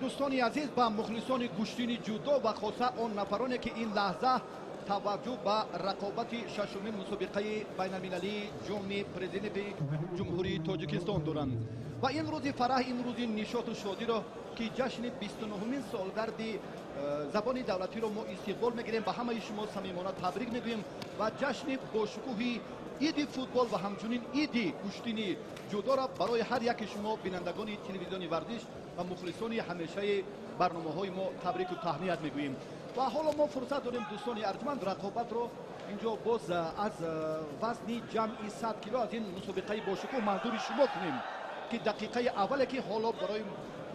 Дӯстони азиз, ба мухлисони гӯштини ҷудо ва хоса он нафароне, ки ин лаҳза таваҷҷӯҳ ба рақобати шашумин мусобиқаи байналмилалии Ҷоми Президенти Ҷумҳурии Тоҷикистон доранд ва ин рӯзи фараҳ, ин рӯзи нишоту шодиро, ки ҷашни 29-умин солгарди забони давлатиро мо истиқбол мегирем, ба ҳамаи шумо самимона табрик мегӯем ва ҷашни бошукӯҳи иди футбол ва ҳамчунин иди гӯштини ҷудоро барои ҳар яки шумо, бинандагони телевизиони «Варзиш» ва мухлисони ҳамешаи барномаҳои мо, табрику таҳният мегӯем. Ва ҳоло мо фурсат дорем, дӯстони арҷманд, рақобатро инҷо боз аз вазни ҷамъи 100 кило аз ин мусобиқаи бошукӯҳ манзури шумо кунем, ки дақиқаи аввале, ки ҳоло барои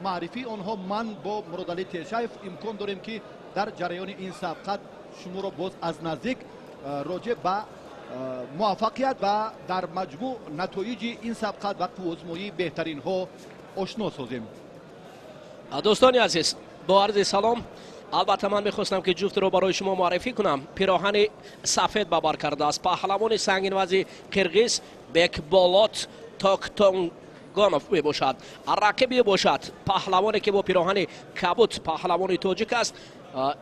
маърифии онҳо ман бо Муродалӣ Тешаев имкон дорем, ки дар ҷараёни ин сабқат шуморо боз аз наздик роҷеъ ба муваффақият ва дар маҷмӯъ натоиҷи ин сабқат ва қувваозмоии беҳтаринҳо ошно созем. Дӯстони азиз, бо арзи салом, албатта ман мехостам, ки ҷуфтро барои шумо муаррифӣ кунам. Пироҳани сафед ба бар кардааст паҳлавони сангинвазни қирғиз Бекболот Токтонгонов мебошад. Рақиби бошад паҳлавоне, ки бо пироҳани кабуд паҳлавони тоҷик аст,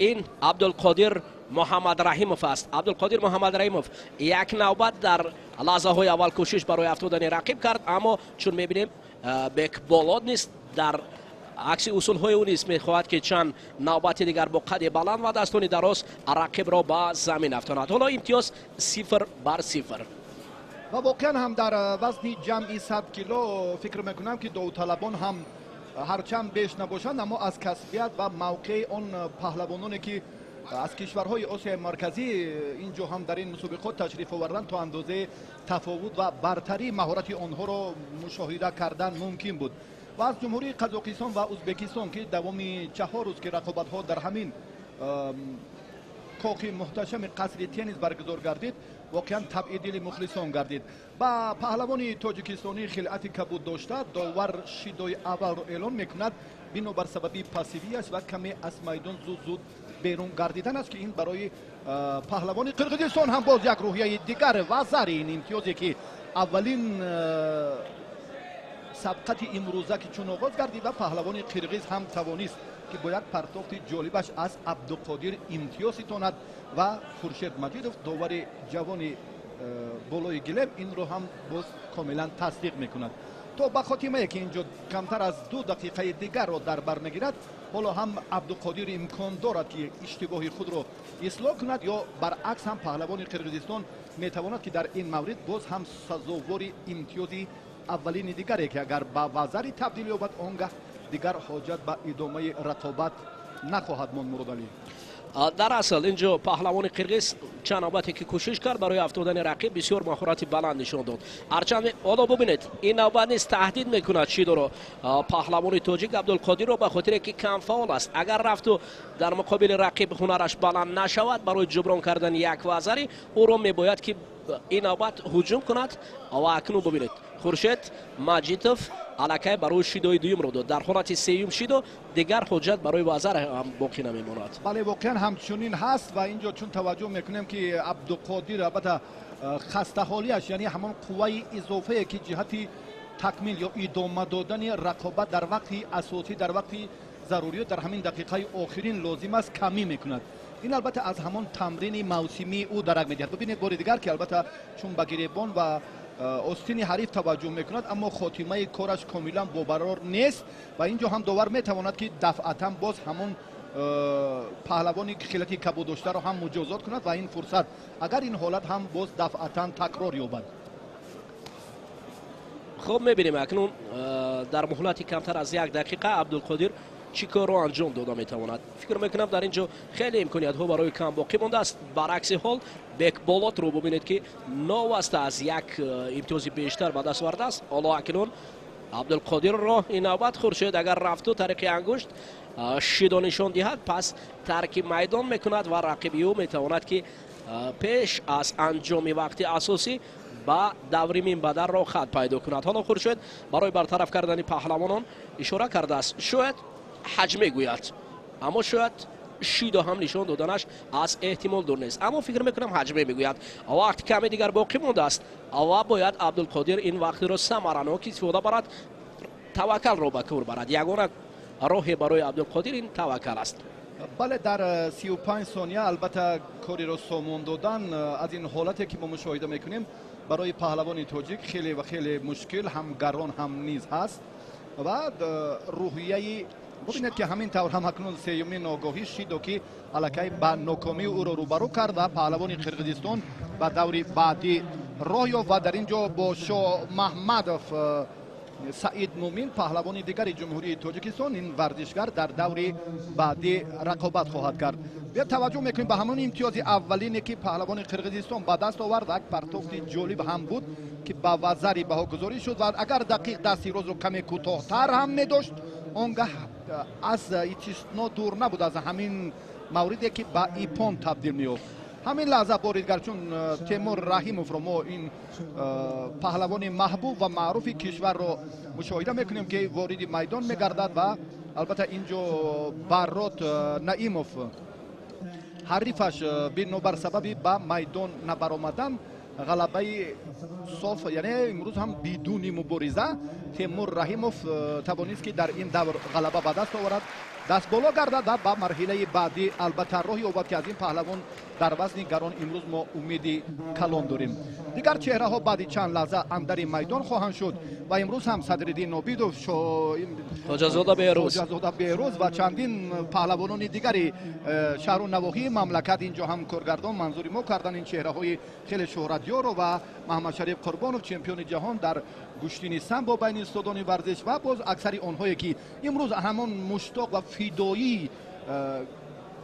ин Абдулқодир Муҳаммадраҳимов аст. Абдулқодир Муҳаммадраҳимов як навбат дар лаҳзаҳои аввал кӯшиш барои афтодани рақиб кард, аммо чун мебинем, Бекболот низ дар акси усулҳои ӯ низ мехоҳад, ки чанд навбати дигар бо қади баланд ва дастони дароз рақибро ба замин афтонад. Ҳоло имтиёз 0-0. Ва воқеан ҳам дар вазни ҷамъи 100 кило фикр мекунам, ки довталабон ҳам ҳарчанд беш набошанд, аммо аз касбият ва мавқеи он паҳлавононе, ки аз кишварҳои Осиёи Марказӣ ин ҷо ҳам дар ин мусобиқот ташриф оварданд, то андозаи тафовут ва бартарии маҳорати онҳоро мушоҳида кардан мумкин буд. Ва аз Ҷумҳурии Қазоқистон ва Узбекистон, ки давоми 4 рӯз, ки рақобатҳо дар ҳамин кохи муҳташами қасри теннис баргузор гардид, воқеан табъи дили мухлисон гардид. Ба паҳлавони тоҷикистонӣ хилъати кабуд дошта довар шидои аввалро эълон мекунад, бинобар сабаби пассивияш ва каме аз майдон зуд зуд берун гардидан аст, ки ин барои паҳлавони Қирғизистон ҳам боз як рӯҳияи дигар ва зари ин имтиёзе, ки аввалин сабқати имрӯза, ки чун оғоз гардид ва паҳлавони қирғиз ҳам тавонист, ки бо як партофти ҷолибаш аз Абдуқодир имтиёз ситонад ва Хуршед Маҷидов, довари ҷавони болои гилем, инро ҳам боз комилан тасдиқ мекунад. То ба хотимае, ки инҷо камтар аз 2 дақиқаи дигарро дар бар мегирад, ҳоло ҳам Абдуқодир имкон дорад, ки иштибоҳи худро ислоҳ кунад ё баръакс ҳам паҳлавони Қирғизистон метавонад, ки дар ин маврид боз ҳам сазовори имтиёзи аввалини дигаре, ки агар ба вазари табдил ёбад, он гаҳ дигар ҳоҷат ба идомаи рақобат нахоҳад монд, Муродалӣ. Дар асл инҷо паҳлавони қирғиз чанд навбате, ки кӯшиш кард барои афтодани рақиб, бисёр маҳорати баланд нишон дод. Ҳарчанд ҳоло бубинед, ин навбат низ таҳдид мекунад шидоро паҳлавони тоҷик Абдулқодирро, ба хотире ки камфаъол аст. Агар рафту дар муқобили рақиб ҳунараш баланд нашавад, барои ҷуброн кардани як вазари ӯро мебояд, ки ин навбат ҳуҷум кунад. Ва акнун бубинед, Хуршед Маҷитов аллакай барои шидои дуюмро дод. Дар ҳолати сеюм шидо дигар ҳоҷат барои вазар ҳам боқӣ намемонад. Бале, воқеан ҳамчунин ҳаст. Ва инҷо чун таваҷҷӯҳ мекунем, ки Абдуқодир албатта хастаҳолиаш, яъне ҳамон қувваи изофае, ки ҷиҳати такмил ё идома додани рақобат дар вақти асосӣ, дар вақти заруриёт, дар ҳамин дақиқаи охирин лозим аст, камӣ мекунад. Ин албатта аз ҳамон тамрини мавсимии ӯ дарак медиҳад. Бибинед бори дигар, ки албатта чун ба гиребон ва остини ҳариф таваҷҷӯҳ мекунад, аммо хотимаи кораш комилан бобарор нест. Ва ин ҷо ҳам довар метавонад, ки дафъатан боз ҳамон паҳлавони хилати кабуд доштаро ҳам муҷозот кунад ва ин фурсат, агар ин ҳолат ҳам боз дафъатан такрор ёбад. Хуб, мебинем акнун дар муҳлати камтар аз як дақиқа Абдулқодир чӣ корро анҷом дода метавонад. Фикр мекунам, дар ин ҷо хеле имкониятҳо барои кам боқӣ мондааст. Баръакси ҳол Бекболотро бубинед, ки новаста аз як имтиёзи бештар ба даст овардааст. Ҳоло акнун Абдулқодирро ин навбат Хуршед агар рафту тариқи ангушт шидо нишон диҳад, пас тарки майдон мекунад ва рақиби ӯ метавонад, ки пеш аз анҷоми вақти асосӣ ба даври минбаъда роҳхат пайдо кунад. Ҳоло Хуршед барои бартараф кардани паҳлавонон ишора кардааст. Шояд ҳаҷ мегӯяд, аммо шояд шидо ҳам нишон доданаш аз эҳтимол дур нест, аммо фикр мекунам, ҳаҷме мегӯяд. Вақт каме дигар боқӣ мондааст ва бояд Абдулқодир ин вақтро самаранок истифода барад, таваккалро ба кор барад. Ягона Роҳе барои Абдулқодир ин таваккал аст. Бале, дар 35 сония албатта кореро сомон додан аз ин ҳолате ки мо мушоҳида мекунем барои паҳлавони тоҷик хеле ва хеле мушкил, ҳам гарон ҳам низ ҳаст ва рӯҳияи бубинед ки ҳамин тавр ҳам акнун сеюмин ногоҳӣ шидо ки аллакай ба нокомии ӯро рӯбарӯ кард ва паҳлавони Қирғизистон ба даври баъдӣ роҳ ёфт ва дар ин ҷо бо Шоҳмаҳмадов Саид Мумин, паҳлавони дигари Ҷумҳурии Тоҷикистон, ин варзишгар дар даври баъдӣ рақобат хоҳад кард. Биё таваҷҷӯҳ мекунем ба ҳамон имтиёзи аввалине ки паҳлавони Қирғизистон ба даст овард. Як партофти ҷолиб ҳам буд ки ба вазари баҳогузорӣ шуд ва агар дақиқ дасти розро каме кӯтоҳтар ҳам медошт, он гаҳ аз истисно дур набуд аз ҳамин мавриде ки ба ипон табдил меёфт. Ҳамин лаҳза бори дигар чун Темур Раҳимовро мо ин паҳлавони маҳбуб ва маъруфи кишварро мушоҳида мекунем ки вориди майдон мегардад ва албатта ин ҷо Баррот Наимов ҳарифаш бинобар сабаби ба майдон набаромадан ғалабаи соф, яъне имрӯз ҳам бидуни мубориза Темур Раҳимов тавонист ки дар ин давр ғалаба ба даст оварад, даст боло гардад ва ба марҳилаи баъдӣ албатта роҳ ёбад ки аз ин паҳлавон дар вазни гарон имрӯз мо умеди калон дорем. Дигар чеҳраҳо баъди чанд лаҳза андари майдон хоҳанд шуд ва имрӯз ҳам Садриддин Нобидов, Хоҷазода Беҳрӯз ва чандин паҳлавонони дигари шаҳру навоҳии мамлакат инҷо ҳам коргардон манзури мо кардан ин чеҳраҳои хеле шӯҳратёрро ва Маҳаммадшариф Қурбонов, чемпиони ҷаҳон дар гӯштини самбо байни устодони варзиш ва боз аксари онҳое ки имрӯз ҳамон муштоқ ва фидоии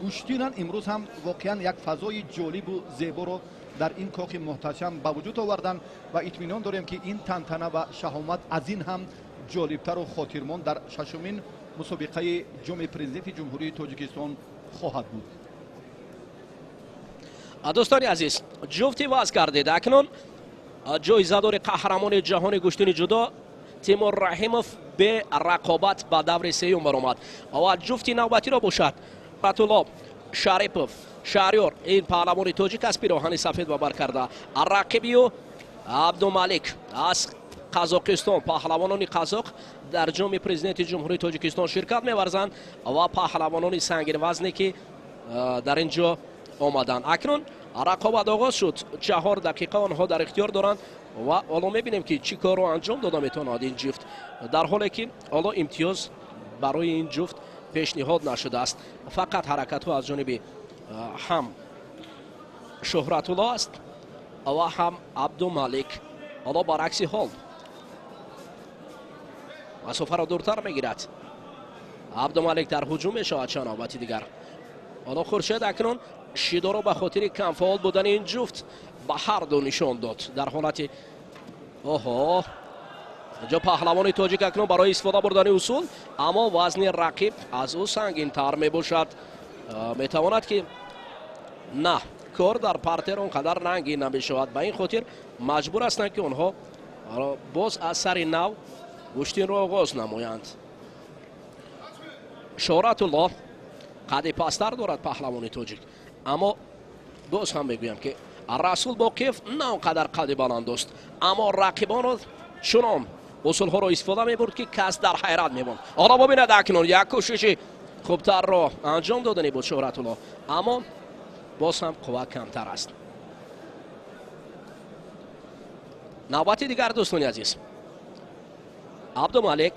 гӯштинанд, имрӯз ҳам воқеан як фазои ҷолибу зеборо дар ин кохи муҳташам ба вуҷуд оварданд ва итминон дорем ки ин тантана ва шаҳомат аз ин ҳам ҷолибтару хотирмон дар шашумин мусобиқаи ҷоми президенти Ҷумҳурии Тоҷикистон хоҳад буд. Дӯстони азиз, ҷуфти ваз кардед. Акнун ҷоизадори қаҳрамони ҷаҳони гӯштини ҷудо Тимур Раҳимов бе рақобат ба даври сеюм баромад ва ҷуфти навбатиро бошад Батулло Шарипов Шаҳриёр, ин паҳлавони тоҷик аст, пироҳани сафед ба бар карда. Рақиби ӯ Абдумалик аз Қазоқистон. Паҳлавонони қазоқ дар ҷоми президенти Ҷумҳурии Тоҷикистон ширкат меварзанд ва паҳлавонони сангинвазне ки дар ин ҷо омаданд. Акнун рақобат оғоз шуд. 4 дақиқа онҳо дар ихтиёр доранд ва ҳоло мебинем ки чӣ корро анҷом дода метавонад ин ҷуфт, дар ҳоле ки ҳоло имтиёз барои ин ҷуфт пешниҳод нашудааст. Фақат ҳаракатҳо аз ҷониби ҳам Шӯҳратулло аст ва ҳам Абдумалик. Ҳоло баръакси ҳол масофаро дуртар мегирад. Абдумалик дар ҳуҷум мешавад чанд навбати дигар. Ҳоло Хуршед акнун шидоро ба хотири камфаъол будани ин ҷуфт ба ҳар ду нишон дод. Дар ҳолати оҳо инҷо паҳлавони тоҷик акнун барои истифода бурдани усул, аммо вазни рақиб аз ӯ сангинтар мебошад. Метавонад ки на кор дар партер он қадар рангин намешавад. Ба ин хотир маҷбур ҳастанд ки онҳо боз аз сари нав гӯштинро оғоз намоянд. Шӯҳратулло қадди пасттар дорад паҳлавони тоҷик, аммо боз ҳам мегӯям ки Расул Боқиев на он қадар қадди баланд аст, аммо рақибонро чунон усулҳоро истифода мебурд ки кас дар ҳайрат мемонд. Ҳоло бибинад акнун як кӯшиши хубтарро анҷом додани буд Шӯҳратулло, аммо боз ҳам қувва камтар аст. Навбати дигар дӯстони азиз, Абдумалик.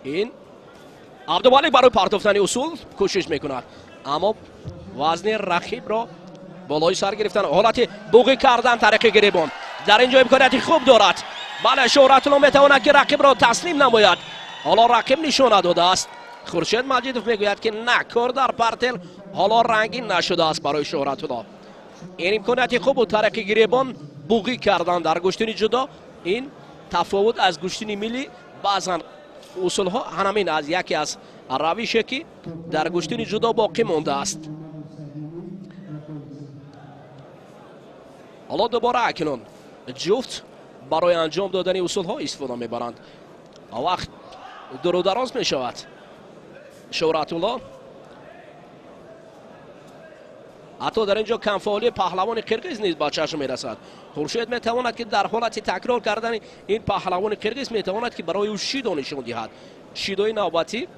Ин Абдумалик барои партофтани усул кӯшиш мекунад, аммо вазни рақибро болои сар гирифтан, ҳолати буғӣ кардан тариқи гиребон. Дар ин ҷо имконияти хуб дорад. Бале, Шӯҳратулло метавонад ки рақибро таслим намояд. Ҳоло рақиб нишона додааст. Хуршед Маҷидов мегӯяд ки на, кор дар партел ҳоло рангин нашудааст барои Шӯҳратулло. Ин имконияти хуб буд тариқи гиребон буғӣ кардан дар гӯштини ҷудо. Ин тафовут аз гӯштини миллӣ, баъзан усулҳо ҳамин аз яке аз равише ки дар гӯштини ҷудо боқӣ мондааст. Ҳоло дубора акнун ҷуфт барои анҷом додани усулҳо истифода мебаранд. Вақт дуру дароз мешавад. Шӯҳратулло ҳатто дар ин ҷо камфаъолии паҳлавони қирғиз низ ба чашм мерасад. Хуршед метавонад ки дар ҳолати такрор кардани ин паҳлавони қирғиз метавонад ки барои ӯ шидо нишон диҳад. Шидои навбатӣ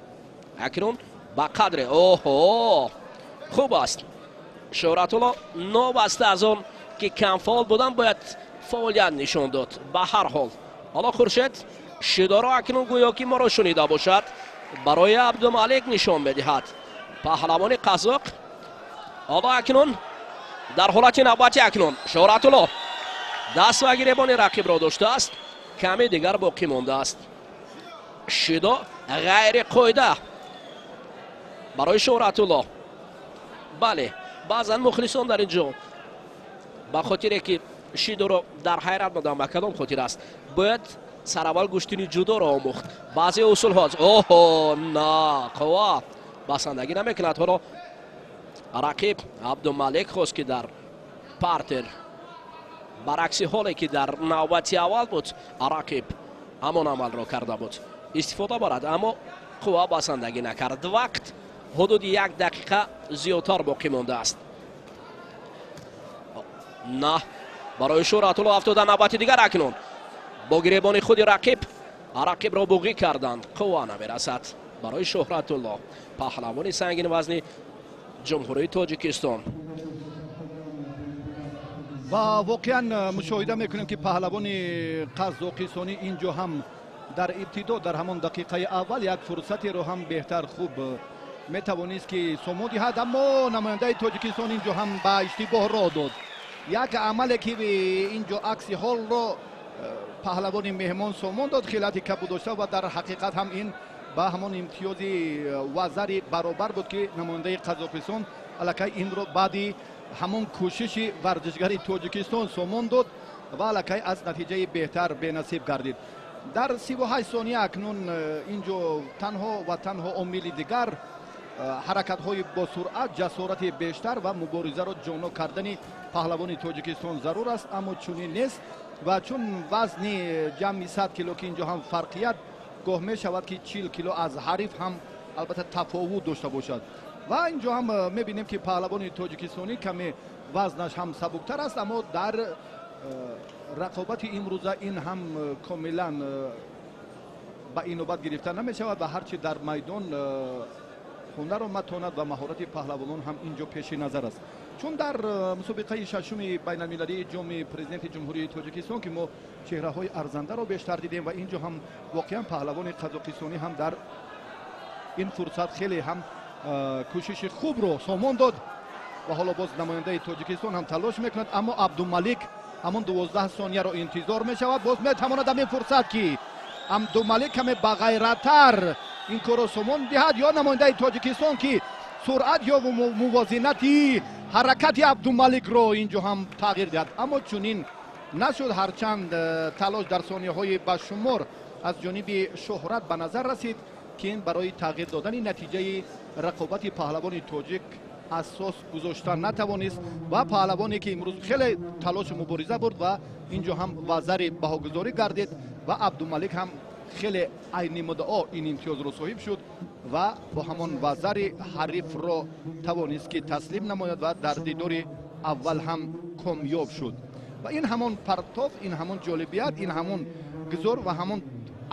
акнун ба қадре оҳо хуб аст. Шӯҳратулло новаста аз он ки камфаъол будан бояд фаъолият нишон дод. Ба ҳар ҳол ҳоло Хуршед шидоро акнун гӯё ки моро шунида бошад, барои Абдумалик нишон медиҳад паҳлавони қазоқ. Ҳоло акнун дар ҳолати навбатӣ акнун Шӯҳратулло даст ва гиребони рақибро доштааст, каме дигар боқӣ мондааст. Шидо ғайриқоида барои Шӯҳратулло. Бале, баъзан мухлисон дар ин ҷо ба хотире ки шидоро дар ҳайрат модам, ба кадом хотир аст, бояд сараввал гӯштини ҷудоро омӯхт. Баъзе усулҳо оҳо на қувва басандагӣ намекунад. Ҳоло рақиб Абдумалик хост ки дар партер баръакси ҳоле ки дар навбати аввал буд, рақиб ҳамон амалро карда буд, истифода барад, аммо қувва басандагӣ накард. Вақт ҳудуди 1 дақиқа зиёдтар боқӣ мондааст. На барои Шӯҳратулло афтода навбати дигар акнун бо гиребони худи рақиб рақибро буғӣ карданд, қувва намерасад барои Шӯҳратулло, паҳлавони сангинвазни Ҷумҳурии Тоҷикистон. Ва воқеан мушоҳида мекунем ки паҳлавони қазоқистонӣ инҷо ҳам дар ибтидо дар ҳамон дақиқаи аввал як фурсатеро ҳам беҳтар хуб метавонист ки сомон диҳад, аммо намояндаи Тоҷикистон инҷо ҳам ба иштибоҳ роҳ дод. Як амале ки инҷо акси ҳолро паҳлавони меҳмон сомон дод, хилати кабуд дошта ва дар ҳақиқат ҳам ин ба ҳамон имтиёзи вазари баробар буд ки намояндаи Қазоқистон аллакай инро баъди ҳамон кӯшиши варзишгари Тоҷикистон сомон дод ва аллакай аз натиҷаи беҳтар бенасиб гардид. Дар 38 сония акнун инҷо танҳо ва танҳо омили дигар ҳаракатҳои босуръат, ҷасорати бештар ва муборизаро ҷоно кардани паҳлавони Тоҷикистон зарур аст, аммо чунин нест. Ва чун вазни ҷамъи 100 кило ки инҷо ҳам фарқият гоҳ мешавад ки 40 кило аз ҳариф ҳам албатта тафовут дошта бошад. Ва инҷо ҳам мебинем ки паҳлавони тоҷикистонӣ каме вазнаш ҳам сабуктар аст, аммо дар рақобати имрӯза ин ҳам комилан ба инобат гирифта намешавад ва ҳарчи дар майдон ҳунарро матонат ва маҳорати паҳлавонон ҳам инҷо пеши назар аст. Чун дар мусобиқаи шашуми байналмилалии ҷоми президенти Ҷумҳурии Тоҷикистон ки мо чеҳраҳои арзандаро бештар дидем ва инҷо ҳам воқеан паҳлавони қазоқистонӣ ҳам дар ин фурсат хеле ҳам кӯшиши хубро сомон дод ва ҳоло боз намояндаи Тоҷикистон ҳам талош мекунад, аммо Абдумалик ҳамон 12 сонияро интизор мешавад. Боз метавонад ҳамин фурсат ки Абдумалик каме бағайраттар ин корро сомон диҳад ё намояндаи Тоҷикистон ки суръат ё мувозинати ҳаракати Абдумаликро инҷо ҳам тағйир диҳад, аммо чунин нашуд. Ҳарчанд талош дар сонияҳои ба шумор аз ҷониби Шӯҳрат ба назар расид ки ин барои тағйир додани натиҷаи рақобати паҳлавони тоҷик асос гузошта натавонист ва паҳлавоне ки имрӯз хеле талошу мубориза бурд ва инҷо ҳам вазари баҳогузорӣ гардид ва Абдумалик ҳам хеле айни муддао ин имтиёзро соҳиб шуд ва бо ҳамон вазари ҳарифро тавонист ки таслим намояд ва дар дидори аввал ҳам комёб шуд. Ва ин ҳамон партов, ин ҳамон ҷолибият, ин ҳамон гузор ва ҳамон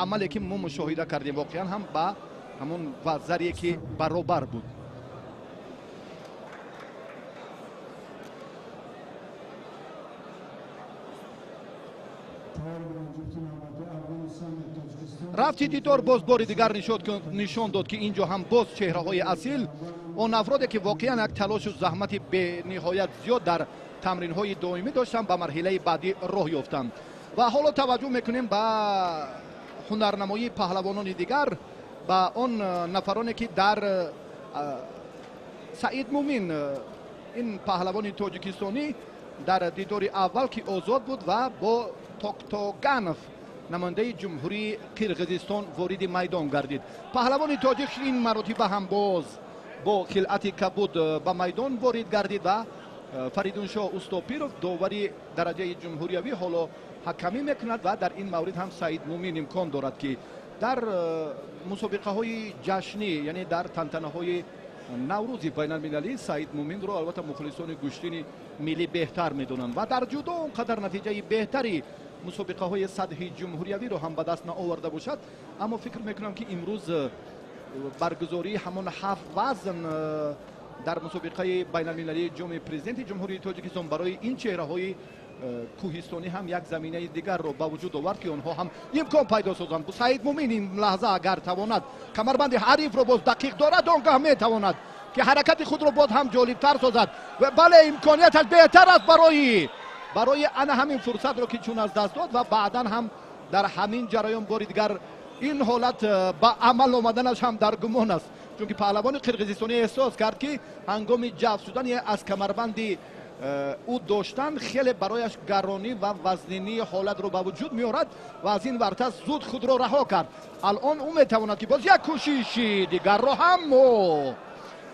амале ки мо мушоҳида кардем воқеан ҳам ба ҳамон вазаре ки баробар буд. Рафти дидор боз бори дигар нишон дод ки инҷо ҳам боз чеҳраҳои асил, он афроде ки воқеан як талошу заҳмати бениҳоят зиёд дар тамринҳои доимӣ доштанд ба марҳилаи баъдӣ роҳ ёфтанд. Ва ҳоло таваҷҷӯҳ мекунем ба ҳунарнамоии паҳлавонони дигар, ба он нафароне ки дар Саид Мумин, ин паҳлавони тоҷикистонӣ дар дидори аввал ки озод буд ва бо Токтоганов намояндаи Ҷумҳурии Қирғизистон вориди майдон гардид. Паҳлавони тоҷик ин маротиба ҳам боз бо хилъати кабуд ба майдон ворид гардид ва Фаридуншоҳ Устопиров довари дараҷаи ҷумҳуриявӣ ҳоло ҳакамӣ мекунад ва дар ин маврид ҳам Саид Мумин имкон дорад ки дар мусобиқаҳои ҷашнӣ, яъне дар тантанаҳои Наврӯзи байналмилалӣ Саид Муминро албатта мухлисони гӯштини миллӣ беҳтар медонанд ва дар ҷудо он қадар натиҷаи беҳтари Мусобиқаҳои сатҳи ҷумҳуриявиро ҳам ба даст наоварда бошад, аммо фикр мекунам, ки имрӯз баргузории ҳамон ҳафт вазн дар мусобиқаи байналмилалии ҷоми президенти Ҷумҳурии Тоҷикистон барои ин чеҳраҳои кӯҳистонӣ ҳам як заминаи дигарро ба вуҷуд овард, ки онҳо ҳам имкон пайдо созанд. Саид Мумин ин лаҳза агар тавонад камарбанди ҳарифро боз дақиқ дорад, он гоҳ метавонад, ки ҳаракати худро боз ҳам ҷолибтар созад. Бале, имконияташ беҳтар аст барои ана ҳамин фурсатро, ки чун аз даст дод ва баъдан ҳам дар ҳамин ҷараён бори дигар ин ҳолат ба амал омаданаш ҳам дар гумон аст, чунки паҳлавони қирғизистонӣ эҳсос кард, ки ҳангоми ҷалб шудани аз камарбанди ӯ доштан хеле барояш гаронӣ ва вазнинии ҳолатро ба вуҷуд меорад ва аз ин варта зуд худро раҳо кард. Алон ӯ метавонад, ки боз як кӯшиши дигарро ҳам,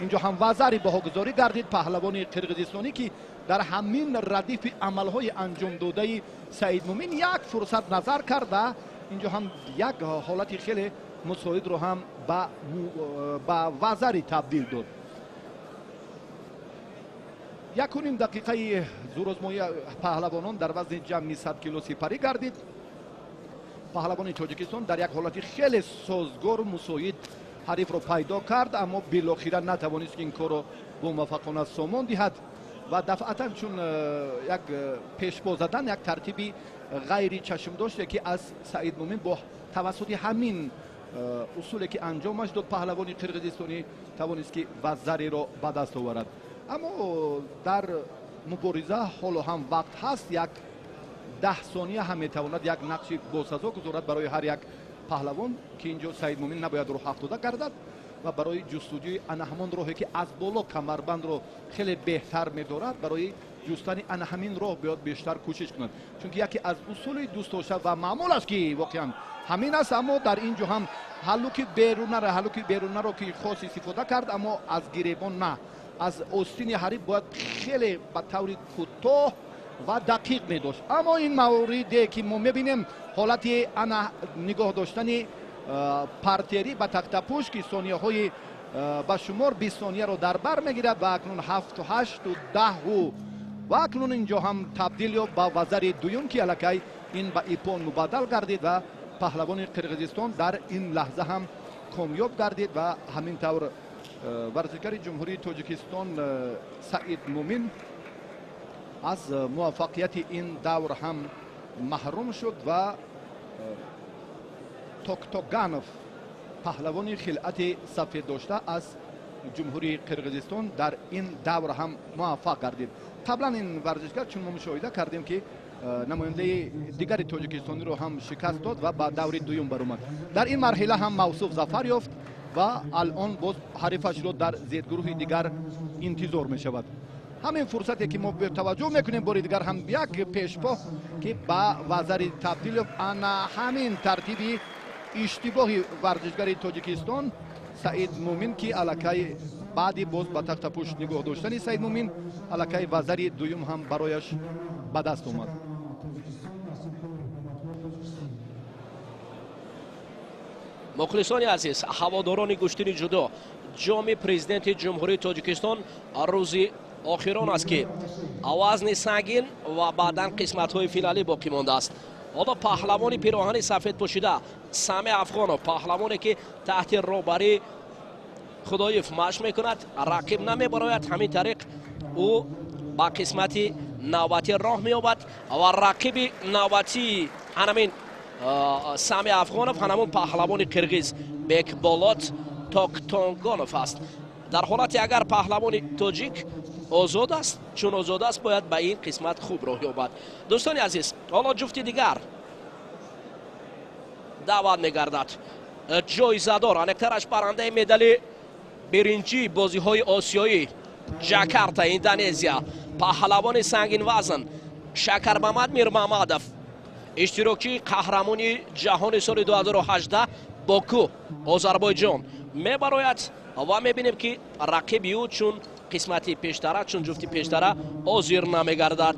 инҷо ҳам вазари баҳогузорӣ гардид. Паҳлавони қирғизистонӣ, ки дар ҳамин радифи амалҳои анҷомдодаи Саид Мумин як фурсат назар кард ва инҷо ҳам як ҳолати хеле мусоидро ҳам ба вазари табдил дод. 1.5 дақиқаи зӯрозмоии паҳлавонон дар вазни ҷамъи 100 кило сипарӣ гардид. Паҳлавони Тоҷикистон дар як ҳолати хеле созгору мусоид ҳарифро пайдо кард, аммо билохира натавонист, ки ин корро муваффақона сомон диҳад ва дафъатан чун як пешбо задан, як тартиби ғайри чашмдоште, ки аз Саид Мумин бо тавассути ҳамин усуле, ки анҷомаш дод, паҳлавони қирғизистонӣ тавонист, ки вазареро ба даст оварад. Аммо дар мубориза ҳоло ҳам вақт ҳаст, як 10 сония ҳам метавонад як нақши босазо гузорад барои ҳар як паҳлавон, ки инҷо Саид Мумин набояд рӯҳафтода гардад ва барои ҷустуҷӯи ана ҳамон роҳе, ки аз боло камарбандро хеле беҳтар медорад, барои ҷустани ана ҳамин роҳ бояд бештар кӯшиш кунад, чунки яке аз усули дӯстдошта ва маъмул аст, ки воқеан ҳамин аст. Аммо дар ин ҷо ҳам ҳаллуки берунаро ки хос истифода кард, аммо аз гиребон на, аз остини ҳариф бояд хеле ба таври кӯтоҳ ва дақиқ медошт. Аммо ин мавриде, ки мо мебинем, ҳолати ана нигоҳ доштани партерӣ ба тахтапӯш, ки сонияҳои ба шумор 20 сонияро дар бар мегирад ва акнун 7, 8, 10 ва акнун инҷо ҳам табдил ёфт ба вазари дуюм, ки аллакай ин ба ипон мубаддал гардид ва паҳлавони Қирғизистон дар ин лаҳза ҳам комёб гардид. Ва ҳамин тавр варзишгари Ҷумҳурии Тоҷикистон Саид Мумин аз муваффақияти ин давр ҳам маҳрум шуд ва Токтоганов, паҳлавони хилъати сафед дошта аз Ҷумҳурии Қирғизистон, дар ин давр ҳам муваффақ гардид. Қаблан ин варзишгар, чун мо мушоҳида кардем, ки намояндаи дигари тоҷикистониро ҳам шикаст дод ва ба даври дуюм баромад. Дар ин марҳила ҳам мавсуф зафар ёфт ва алон боз ҳарифашро дар зергурӯҳи дигар интизор мешавад. Ҳамин фурсате, ки мо таваҷҷӯҳ мекунем, бори дигар ҳам як пешпоҳ, ки ба вазари табдил ёфт. Ана ҳамин тартиби иштибоҳи варзишгари Тоҷикистон Саид Мумин, ки аллакай баъди боз ба тахтапӯш нигоҳ доштани Саид Мумин аллакай вазари дуюм ҳам барояш ба даст омад. Мухлисони азиз, ҳаводорони гӯштини ҷудо, ҷоми президенти Ҷумҳурии Тоҷикистон рӯзи охирон аст, ки вазни сангин ва баъдан қисматҳои финалӣ боқӣ мондааст. Ҳоло паҳлавони пироҳани сафед пӯшида Сами Афғонов, паҳлавоне, ки таҳти роҳбарии Худоев машқ мекунад, рақиб намебарояд. Ҳамин тариқ ӯ ба қисмати навбатӣ роҳ меёбад ва рақиби навбатии ҳанамин Сами Афғонов ҳанамун паҳлавони қирғиз Бекболот Токтонгонов аст. Дар ҳолате агар паҳлавони тоҷик озод аст, чун озод аст, бояд ба ин қисмат хуб роҳ ёбад. Дӯстони азиз, ҳоло ҷуфти дигар даъват мегардад. Ҷоизадор, аниқтараш барандаи медали биринҷии бозиҳои осиёӣ Ҷакарта, Индонезия, паҳлавони сангинвазн Шакармамад Мирмамадов, иштирокчии қаҳрамони ҷаҳони соли 2018 Боку, Озарбойҷон мебарояд ва мебинем, ки рақиби ӯ чун қисмати пештара, чун ҷуфти пештара ҳозир намегардад.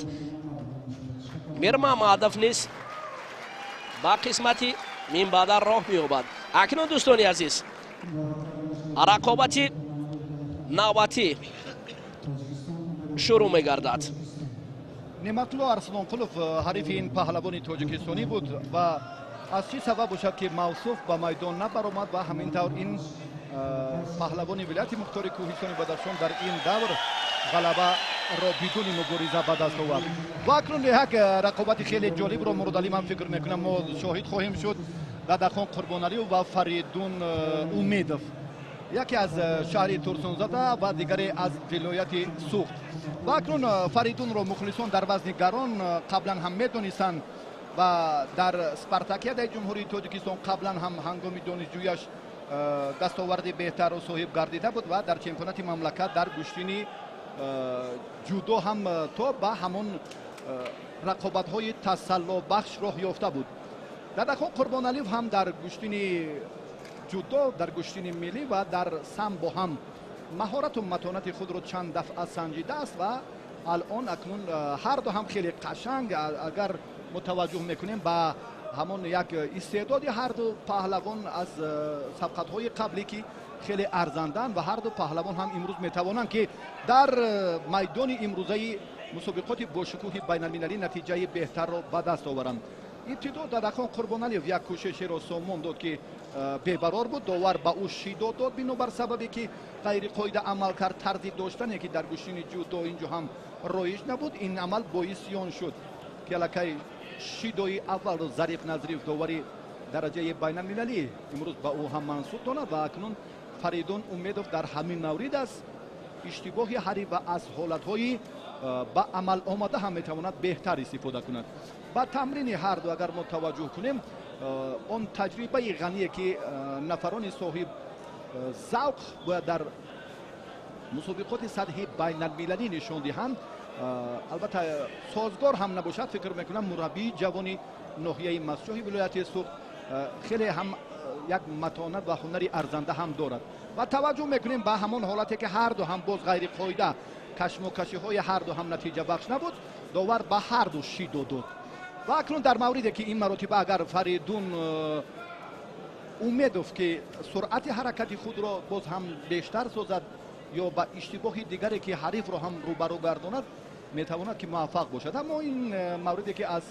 Мирмамадов низ ба қисмати минбаъда роҳ меёбад. Акнун, дӯстони азиз, рақобати навбатӣ шурӯъ мегардад. Неъматулло Арслонқулов ҳарифи ин паҳлавони тоҷикистонӣ буд ва аз чӣ сабаб бошад, ки мавсуф ба майдон набаромад ва ҳамин тавр ин паҳлавони вилояти мухтори кӯҳистони Бадахшон дар ин давр ғалабаро бидуни мубориза ба даст овард. Ва акнун як рақобати хеле ҷолибро, Муродалӣ, ман фикр мекунам, мо шоҳид хоҳем шуд. Дадахон Қурбоналиев ва Фаридун Умедов, яке аз шаҳри Турсунзода ва дигаре аз вилояти Суғд. Ва акнун Фаридунро мухлисон дар вазни гарон қаблан ҳам медонистанд ва дар спартакиадаи Ҷумҳурии Тоҷикистон қаблан ҳам ҳангоми донишҷӯяш дастоварди беҳтарро соҳиб гардида буд ва дар чемпионати мамлакат дар гӯштини ҷудо ҳам то ба ҳамон рақобатҳои тасаллобахш роҳ ёфта буд. Дадахон Қурбоналиев ҳам дар гӯштини ҷудо, дар гӯштини миллӣ ва дар самбо ҳам маҳорату матонати худро чанд дафъа санҷидааст. Ва алон акнун ҳарду ҳам хеле қашанг, агар мутаваҷҷӯҳ мекунем ба ҳамон як истеъдоди ҳарду паҳлавон аз сабқатҳои қаблӣ, ки хеле арзанданд, ва ҳарду паҳлавон ҳам имрӯз метавонанд, ки дар майдони имрӯзаи мусобиқоти бошукӯҳи байналмилалӣ натиҷаи беҳтарро ба даст оваранд. Ибтидо Дадахон Қурбоналиев як кӯшишеро сомон дод, ки бебарор буд. Довар ба ӯ шидо дод, бинобар сабабе ки ғайриқоида амал кард. Тарзи доштане, ки дар гӯштини ҷудо инҷо ҳам роиҷ набуд, ин амал боиси он шуд, ки аллакай шидои аввалро Зариф Назриев, довари дараҷаи байналмилалӣ, имрӯз ба ӯ ҳам мансуб донад. Ва акнун Фаридун Умедов дар ҳамин маврид аст. Иштибоҳи ҳариф ва аз ҳолатҳои ба амал омада ҳам метавонад беҳтар истифода кунад. Ба тамрини ҳарду агар мо таваҷҷӯҳ кунем, он таҷрибаи ғание, ки нафарони соҳиб завқ бояд дар мусобиқоти сатҳи байналмилалӣ нишон диҳанд, албатта созгор ҳам набошад, фикр мекунам, мураббии ҷавони ноҳияи Мастчоҳи вилояти Суғд хеле ҳам як матонат ва ҳунари арзанда ҳам дорад. Ва таваҷҷӯҳ мекунем ба ҳамон ҳолате, ки ҳарду ҳам боз ғайриқоида, кашмокашиҳои ҳарду ҳам натиҷабахш набуд, довар ба ҳарду шидо дод. Ва акнун дар мавриде, ки ин маротиба агар Фаридун Умедов, ки суръати ҳаракати худро боз ҳам бештар созад ё ба иштибоҳи дигаре, ки ҳарифро ҳам рӯбарӯ гардонад, метавонад, ки муваффақ бошад. Аммо ин мавриде, ки аз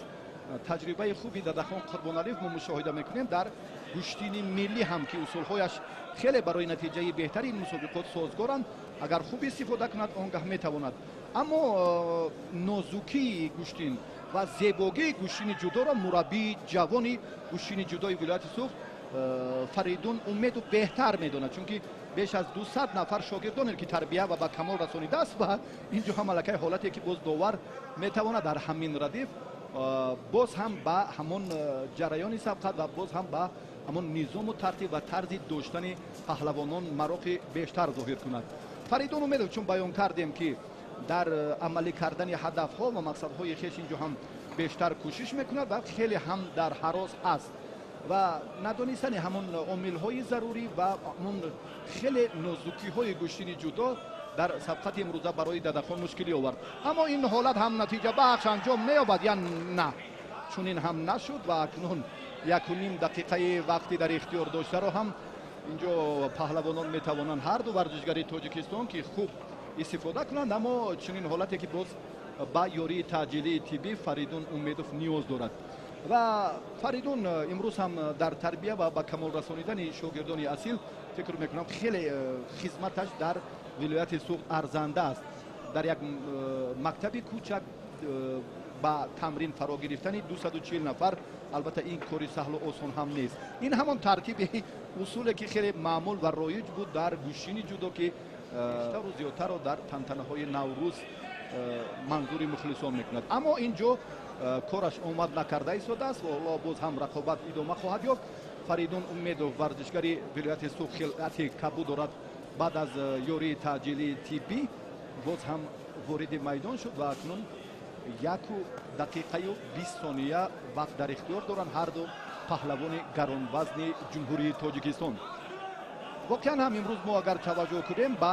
таҷрибаи хуби Дадахон Қурбоналиев мо мушоҳида мекунем дар гӯштини миллӣ ҳам, ки усулҳояш хеле барои натиҷаи беҳтари ин мусобиқот созгоранд, агар хуб истифода кунад, он гаҳ метавонад. Аммо нозукии гӯштин ва зебогии гӯштини ҷудоро мураббии ҷавони гӯштини ҷудои вилояти Суғд Фаридун Умедов беҳтар медонад, чунки беш аз 200 нафар шогирдоне, ки тарбия ва ба камол расонидааст. Ва инҷо ҳам аллакай ҳолате, ки боз довар метавонад дар ҳамин радиф боз ҳам ба ҳамон ҷараёни сабқат ва боз ҳам ба ҳамон низому тартиб ва тарзи доштани паҳлавонон мароқи бештар зоҳир кунад. Фаридун Умедов, чун баён кардем, ки дар амалӣ кардани ҳадафҳо ва мақсадҳои хеш инҷо ҳам бештар кӯшиш мекунад ва хеле ҳам дар ҳарос аст ва надонистани ҳамон омилҳои зарурӣ ва ҳамон хеле нозукиҳои гӯштини ҷудо дар сабқати имрӯза барои Дадахон мушкилӣ овард. Аммо ин ҳолат ҳам натиҷабахш анҷом меёбад я на? Чунин ҳам нашуд. Ва акнун 1,5 дақиқаи вақти дар ихтиёр доштаро ҳам инҷо паҳлавонон метавонанд, ҳарду варзишгари Тоҷикистон, ки хуб истифода кунанд. Аммо чунин ҳолате, ки боз ба ёрии таъҷилии тиббӣ Фаридун Умедов ниёз дорад. Ва Фаридун имрӯз ҳам дар тарбия ва ба камол расонидани шогирдони асил, фикр мекунам, хеле хизматаш дар вилояти Суғд арзанда аст. Дар як мактаби кӯчак ба тамрин фаро гирифтани 240 нафар, албатта, ин кори саҳлу осон ҳам нест. Ин ҳамон таркиби усуле, ки хеле маъмул ва роиҷ буд дар гӯштини ҷудо, ки бештару зиёдтарро дар тантанаҳои Наврӯз манзури мухлисон мекунад. Аммо ин ҷо кораш омад накарда истодааст ва ҳоло боз ҳам рақобат идома хоҳад ёфт. Фаридун Умедов, варзишгари вилояти Суғд, хилъати кабуд дорад. Баъд аз ёрии таъҷилии тиббӣ боз ҳам вориди майдон шуд ва акнун 1 дақиқаю 20 сония вақт дар ихтиёр доранд ҳарду паҳлавони гаронвазни Ҷумҳурии Тоҷикистон. Воқеан ҳам имрӯз мо агар таваҷҷӯҳ кунем ба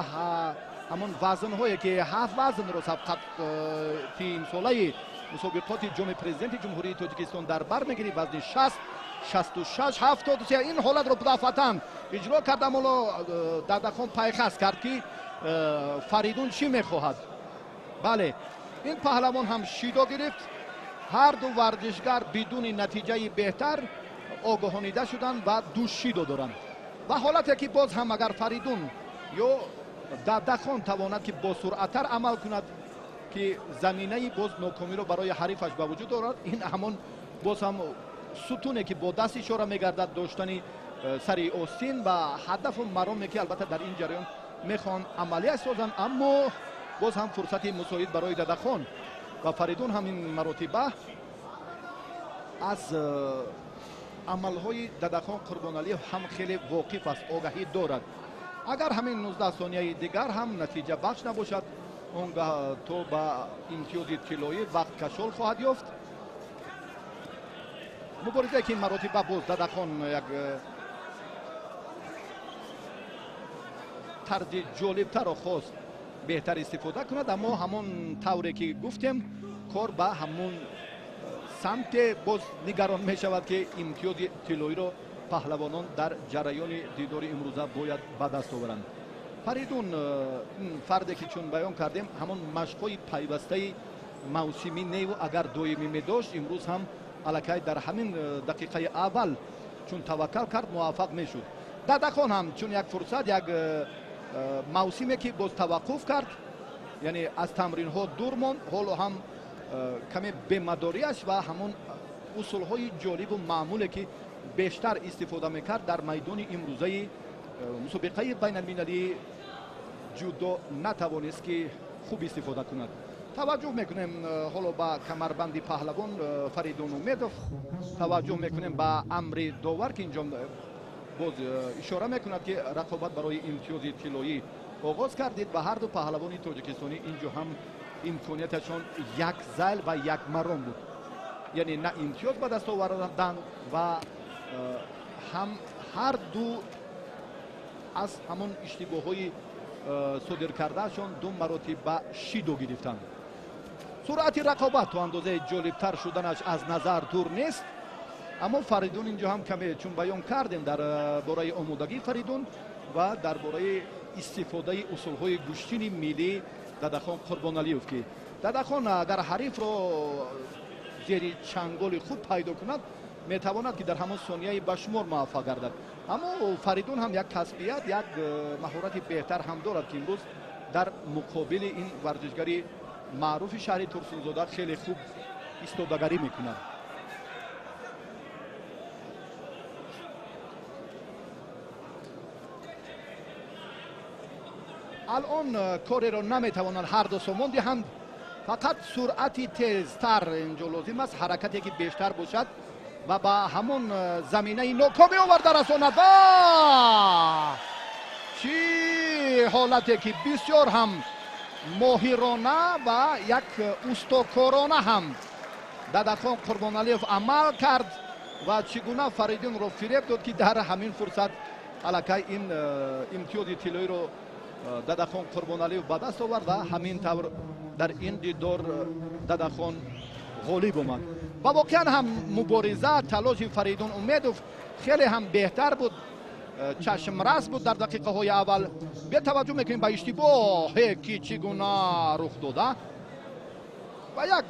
ҳамон вазнҳое, ки ҳафт вазнро сабқати имсолаи мусобиқоти Ҷоми Президенти Ҷумҳурии Тоҷикистон дар бар мегирифт, вазни 60, 66, 73, ин ҳолатро дафъатан иҷро кардам. Ҳоло Дадахон пайхас кард, ки Фаридун чӣ мехоҳад. Бале. Ин паҳлавон ҳам шидо гирифт. Ҳар ду варзишгар бидуни натиҷаи беҳтар огоҳонида шуданд ва ду шидо доранд. Ва ҳолате ки боз ҳам агар Фаридун ё Дадахон тавонад ки бо суръаттар амал кунад, ки заминаи боз нокомиро барои ҳарифаш ба вуҷуд орад, ин ҳамон боз ҳам сутуне ки бо даст ишора мегардад, доштани сари остин ва ҳадафу мароме ки албатта дар ин ҷараён мехоҳанд амалия созанд. Аммо боз ҳам фурсати мусоид барои Дадахон ва Фаридун ҳам ин маротиба аз амалҳои Дадахон Қурбоналиев ҳам хеле воқиф аст, огаҳӣ дорад. Агар ҳамин 19 сонияи дигар ҳам натиҷа бахш набошад, он гаҳ то ба имтиёзи тиллоӣ вақт кашол хоҳад ёфт. Муборизае ки ин маротиба боз Дадахон як тарзи ҷолибтарро хост беҳтар истифода кунад, аммо ҳамон тавре ки гуфтем, кор ба ҳамон самте боз нигарон мешавад, ки имтиёзи тиллоиро паҳлавонон дар ҷараёни дидори имрӯза бояд ба даст оваранд. Фаридун фарде ки чун баён кардем, ҳамон машқҳои пайвастаи мавсимӣ неву агар доимӣ медошт, имрӯз ҳам аллакай дар ҳамин дақиқаи аввал чун таваккал кард, муваффақ мешуд. Дадахон ҳам чун як фурсат, як мавсиме ки боз таваққуф кард, яъне аз тамринҳо дур монд, ҳоло ҳам каме бемадориаш ва ҳамон усулҳои ҷолибу маъмуле ки бештар истифода мекард дар майдони имрӯзаи мусобиқаи байналмилалии ҷудо натавонист ки хуб истифода кунад. Таваҷҷӯҳ мекунем ҳоло ба камарбанди паҳлавон Фаридун Умедов, таваҷҷӯҳ мекунем ба амри довар, ки инҷо боз ишора мекунад, ки рақобат барои имтиёзи тиллоӣ оғоз кардид ва ҳар ду паҳлавони тоҷикистонӣ инҷо ҳам имконияташон як зайл ва як маром буд, яъне на имтиёз ба даст овардан ва ҳам ҳар ду аз ҳамон иштибоҳҳои содир кардаашон ду маротиба шидо гирифтанд. Суръати рақобат то андозаи ҷолибтар шуданаш аз назар дур нест, аммо Фаридун инҷо ҳам каме чун баён кардем дар бораи омодагии Фаридун ва дар бораи истифодаи усулҳои гӯштини миллии Дадахон Қурбоналиев, ки Дадахон агар ҳарифро зери чанголи худ пайдо кунад, метавонад ки дар ҳамон сонияи ба шумор муваффақ гардад. Аммо Фаридун ҳам як касбият, як маҳорати беҳтар ҳам дорад, ки имрӯз дар муқобили ин варзишгари маъруфи шаҳри Турсунзода хеле хуб истодагарӣ мекунад. Алон кореро наметавонанд ҳар ду сомон диҳанд, фақат суръати тезтар инҷо лозим аст, ҳаракате ки бештар бошад ва ба ҳамон заминаи нокомӣ оварда расонад. Ва чӣ ҳолате ки бисёр ҳам моҳирона ва як устокорона ҳам Дадахон Қурбоналиев амал кард ва чӣ гуна Фаридунро фиреб дод, ки дар ҳамин фурсат аллакай ин имтиёзи тиллоиро Дадахон Қурбоналиев ба даст овард ва ҳамин тавр дар ин дидор Дадахон ғолиб омад. Ва воқеан ҳам мубориза, талоши Фаридун Умедов хеле ҳам беҳтар буд, чашмрас буд дар дақиқаҳои аввал. Бетаваҷҷӯҳ мекунем ба иштибоҳе ки чӣ гуна рух дода ва як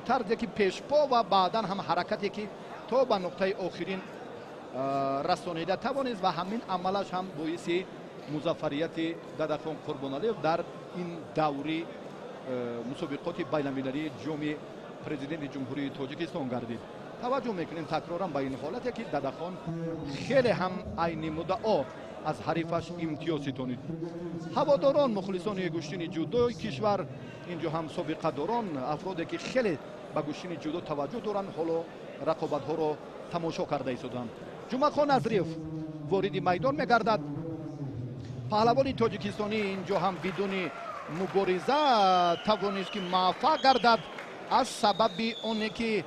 тарзе ки пешпо ва баъдан ҳам ҳаракате ки то ба нуқтаи охирин расонида тавонист ва ҳамин амалаш ҳам боиси музаффарияти Дадахон Қурбоналиев дар ин даври мусобиқоти байналмилалии ҷоми президенти Ҷумҳурии Тоҷикистон гардид. Таваҷҷӯҳ мекунем такроран ба ин ҳолате ки Дадахон хеле ҳам айни муддао аз ҳарифаш имтиёз ситонид. Ҳаводорон, мухлисони гӯштини ҷудои кишвар, инҷо ҳам собиқадорон, афроде ки хеле ба гӯштини ҷудо таваҷҷӯҳ доранд, ҳоло рақобатҳоро тамошо карда истоданд. Ҷумъахон Назриев вориди майдон мегардад. Паҳлавони тоҷикистонӣ инҷо ҳам бидуни мубориза тавонист ки муваффақ гардад аз сабаби оне ки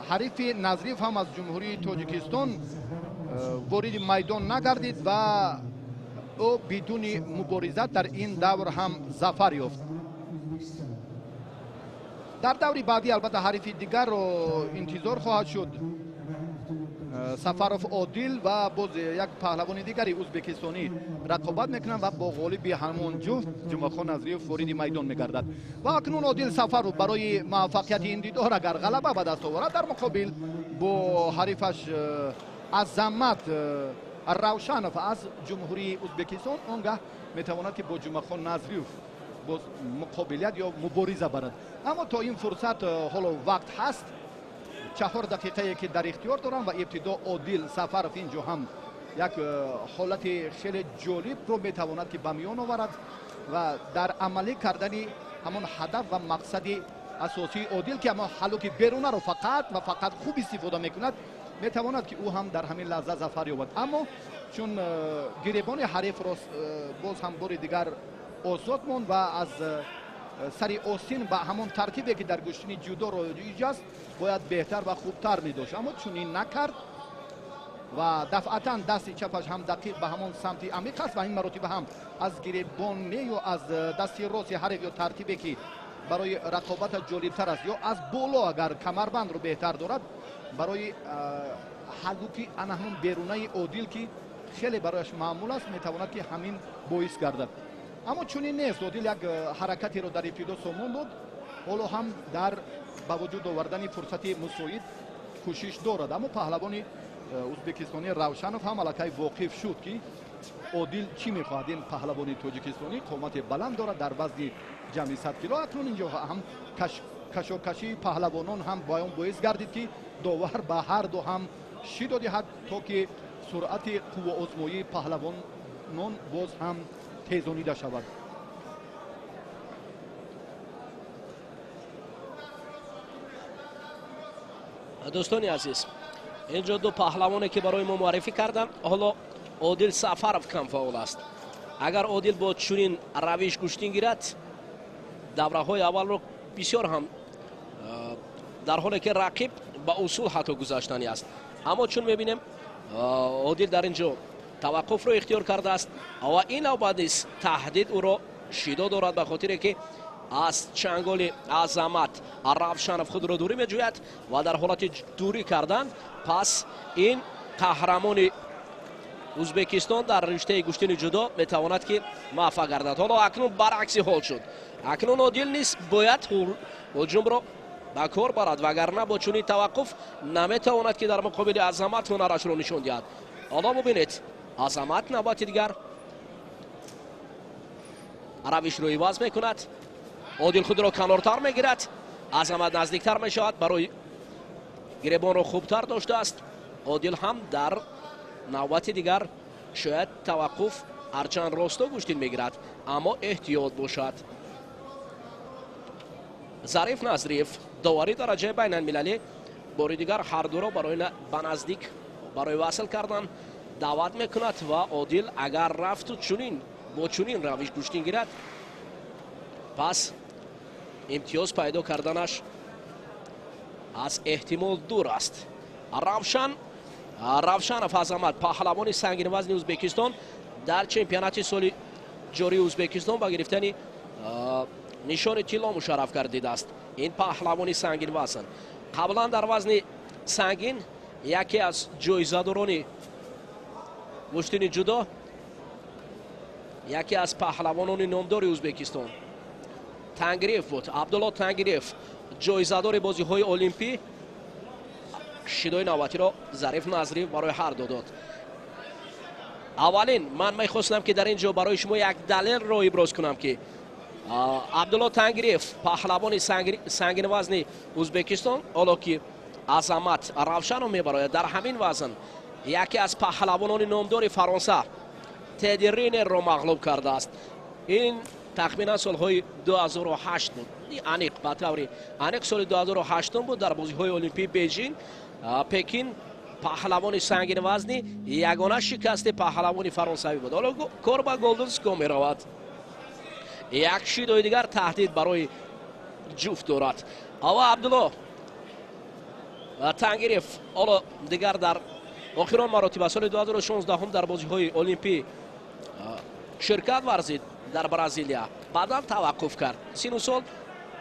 ҳарифи Назриев ҳам аз Ҷумҳурии Тоҷикистон вориди майдон нагардид ва ӯ бидуни мубориза дар ин давр ҳам зафар ёфт. Дар даври баъдӣ албатта ҳарифи дигарро интизор хоҳад шуд. Сафаров Одил ва боз як паҳлавони дигари ӯзбекистонӣ рақобат мекунанд ва бо ғолиби ҳамон ҷуфт Ҷумъахон Назриев вориди майдон мегардад. Ва акнун Одил Сафаров барои муваффақияти ин дидор агар ғалаба ба даст оварад, дар муқобил бо ҳарифаш Азамат Равшанов аз Ҷумҳурии Ӯзбекистон, он гаҳ метавонад ки бо Ҷумъахон Назриев боз муқобилият ё мубориза барад. Аммо то ин фурсат ҳоло вақт ҳаст, 4 дақиқае ки дар ихтиёр дорам ва ибтидо Одил Сафаров инҷо ҳам як ҳолати хеле ҷолибро метавонад ки ба миён оварад ва дар амалӣ кардани ҳамон ҳадаф ва мақсади асосии Одил, ки ҳамон ҳалуки берунаро фақат ва фақат хуб истифода мекунад, метавонад ки ӯ ҳам дар ҳамин лаҳза зафар ёбад. Аммо чун гиребони ҳарифро боз ҳам бори дигар озод монд ва аз сари остин ба ҳамон тартибе ки дар гӯштини ҷудо роиҷ аст бояд беҳтар ва хубтар медошт, аммо чунин накард ва дафъатан дасти чапаш ҳам дақиқ ба ҳамон самти амиқ аст ва ин маротиба ҳам аз гиребон не ё аз дасти рости ҳариф ё тартибе ки барои рақобата ҷолибтар аст ё аз боло агар камарбандро беҳтар дорад барои ҳалуки ана ҳамон берунаи Одил ки хеле барояш маъмул аст, метавонад ки ҳамин боис гардад. Аммо чунин нест. Одил як ҳаракатеро дар ибтидо сомон дод, ҳоло ҳам дар ба вуҷуд овардани фурсати мусоид кӯшиш дорад. Аммо паҳлавони ӯзбекистонӣ Равшанов ҳам аллакай воқиф шуд ки Одил чӣ мехоҳад. Ин паҳлавони тоҷикистонӣ қомати баланд дорад дар вазни ҷамъи 100 кило. Акнун инҷо ҳам кашокашии паҳлавонон ҳам баён боис гардид ки довар ба ҳар ду ҳам шидо диҳад то ки суръати қувваозмоии паҳлавонон боз ҳам тезонида шавад. Дӯстони азиз, инҷо ду паҳлавоне ки барои мо муаррифӣ карданд, ҳоло Одил Сафаров камфаъол аст. Агар Одил бо чунин равиш гӯштин гирад, давраҳои аввалро бисёр ҳам дар ҳоле ки рақиб ба усул ҳатто гузаштанӣ аст. Аммо чун мебинем Одил дар инҷо таваққуфро ихтиёр кардааст ва ин навбат низ таҳдид ӯро шидо дорад, ба хотире ки аз чанголи Азамат Равшанов худро дурӣ меҷӯяд ва дар ҳолати дурӣ кардан пас ин қаҳрамони Ӯзбекистон дар риштаи гӯштини ҷудо метавонад ки муваффақ гардад. Ҳоло акнун баръакси ҳол шуд. Акнун Одил низ бояд ҳуҷумро ба кор барад, вагарна бо чунин таваққуф наметавонад ки дар муқобили Азамат ҳунарашро нишон диҳад. Ҳоло бубинед, Азамат навбати дигар равишро иваз мекунад. Одил худро канортар мегирад, Азамат наздиктар мешавад, барои гиребонро хубтар доштааст. Одил ҳам дар навбати дигар шояд таваққуф ҳарчанд росто гӯштин мегирад, аммо эҳтиёт бошад. Зариф Назриев, довари дараҷаи байналмилалӣ, бори дигар ҳар дуро барои ба наздик барои васл кардан даъват мекунад ва Одил агар рафту чунин бо чунин равиш гӯштин гирад, пас имтиёз пайдо карданаш аз эҳтимол дур аст. Равшанов Азамат, паҳлавони сангинвазни Ӯзбекистон, дар чемпионати соли ҷории Ӯзбекистон ба гирифтани нишони тилло мушарраф гардидааст. Ин паҳлавони сангинвазн қаблан дар вазни сангин яке аз ҷоизадорони гӯштини ҷудо, яке аз паҳлавонони номдори Ӯзбекистон Тангриев буд. Абдулло Тангриев, ҷоизадори бозиҳои олимпӣ, шидои навбатиро Зариф Назриев барои ҳар ду дод. Аввалин ман мехостам ки дар ин ҷо барои шумо як далелро иброз кунам ки Абдулло Тангриев, паҳлавони сангинвазни Ӯзбекистон, ҳоло ки Азамат Равшанов мебарояд дар ҳамин вазн, яке аз паҳлавонони номдори Фаронса Теди Ринерро мағлуб кардааст. Ин тахминан солҳои 2008 буд, аниқ ба таври аниқ соли 2008 буд. Дар бозиҳои олимпии Беҷин Пекин паҳлавони сангинвазни ягона шикасти паҳлавони фаронсавӣ буд. Ҳоло кор ба Голденско меравад. Як шидои дигар таҳдид барои ҷуфт дорад. Ава Абдулло Тангириев ҳоло дигар дар охирон маротиба соли 2016 дар бозиҳои олимпӣ ширкат варзид дар Бразилия, баъдан таваққуф кард. Сину сол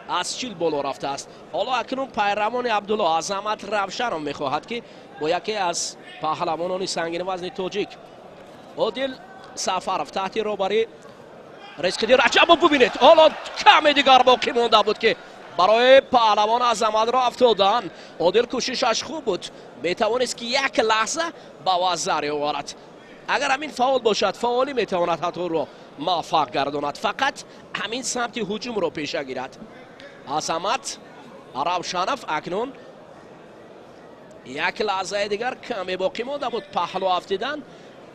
Аз 40 боло рафтааст. Ҳоло акнун пайравони Абдулло Азамат Равшанов мехоҳад, ки бо яке аз паҳлавонони сангинвазни тоҷик Одил Сафаров таҳти роҳбарии Ризқиддин Раҷабов. Бубинед, ҳоло каме дигар боқӣ монда буд, ки барои паҳлавон Азаматро афтодан. Одил кӯшишаш хуб буд, метавонист, ки як лаҳза ба вазаре оварад. Агар ҳамин фаъол бошад, фаъолӣ метавонад ҳатто ӯро муваффақ гардонад, фақат ҳамин самти ҳуҷумро пеша гирад. Азамат Равшанов акнун як лаҳзаи дигар каме боқӣ монда буд паҳлӯ афтидан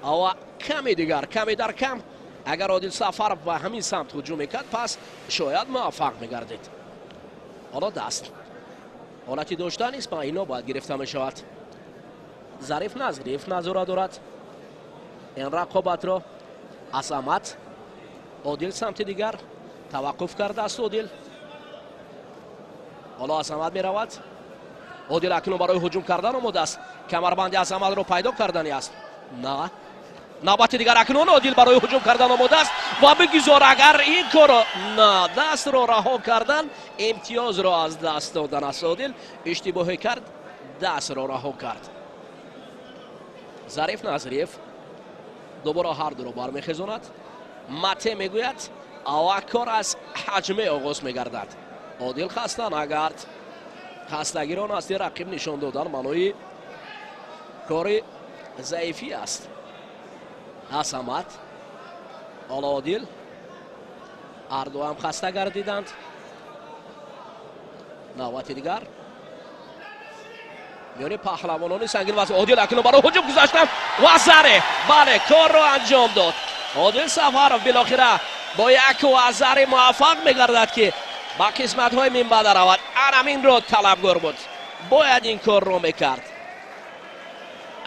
ва каме дигар, каме дар кам, агар Одил Сафаров ба ҳамин самт ҳуҷум мекард, пас шояд муваффақ мегардид. Ҳоло даст ҳолати дошта нест, ба ино бояд гирифта мешавад. Зариф Назриев назора дорад ин рақобатро. Азамат, Одил самти дигар таваққуф кардааст. Одил, ҳоло Азамат меравад. Одил акнун барои ҳуҷум кардан омода аст, камарбанди Азаматро пайдо кардани аст. На, навбати дигар акнун Одил барои ҳуҷум кардан омода аст ва бигузор, агар ин корро на, дастро раҳо кардан имтиёзро аз даст додан аст. Одил иштибоҳе кард, дастро раҳо кард. Зариф Назриев дубора ҳар дуро бармехезонад. Мате мегӯяд ва кор аз ҳаҷме оғоз мегардад. Одил хаста нагард, хастагиро назди рақиб нишон додан маънои кори заифӣ аст. Азамат, ҳоло Одил, ҳардуам хаста гардиданд. Навбати дигар миёни паҳлавонони сангин вазн. Одил акнун барои ҳуҷум гузаштан ва заре, бале, корро анҷом дод. Одил Сафаров билохира бо як вазари муваффақ мегардад, ки ба қисматҳои минбаъда равад. Анаминро талабгор буд, бояд ин корро мекард.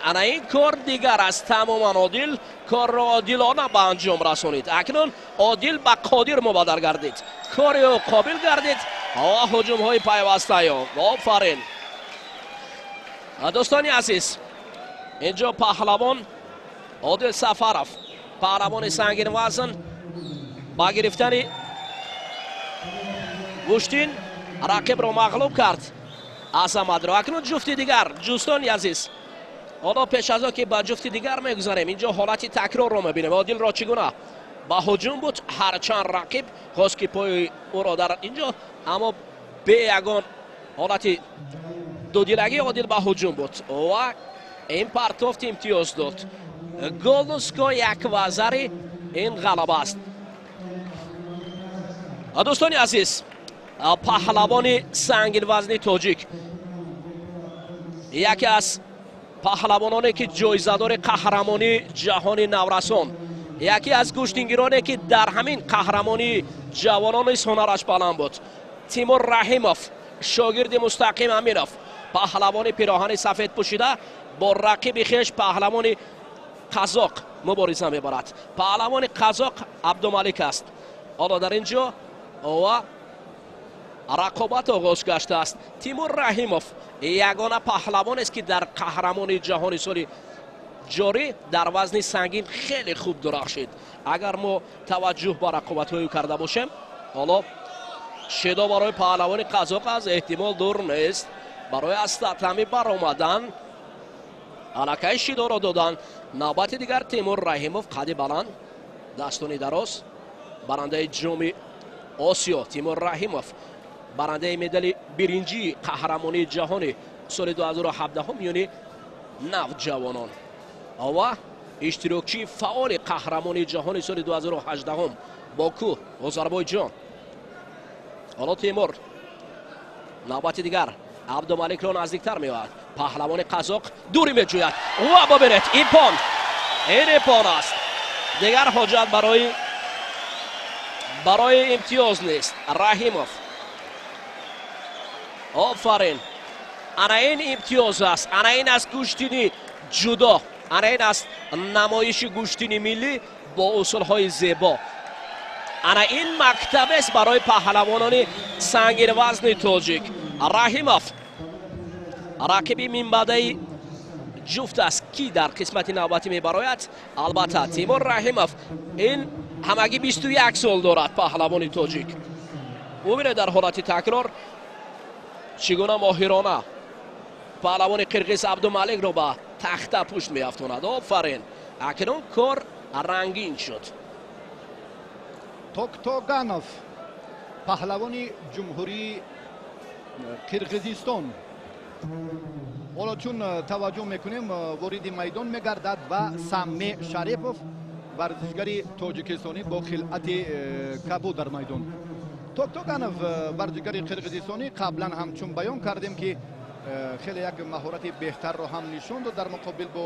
Ана ин кор дигар аст тамоман. Одил корро одилона ба анҷом расонид. Акнун Одил ба Қодир мубаддал гардид, кори ӯ қобил гардид ва ҳуҷумҳои пайвастаи ӯ. Офарин, дӯстони азиз! Инҷо паҳлавон Одил Сафаров, паҳлавони сангинвазн, ба гирифтани гӯштин рақибро мағлуб кард, Азаматро. Акнун ҷуфти дигар, дӯстони азиз. Ҳоло пеш аз он ки ба ҷуфти дигар мегузарем, инҷо ҳолати такрорро мебинем. Одилро чӣ гуна ба ҳуҷум буд, ҳарчанд рақиб хост, ки пои ӯро дар инҷо, аммо бе ягон ҳолати дудилагӣ Одил ба ҳуҷум буд ва ин партофт имтиёз дод. Голнуско як вазари ин ғалаба аст. Дӯстони азиз, паҳлавони сангинвазни тоҷик, яке аз паҳлавононе, ки ҷоизадори қаҳрамонии ҷаҳони наврасон, яке аз гӯштингироне, ки дар ҳамин қаҳрамонии ҷавонони ҳунараш баланд буд, Тимур Раҳимов, шогирди Мустақим Аминов, паҳлавони пироҳани сафед пӯшида бо рақиби хеш, паҳлавони қазоқ, мубориза мебарад. Паҳлавони қазоқ Абдумалик аст. Ҳоло дар ин ҷо ва рақобат оғоз гаштааст. Тимур Раҳимов ягона паҳлавонест, ки дар қаҳрамони ҷаҳони соли ҷорӣ дар вазни сангин хеле хуб дурахшид, агар мо таваҷҷӯҳ ба рақобатҳои ӯ карда бошем. Ҳоло шидо барои паҳлавони қазоқ аз эҳтимол дур нест. Барои аз татами баромадан аллакай шидоро додан. Навбати дигар Тимур Раҳимов, қади баланд, дастони дароз, барандаи Ҷоми Осиё Тимур Раҳимов, барандаи медали биринҷии қаҳрамонии ҷаҳони соли 2017 миёни навҷавонон ва иштирокчии фаъоли қаҳрамонии ҷаҳони соли 2018, Боку, Озарбойҷон. Ҳоло Тимур навбати дигар Абдумаликро наздиктар меояд. Паҳлавони қазоқ дурӣ меҷӯяд ва бибинед, иппон, ин иппон аст. Дигар ҳоҷат барои имтиёз нест. Раҳимов, офарин! Ана ин имтиёз аст, ана ин аст гӯштини ҷудо, ана ин аст намоиши гӯштини миллӣ бо усулҳои зебо. Ана ин мактабест барои паҳлавонони сангинвазни тоҷик. Раҳимов рақиби минбаъдаи ҷуфт аст, ки дар қисмати навбатӣ мебарояд. Албатта, Тимур Раҳимов ин ҳамагӣ 21 сол дорад, паҳлавони тоҷик. Бубинед, дар ҳолати такрор чӣ гуна моҳирона паҳлавони қирғиз Абдумаликро ба тахта пушт меафтонад. Офарин, акнун кор рангин шуд. Токтоганов, паҳлавони ҷумҳурии Қирғизистон, ҳоло чун таваҷҷӯҳ мекунем, вориди майдон мегардад ва Самме Шарипов, варзишгари тоҷикистонӣ бо хилъати кабуд дар майдон. Токтоганов, варзишгари қирғизистонӣ, қаблан ҳам чун баён кардем, ки хеле як маҳорати беҳтарро ҳам нишон дод дар муқобил бо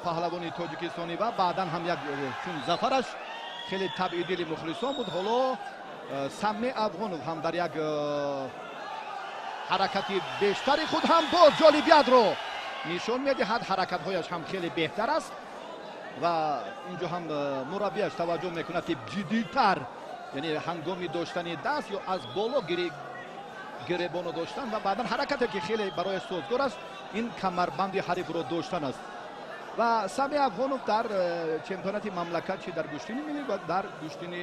паҳлавони тоҷикистонӣ ва баъдан ҳам як чун зафараш хеле табъи дили мухлисон буд. Ҳоло Самме Афғонов ҳам дар як ҳаракати бештари худ ҳам боз ҷолибиятро нишон медиҳад. Ҳаракатҳояш ҳам хеле беҳтар аст ва инҷо ҳам мураббияш таваҷҷӯҳ мекунад, ки ҷиддитар, яъне ҳангоми доштани даст ё аз боло гиребоно доштан ва баъдан ҳаракате, ки хеле барояш созгор аст, ин камарбанди ҳарифро доштан аст. Ва Сами Афғонов дар чемпионати мамлакат, чи дар гӯштини миллӣ ва дар гӯштини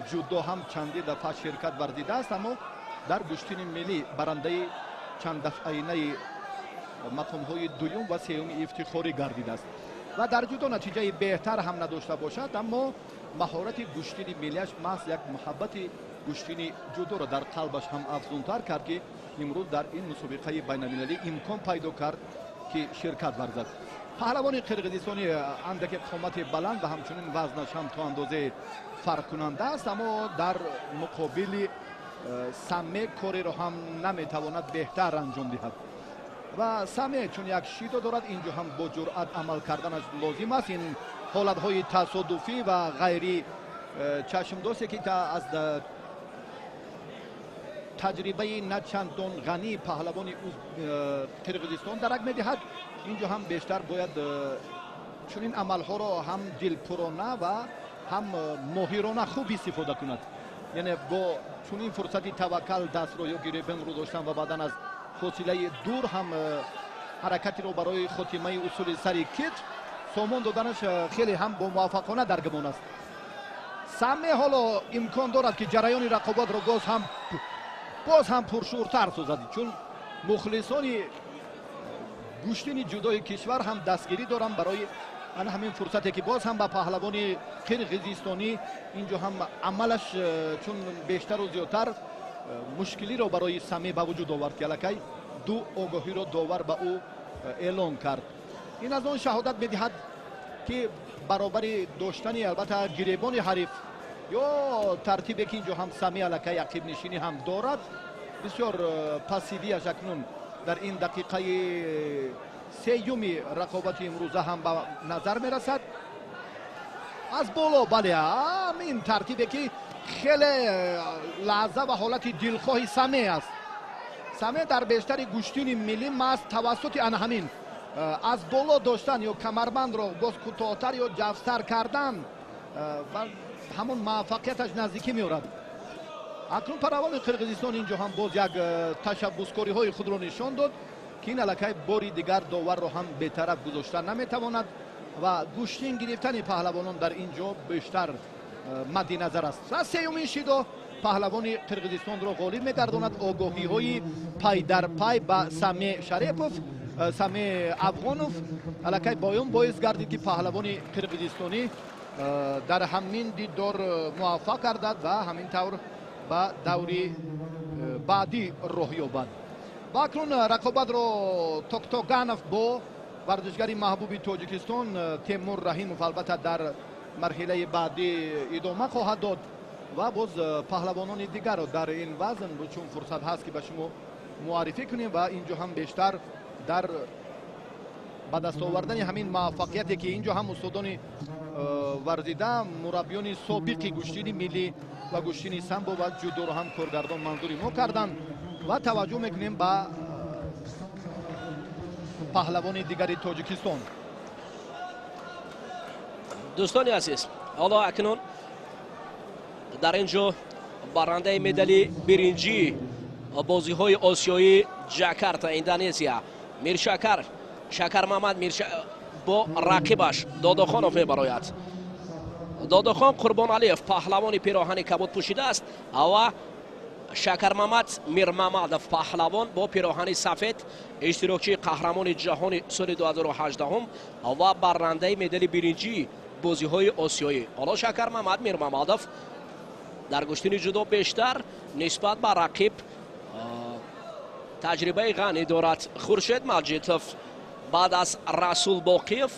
ҷудо ҳам чандин дафъа ширкат варзидааст, аммо дар гӯштини миллӣ барандаи чанд дафъаинаи мақомҳои дуюм ва сеюми ифтихорӣ гардидааст ва дар ҷудо натиҷаи беҳтар ҳам надошта бошад, аммо маҳорати гӯштини миллиаш маҳз як муҳаббати гӯштини ҷудоро дар қалбаш ҳам афзунтар кард, ки имрӯз дар ин мусобиқаи байналмилалӣ имкон пайдо кард, ки ширкат варзад. Паҳлавони қирғизистонӣ андаке қомати баланд ва ҳамчунин вазнаш ҳам то андозае фарқкунанда аст, аммо дар муқобили Саме кореро ҳам наметавонад беҳтар анҷом диҳад. Ва Саме чун як шидо дорад, инҷо ҳам бо ҷуръат амал карданаш лозим аст. Ин ҳолатҳои тасодуфӣ ва ғайри чашмдосте, ки аз таҷрибаи на чандон ғании паҳлавони Қирғизистон дарак медиҳад, инҷо ҳам бештар бояд чунин амалҳоро ҳам дилпурона ва ҳам моҳирона хуб истифода кунад. Яъне бо чунин фурсати таваккал дастро ё гиребенро доштан ва баъдан аз фосилаи дур ҳам ҳаракатеро барои хотимаи усули сари кит сомон доданаш хеле ҳам бомуваффақона дар гумон аст. Саме ҳоло имкон дорад, ки ҷараёни рақобатро боз ҳам пуршӯртар созад, чун мухлисони гӯштини ҷудои кишвар ҳам дастгирӣ доранд барои ана ҳамин фурсате, ки боз ҳам ба паҳлавони қирғизистонӣ инҷо ҳам амалаш чун бештару зиёдтар мушкилиро барои Саме ба вуҷуд овард, ки аллакай ду огоҳиро довар ба ӯ эълон кард. Ин аз он шаҳодат медиҳад, ки баробари доштани албатта гиребони ҳариф ё тартибе, ки инҷо ҳам Сами аллакай ақибнишинӣ ҳам дорад, бисёр пассивияш акнун дар ин дақиқаи сеюми рақобати имрӯза ҳам ба назар мерасад. Аз боло, бале, ин тартибе, ки хеле лаҳза ва ҳолати дилхоҳи Саме аст. Саме дар бештари гӯштини миллӣ маҳз тавассути ана ҳамин аз боло доштан ё камарбандро боз кӯтоҳтар ё ҷафстар кардан ва ҳамон муваффақияташ наздикӣ меорад. Акнун паҳлавони Қирғизистон инҷо ҳам боз як ташаббускориҳои худро нишон дод, ки ин аллакай бори дигар доварро ҳам бетараф гузошта наметавонад ва гӯштин гирифтани паҳлавонон дар ин ҷо бештар мадди назар аст. Ва сеюмин шидо паҳлавони Қирғизистонро ғолиб мегардонад. Огоҳиҳои пай дар пай ба Саме Шарепов, Саме Афғонов аллакай боён боис гардид, ки паҳлавони қирғизистонӣ дар ҳамин дидор муваффақ гардад ва ҳамин тавр ба даври баъдӣ роҳ ёбад. Ва акнун рақобатро Токтоганов бо варзишгари маҳбуби Тоҷикистон Темур Раҳимов албатта дар марҳилаи баъдӣ идома хоҳад дод ва боз паҳлавонони дигарро дар ин вазн чун фурсат ҳаст, ки ба шумо муаррифӣ кунем. Ва инҷо ҳам бештар дар ба даст овардани ҳамин муваффақияте, ки инҷо ҳам устодони варзида, мураббиёни собиқи гӯштини миллӣ ва гӯштини самбо ва ҷудоро ҳам коргардон манзури мо карданд. Ва таваҷҷӯҳ мекунем ба паҳлавони дигари Тоҷикистон. Дӯстони азиз, ҳоло акнун дар ин ҷо барандаи медали биринҷии бозиҳои осиёии Ҷакарта, Индонезия, Миршакар Шакармамад бо рақибаш Додохонов мебарояд. Додохон Қурбоналиев паҳлавони пироҳани кабуд пӯшидааст ва Шакармамад Мирмамадов паҳлавон бо пироҳани сафед, иштирокчии қаҳрамони ҷаҳони соли 2018 ва баррандаи медали биринҷии бозиҳои осиёӣ. Ҳоло Шакармамад Мирмамадов дар гӯштини ҷудо бештар нисбат ба рақиб таҷрибаи ғанӣ дорад. Хуршед Маҷитов баъд аз Расул Боқиев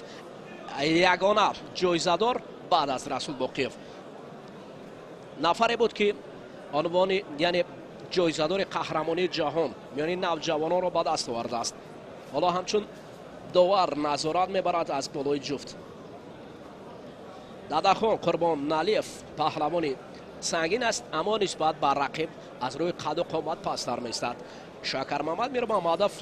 ягона ҷоизадор баъд аз Расул Боқиев нафаре буд, ки унвони, яъне ҷоизадори қаҳрамонии ҷаҳон миёни навҷавононро ба даст овардааст. Ҳоло ҳамчун довар назорат мебарад аз болои ҷуфт. Дадахон Қурбоналиев паҳлавони сангин аст, аммо нисбат ба рақиб аз рӯи қаду қомат пасттар меистад. Шакармамад Мирмамадов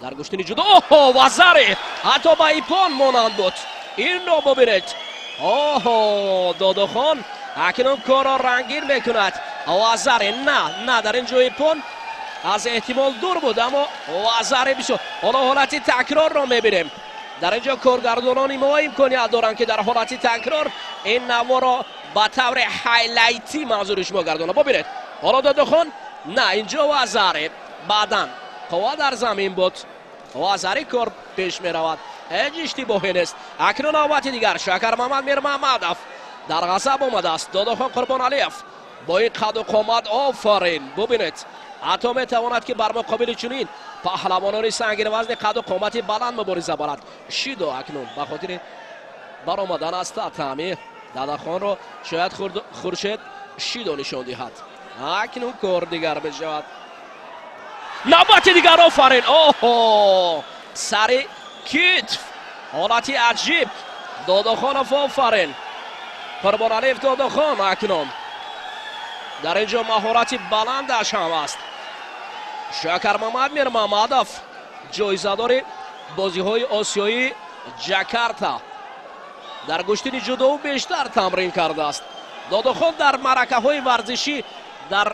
дар гӯштини ҷудо, оҳо, вазаре ҳатто ба ипон монанд буд. Инро бубинед. Оҳо, Додохон акнун корро рангин мекунад. Вазаре, на, на, дар ин ҷо ипон аз эҳтимол дур буд, аммо вазаре бисёр. Ҳоло ҳолати такрорро мебинем. Дар ин ҷо коргардонони мо имконият доранд, ки дар ҳолати такрор ин наворо ба таври хайлайтӣ манзури шумо гардонанд. Бубинед, ҳоло Додохон, на, инҷо вазаре, баъдан қувва дар замин буд, вазари кор пеш меравад, ҳеҷ иштибоҳе нест. Акнун навбати дигар Шакармамад Мирмамадов дар ғазаб омадааст. Додохон Қурбоналиев бо ин қаду қомат, офарин, бубинед, ҳатто метавонад, ки бар муқобили чунин паҳлавонони сангинвазни қаду қомати баланд мубориза барад. Шидо акнун ба хотири баромадан аз татами Дадахонро шояд Хуршед шидо нишон диҳад. Акнун кор дигар мешавад. Навбати дигар, офарин, оҳо, сари китф, ҳолати аҷиб. Додохонов, офарин, Қурбоналиев Додохон акнун дар ин ҷо маҳорати баландаш ҳам аст. Шакармамад Мирмамадов ҷоизадори бозиҳои осиёии Ҷакарта дар гӯштини ҷудоу бештар тамрин кардааст. Додохон дар маъракаҳои варзишӣ, дар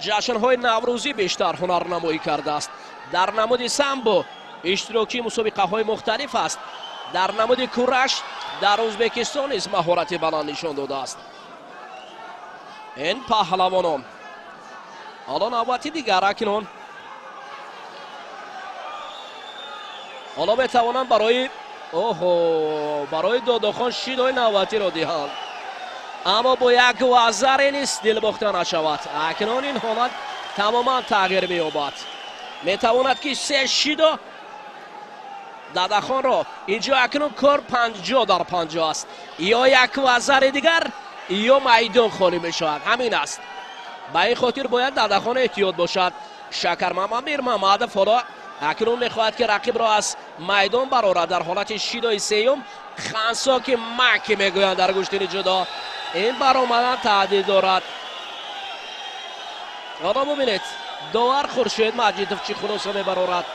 ҷашнҳои наврӯзӣ бештар ҳунарнамоӣ кардааст. Дар намуди самбо иштирокчии мусобиқаҳои мухталиф аст. Дар намуди кураш дар Ӯзбекистон низ маҳорати баланд нишон додааст ин паҳлавонон. Ҳоло навбати дигар, акнун ҳоло метавонанд барои, оҳо, барои Додохон шидои навбатиро диҳанд, аммо бо як вазаре низ дилбохта нашавад. Акнун ин ҳолат тамоман тағйир меёбад. Метавонад, ки се шидо Дадахонро инҷо. Акнун кор 50 дар 50 аст: ё як вазари дигар, ё майдон холӣ мешавад. Ҳамин аст. Ба ин хотир бояд Дадахон эҳтиёт бошад. Шакармамад Мирмамадов ҳоло акнун мехоҳад, ки рақибро аз майдон барорад. Дар ҳолати шидои сеюм, хансоки маки мегӯянд дар гӯштини ҷудо, ин баромадан таҳдид дорад. Ҳоло бубинед, довар Хуршед Маҷидов чӣ хулоса мебарорад.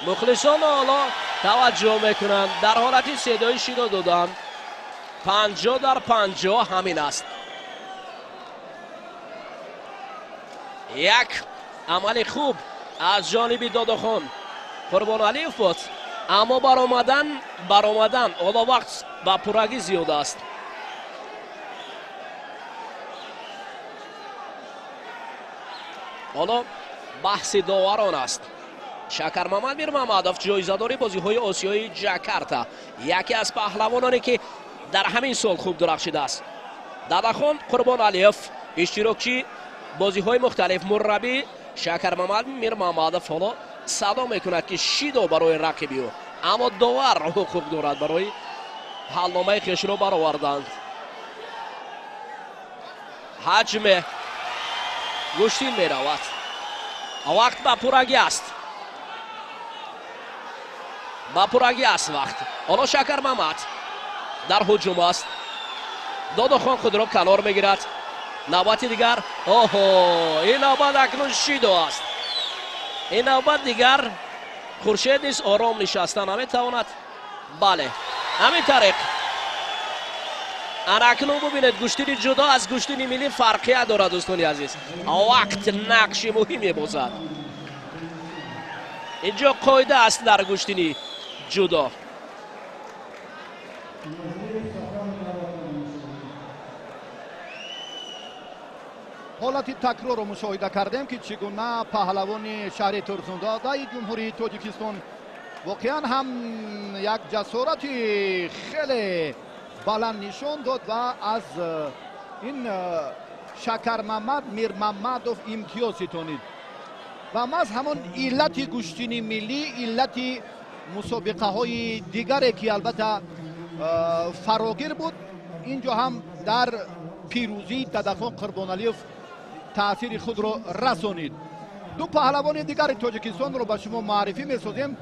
Мухлисон ҳоло таваҷҷӯҳ мекунанд. Дар ҳолати седои шидо додан 50 дар 50 ҳамин аст. Як амали хуб аз ҷониби Додохон Қурбоналиев буд, аммо баромадан ҳоло вақт ба пуррагӣ зиёд аст. Ҳоло баҳси доварон аст. Шакармамад Мирмамадов, ҷоизадори бозиҳои осиёии Ҷакарта, яке аз паҳлавононе, ки дар ҳамин сол хуб дурахшидааст. Дадахон Қурбоналиев, иштирокчии бозиҳои мухталиф, мураббӣ Шакармамад Мирмамадов ҳоло садо мекунад, ки шидо барои рақиби ӯ, аммо довар ҳуқуқ дорад барои ҳалномаи хешро бароварданд. Ҳаҷме гӯштин меравад, вақт ба пуррагӣ аст, ба пуррагӣ аст вақт. Ҳоло Шакармамад дар ҳуҷум аст. Додохон худро канор мегирад. Навбати дигар, оҳо, ин навбат акнун шидо аст. Ин навбат дигар Хуршед низ ором нишаста наметавонад. Бале, ҳамин тариқ. Ана акнун бубинед, гӯштини ҷудо аз гӯштини миллӣ фарқият дорад, дӯстони азиз. Вақт нақши муҳим мебозад. Инҷо қоида аст дар гӯштини ҷудо. Ҳолати такрорро мушоҳида кардем, ки чӣ гуна паҳлавони шаҳри Турсунзодаи Ҷумҳурии Тоҷикистон воқеан ҳам як ҷасорати хеле баланд нишон дод ва аз ин Шакармамад Мирмамадов имтиёз ситонид. Ва маҳз ҳамон иллати гӯштини миллӣ, иллати мусобиқаҳои дигаре, ки албатта фарогир буд, ин ҷо ҳам дар пирӯзии Дадахон Қурбоналиев таъсири худро расонид. Ду паҳлавони дигари Тоҷикистонро ба шумо муаррифӣ месозем.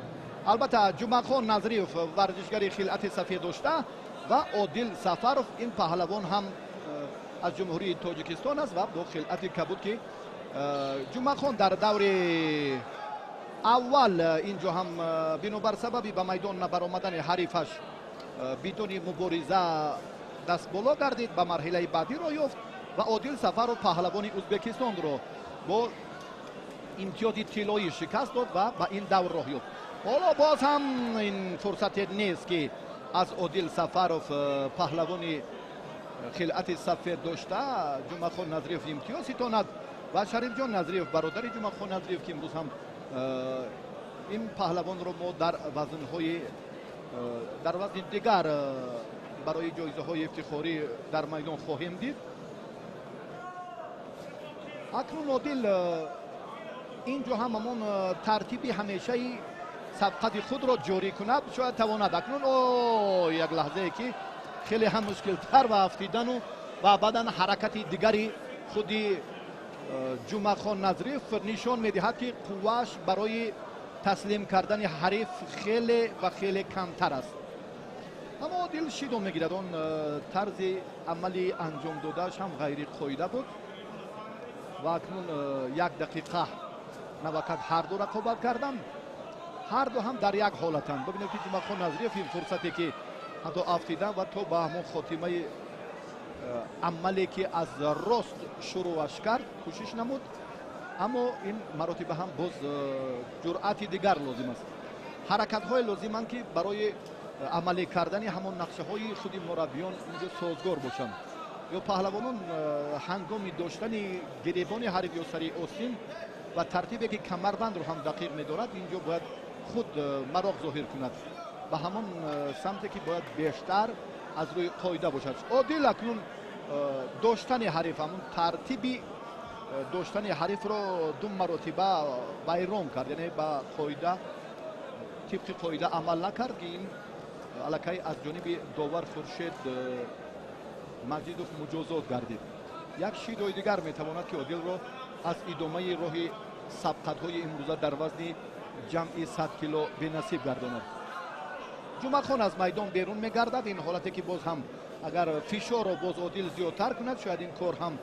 Албатта, Ҷумъахон Назриев, варзишгари хилъати сафед дошта, ва Одил Сафаров. Ин паҳлавон ҳам аз Ҷумҳурии Тоҷикистон аст ва бо хилъати кабуд, ки Ҷумъахон дар даври аввал ин ҷо ҳам бинобар сабаби ба майдон набаромадани ҳарифаш бидуни мубориза дастболо гардид, ба марҳилаи баъдӣ роҳ ёфт, ва Одил Сафаров паҳлавони Ӯзбекистонро бо имтиёзи тиллоӣ шикаст дод ва ба ин давр роҳ ёфт. Ҳоло боз ҳам ин фурсате нест, ки аз Одил Сафаров, паҳлавони хилъати сафед дошта, Ҷумъахон Назриев имтиёз ситонад. Ва Шарифҷон Назриев, бародари Ҷумъахон Назриев, ки имрӯз ҳам ин паҳлавонро мо дар вазнҳои дар вазни дигар барои ҷоизаҳои ифтихорӣ дар майдон хоҳем дид. Акнун Одил ин ҷо ҳам ҳамон тартиби ҳамешаи сабқати худро ҷорӣ кунад, шояд тавонад. Акнун о як лаҳзае, ки хеле ҳам мушкилтар ва афтидану ва баъдан ҳаракати дигари худи Ҷумъахон Назриев нишон медиҳад, ки қуввааш барои таслим кардани ҳариф хеле ва хеле камтар аст. Аммо Одил шидо мегирад. Он тарзи амали анҷом додааш ҳам ғайриқоида буд. Ва акнун як дақиқа навакак ҳарду рақобат карданд, ҳарду ҳам дар як ҳолатанд. Бибинед, ки Ҷумъахон Назриев ин фурсате, ки ҳатто афтидан ва то ба ҳамон хотимаи амале, ки аз рост шурӯъаш кард, кӯшиш намуд, аммо ин маротиба ҳам боз ҷуръати дигар лозим аст, ҳаракатҳое лозиманд, ки барои амалӣ кардани ҳамон нақшаҳои худи мураббиён инҷо созгор бошанд. Ё паҳлавонон ҳангоми доштани гиребони ҳариф ё сари осин ва тартибе, ки камарбандро ҳам дақиқ медорад, инҷо бояд худ мароқ зоҳир кунад ба ҳамон самте, ки бояд бештар аз рӯи қоида бошад. Одил акнун доштани ҳариф, ҳамон тартиби доштани ҳарифро ду маротиба вайрон кард, яъне ба қоида, тибқи қоида амал накард, ки ин аллакай аз ҷониби довар Хуршед Маҷидов муҷозот гардид. Як шидои дигар метавонад, ки Одилро аз идомаи роҳи сабқатҳои имрӯза дар вазни ҷамъи 100 кило бенасиб гардонад. Ҷумъахон аз майдон берун мегардад. Ин ҳолате, ки боз ҳам агар фишорро боз Одил зиёдтар кунад, шояд ин кор ҳам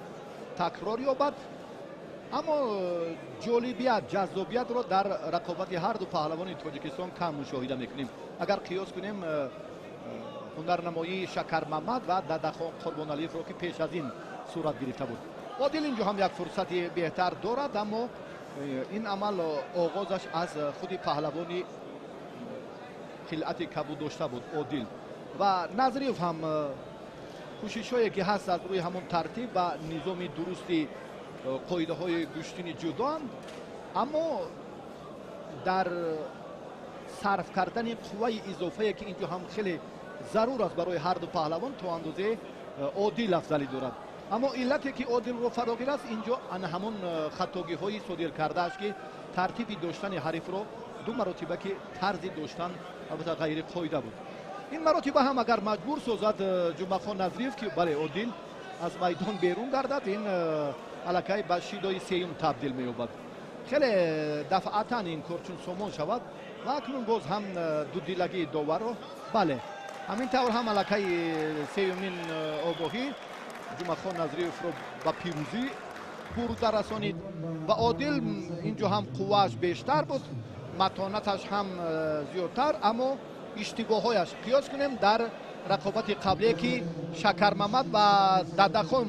такрор ёбад. Аммо ҷолибият, ҷаззобиятро дар рақобати ҳарду паҳлавони Тоҷикистон кам мушоҳида мекунем, агар қиёс кунем ҳунарнамоии Шакармамад ва Дадахон Қурбоналиевро, ки пеш аз ин сурат гирифта буд. Одил инҷо ҳам як фурсати беҳтар дорад, аммо ин амал оғозаш аз худи паҳлавони хилъати кабуд дошта буд, Одил. Ва Назриев ҳам кӯшишҳое, ки ҳаст, аз рӯи ҳамон тартиб ва низоми дурусти қоидаҳои гӯштини ҷудоанд, аммо дар сарф кардани қувваи изофае, ки инҷо ҳам хеле зарур аст барои ҳарду паҳлавон, то андозае Одил афзалӣ дорад. Аммо иллате, ки Одилро фарогир аст, инҷо ана ҳамон хатогиҳои содир кардааш, ки тартиби доштани ҳарифро ду маротиба, ки тарзи доштан албатта ғайриқоида буд. Ин маротиба ҳам агар маҷбур созад Ҷумъахон Назриев, ки бале, Одил аз майдон берун гардад, ин аллакай ба шидои сеюм табдил меёбад. Хеле дафъатан ин кор чун сомон шавад. Ва акнун боз ҳам дудилагии доварро, бале, ҳамин тавр ҳам аллакай сеюмин огоҳӣ Ҷумъахон Назриевро ба пирӯзӣ бурда расонид. Ва Одил инҷо ҳам қуввааш бештар буд, матонаташ ҳам зиёдтар, аммо иштибоҳҳояш, қиёс кунем дар рақобати қаблие, ки Шакармамад ва Дадахон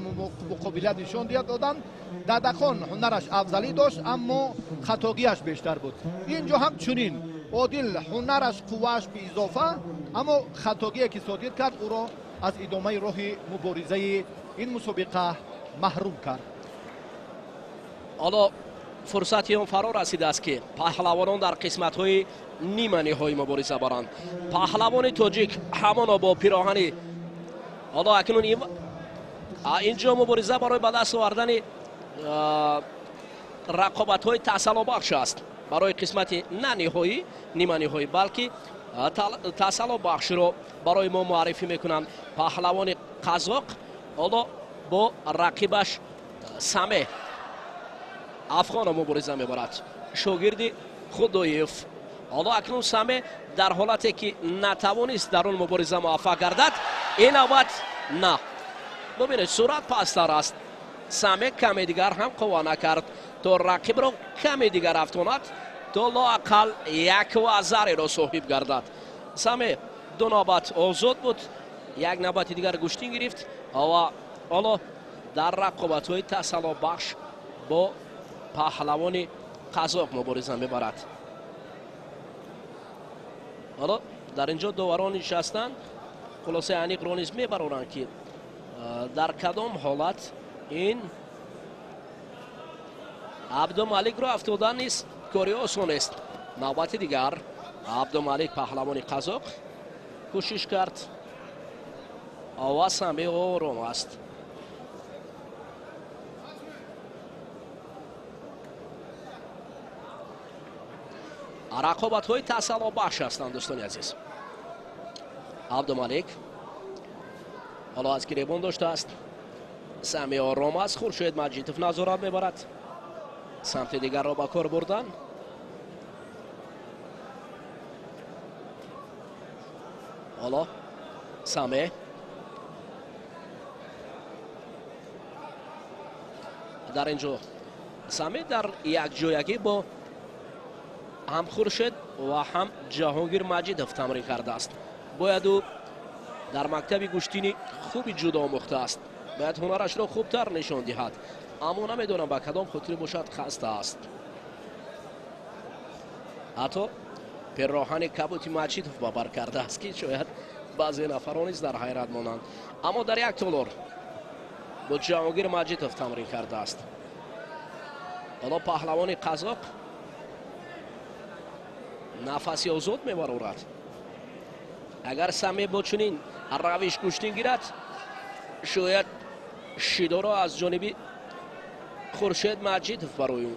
муқобилият нишон доданд, Дадахон ҳунараш афзалӣ дошт, аммо хатогиаш бештар буд. Инҷо ҳам чунин: Одил ҳунараш, қуввааш биизофа, аммо хатогие, ки содир кард, ӯро аз идомаи роҳи муборизаи ин мусобиқа маҳрум кард. Ҳоло фурсати он фаро расидааст, ки паҳлавонон дар қисматҳои нима ниҳоӣ мубориза баранд. Паҳлавони тоҷик ҳамоно бо пироҳани ҳоло акнун инҷо мубориза барои ба даст овардани рақобатҳои тасаллобахш аст барои қисмати на ниҳоӣ, нима ниҳоӣ, балки тасаллобахшро барои мо муаррифӣ мекунанд. Паҳлавони қазоқ ҳоло бо рақибаш Саме Афғонро мубориза мебарад, шогирди Худоев. Ҳоло акнун Саме дар ҳолате ки натавонист дар он мубориза муваффақ гардад, ин навбат на, бубинед, сурат пасттар аст. Саме каме дигар ҳам қувва накард, то рақибро каме дигар афтонад, то лоақал як вазареро соҳиб гардад. Саме ду навбат озод буд, як навбати дигар гӯштин гирифт ва ҳоло дар рақобатҳои тасаллобахш бо паҳлавони қазоқ мубориза мебарад. Ҳоло дар инҷо доварон нишастанд, хулосаи аниқро низ мебароранд, ки дар кадом ҳолат ин Абдумаликро афтодан низ кори осон нест. Навбати дигар Абдумалик, паҳлавони қазоқ, кӯшиш кард ва Саме ором аст. Рақобатҳои тасаллобахш ҳастанд, дӯстони азиз. Абдумалик ҳоло аз гиребон доштааст. Сами ором аст. Хуршед Маҷидов назорат мебарад. Самти дигарро ба кор бурдан. Ҳоло Саме дар инҷо, Саме дар якҷоягӣ бо ҳам Хуршед ва ҳам Ҷаҳонгир Маҷидов тамрин кардааст. Бояд ӯ дар мактаби гӯштини хуби ҷудо омӯхтааст, бояд ҳунарашро хубтар нишон диҳад, аммо намедонам ба кадом хотире бошад, хаста аст. Ҳатто пироҳани кабути Маҷидов ба бар кардааст, ки шояд баъзе нафарон низ дар ҳайрат монанд, аммо дар як толор бо Ҷаҳонгир Маҷидов тамрин кардааст. Ҳоло паҳлавони қазоқ нафаси озод мебарорад. Агар Саме бо чунин равиш гӯштин гирад, шояд шидоро аз ҷониби Хуршед Маҷидов барои ӯ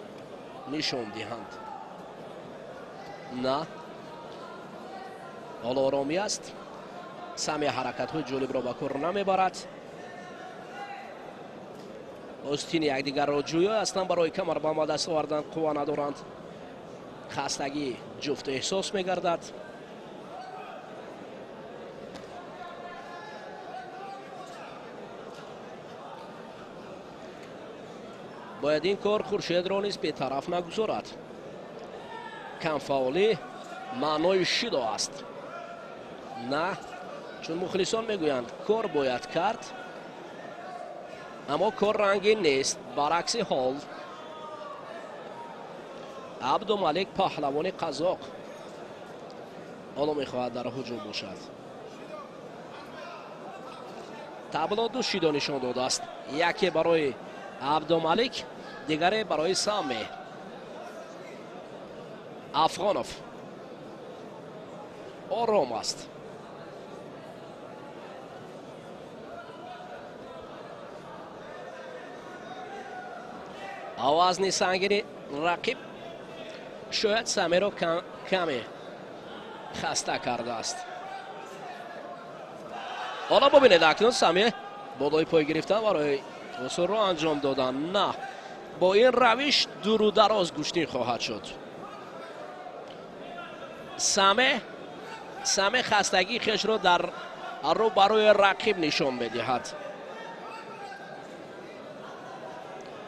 нишон диҳанд. На, ҳоло оромӣ аст. Саме ҳаракатҳои ҷолибро ба кор намебарад. Остини якдигарро ҷӯё ҳастанд, барои камарбанд ба даст овардан қувва надоранд. Хастагӣ ҷуфт эҳсос мегардад. Бояд ин кор Хуршедро низ бетараф нагузорад. Камфаъолӣ маънои шидо аст. На, чун мухлисон мегӯянд, кор бояд кард, аммо кор рангин нест. Баръакси ҳол, Абдумалик, паҳлавони қазоқ, ҳоло мехоҳад дар ҳуҷум бошад. Табло ду шидо нишон додааст, яке барои Абдумалик, дигаре барои Саме. Афғонов ором аст. Вазни сангини рақиб шояд Самеро каме хаста кардааст. Ҳоло бубинед, акнун Саме болои пой гирифтан барои усулро анҷом додан. На, бо ин равиш дуру дароз гӯштин хоҳад шуд. Саме хастагии хешро дар рӯ барои рақиб нишон медиҳад.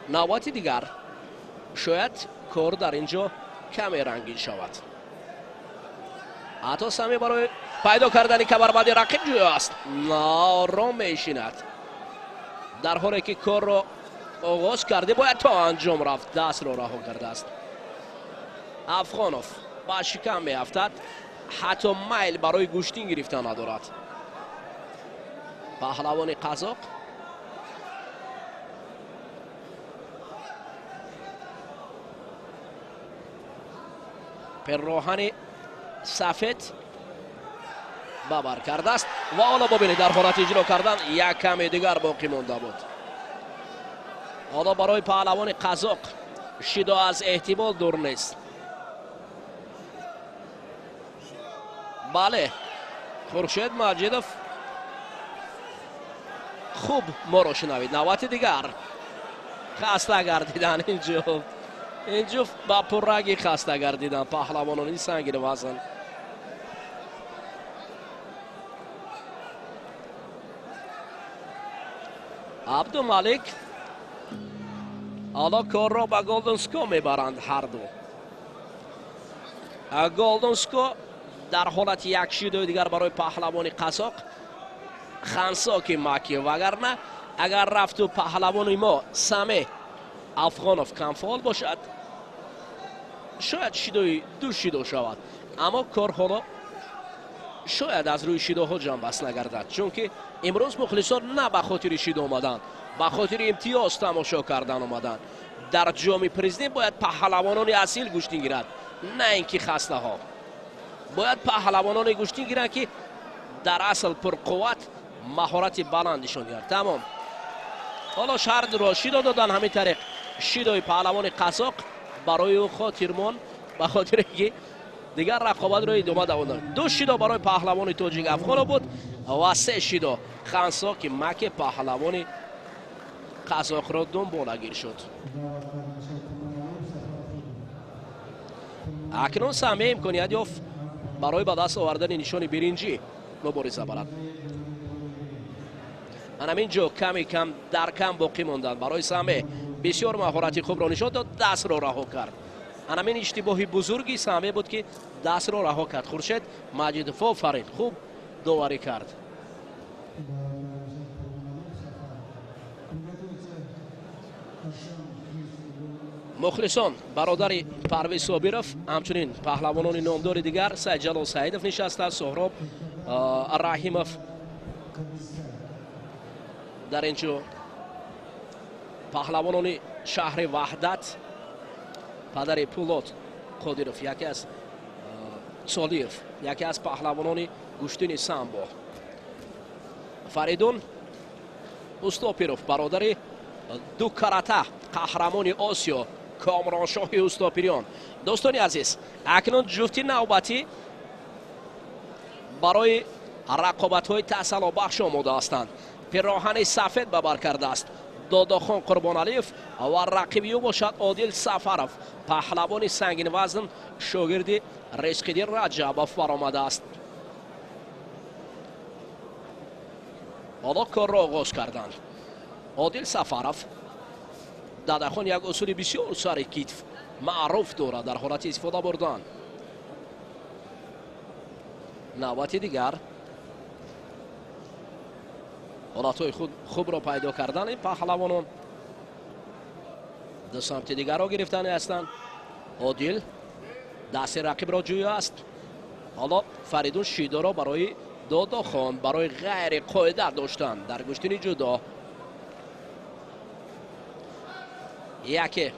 Навбати дигар шояд кор дар инҷо каме рангин шавад. Ҳатто Саме барои пайдо кардани камарбанди рақиб ҷӯё аст. Наором мешинад. Дар ҳоле ки корро оғоз карде, бояд то анҷом рафт. Дастро раҳо кардааст. Афғонов ба шикам меафтад, ҳатто майл барои гӯштин гирифтан надорад. Паҳлавони қазоқ. Пироҳани сафед бабар кардааст ва ҳоло бубинед, дар ҳолати иҷро кардан як каме дигар боқӣ монда буд. Ҳоло барои паҳлавони қазоқ шидо аз эҳтимол дур нест. Бале, Хуршед Маҷидов хуб моро шунавид. Навбати дигар хаста гардидан ин ҷуфт, ин ҷуфт ба пуррагӣ хаста гардидан паҳлавонони сангинвазн. Абдумалик ҳоло корро ба Голден Ско мебаранд ҳарду. Голден Ско дар ҳолати як шидои дигар барои паҳлавони қазоқ Хансоки Маки, вагарна агар рафту паҳлавони мо Саме Афғонов камфаъол бошад, шояд шидои ду шидо шавад. Аммо кор ҳоло шояд аз рӯи шидоҳо ҷамъбаст нагардад, чунки имрӯз мухлисон на ба хотири шидо омаданд, ба хотири имтиёз тамошо кардан омаданд. Дар ҷоми президент бояд паҳлавонони асил гӯштин гирад, на ин ки хастаҳо. Бояд паҳлавонони гӯштин гиранд, ки дар асл пурқувват, маҳорати баланд нишон диҳанд. Тамом, ҳоло шаҳрро шидо додан. Ҳамин тариқ шидои паҳлавони қазоқ барои ӯ хотирмон, ба хотире ки дигар рақобатро идома давонад. Ду шидо барои паҳлавони тоҷик Афғонов буд ва се шидо Хансоки Маки паҳлавони қазоқро дунболагир шуд. Акнун Саме имконият ёфт барои ба даст овардани нишони биринҷӣ мубориза барад. Ҳамин ҷо ками кам дар кам боқӣ монданд барои Саме. Бисёр маҳорати хубро нишон дод, дастро раҳо кард. Ҳамин иштибоҳи бузурги Саме буд, ки дастро раҳо кард. Хуршед Маҷидов офарин, хуб доварӣ кард. Мухлисон, бародари Парвиз Собиров, ҳамчунин паҳлавонони номдори дигар Сайдҷалол Саидов нишастааст, Соҳроб Раҳимов дар ин ҷо, паҳлавонони шаҳри Ваҳдат, падари Пулод Қодиров, яке аз Солиев, яке аз паҳлавонони гӯштини самбо, Фаридун Устопиров, бародари ду карата қаҳрамони Осиё Комроншоҳи Устопириён. Дӯстони азиз, акнун ҷуфти навбатӣ барои рақобатҳои таъсалобахш омода ҳастанд. Пироҳани сафед бабар кардааст Додохон Қурбоналиев ва рақиби ӯ бошад Одил Сафаров, паҳлавони сангинвазн, шогирди Ризқиддин Раҷабов баромадааст. Ҳоло корро оғоз карданд. Одил Сафаров, Дадахон як усули бисёр сари китф маъруф дорад дар ҳолати истифода бурдан. Навбати дигар ҳолатҳои хубро пайдо кардан ин паҳлавонон ду самти дигарро гирифтани ҳастанд. Одил дасти рақибро ҷӯё аст. Ҳоло Фаридун шидоро барои Додохон барои ғайри қоида доштан дар гӯштини ҷудо. Яке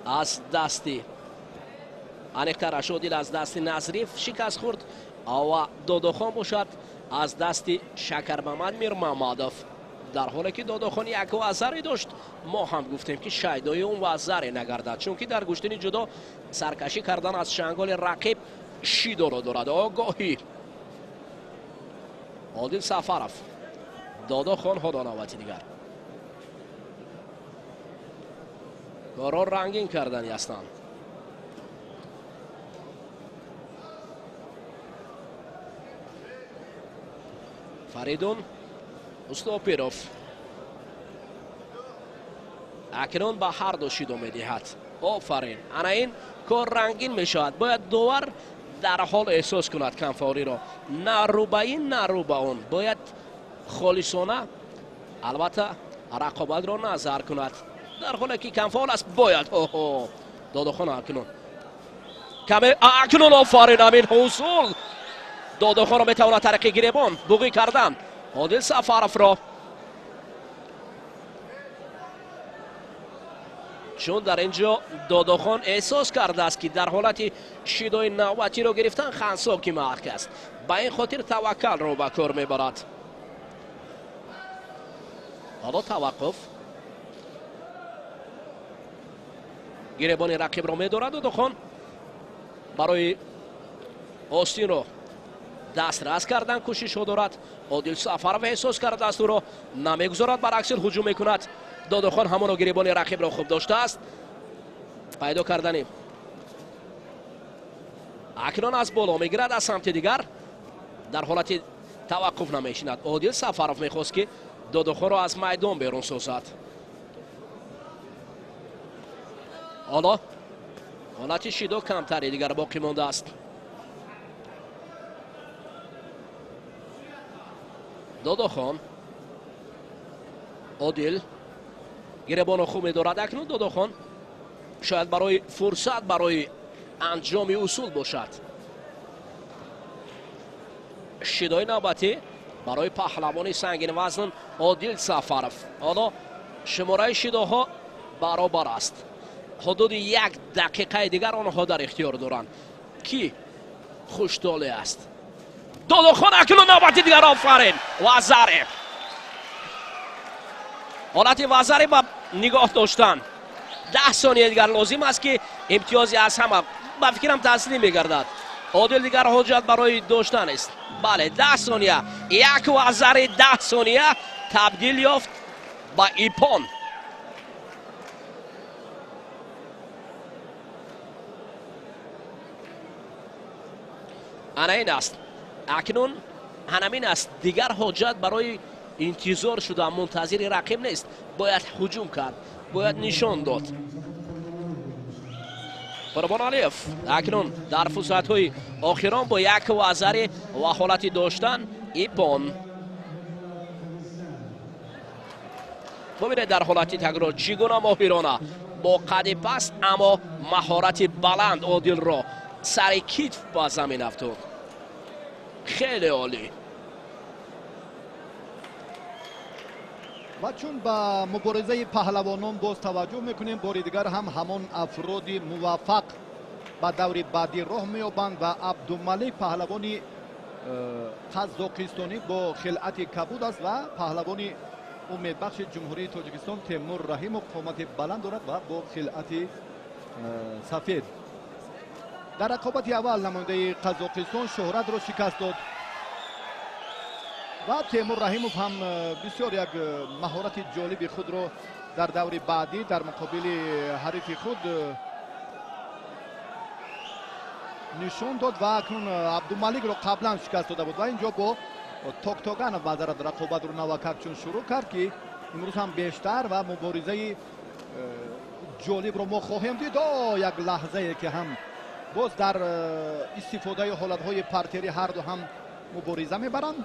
аз дасти аниқтараш Одил аз дасти Назриф шикаст хӯрд ва Додохон бошад аз дасти Шакармамад Мирмамадов. Дар ҳоле ки Додохон як вазаре дошт, мо ҳам гуфтем ки шайдои он вазаре нагардад, чунки дар гӯштини ҷудо саркашӣ кардан аз чанголи рақиб шидоро дорад. Огоҳӣ Одил Сафаров, Додохон ҳоло навбати дигар корро рангин кардани ҳастанд. Фаридун Устопиров акнун ба ҳар ду шидо медиҳад. Офарин, ана ин кор рангин мешавад. Бояд довар дар ҳол эҳсос кунад камфаъолиро, на рӯ ба ин, на рӯ ба он. Бояд холисона албатта рақобатро назар кунад. Дар ҳоле ки камфаъол аст бояд оҳо Додохон акнун каме акнун офарин, ҳамин ҳусул Додохонро метавонад тариқи гиребон буғӣ кардан. Одил Сафаровро Чун дар ин ҷо Додохон эҳсос кардааст, ки дар ҳолати шидои навбатиро гирифтан хансоки марг аст. Ба ин хотир таваккалро ба кор мебарад. Ҳоло таваққуф. Гиребони рақибро медорад Додохон. Барои остинро дастрас кардан кӯшишҳо дорад. Одил Сафаров эҳсос кардааст, ӯро намегузорад, баръакс ҳуҷум мекунад. Додохон ҳамоно гиребони рақибро хуб доштааст. Пайдо кардани акнун аз боло мегирад, аз самти дигар дар ҳолати таваққуф намешинад. Одил Сафаров мехост, ки Додохонро аз майдон берун созад. Ҳоло ҳолати шидо камтари дигар боқӣ мондааст. Додохон, Одил гиребонро хуб медорад. Акнун Додохон шояд барои фурсат барои анҷоми усул бошад. Шидои навбатӣ барои паҳлавони сангинвазн Одил Сафаров. Ҳоло шумораи шидоҳо баробар аст. Ҳудуди як дақиқаи дигар онҳо дар ихтиёр доранд. Ки хуштоле аст? Додохон акнун навбати дигар, офарин! Вазаре. Ҳолати вазаре ба нигоҳ доштан. 10 сония дигар лозим аст, ки имтиёзи аз ҳама ба фикрам таслим мегардад. Одил дигар ҳоҷат барои доштан аст. Бале, 10 сония. Як вазари 10 сония табдил ёфт ба ипон. Ана ин аст. Акнун ҳанамин аст. Дигар ҳоҷат барои интизор шуда мунтазири рақиб нест. Бояд ҳуҷум кард, бояд нишон дод. Қурбон Алиев акнун дар фурсатҳои охирон бо як вазари ва ҳолати доштан ипон. Бубинед дар ҳолати такрор чӣ гуна моҳирона бо қади паст, аммо маҳорати баланд Одилро сари китф ба замин афтод. Хеле олӣ. Ва чун ба муборизаи паҳлавонон боз таваҷҷӯҳ мекунем, бори дигар ҳам ҳамон афроди муваффақ ба даври баъдӣ роҳ меёбанд ва Абдумалик паҳлавони қазоқистонӣ бо хилъати кабуд аст ва паҳлавони умедбахши Ҷумҳурии Тоҷикистон Темур Раҳимов қомати баланд дорад ва бо хилъати сафед. Дар рақобати аввал намояндаи Қазоқистон Шӯҳратро шикаст дод ва Темур Раҳимов ҳам бисёр як маҳорати ҷолиби худро дар даври баъдӣ дар муқобили ҳарифи худ нишон дод ва акнун Абдумаликро қаблан шикаст дода буд ва инҷо бо Токтоганов маъзарат рақобатро навакак чун шурӯъ кард, ки имрӯз ҳам бештар ва муборизаи ҷолибро мо хоҳем дид. Як лаҳзае ки ҳам боз дар истифодаи ҳолатҳои партери ҳарду ҳам мубориза мебаранд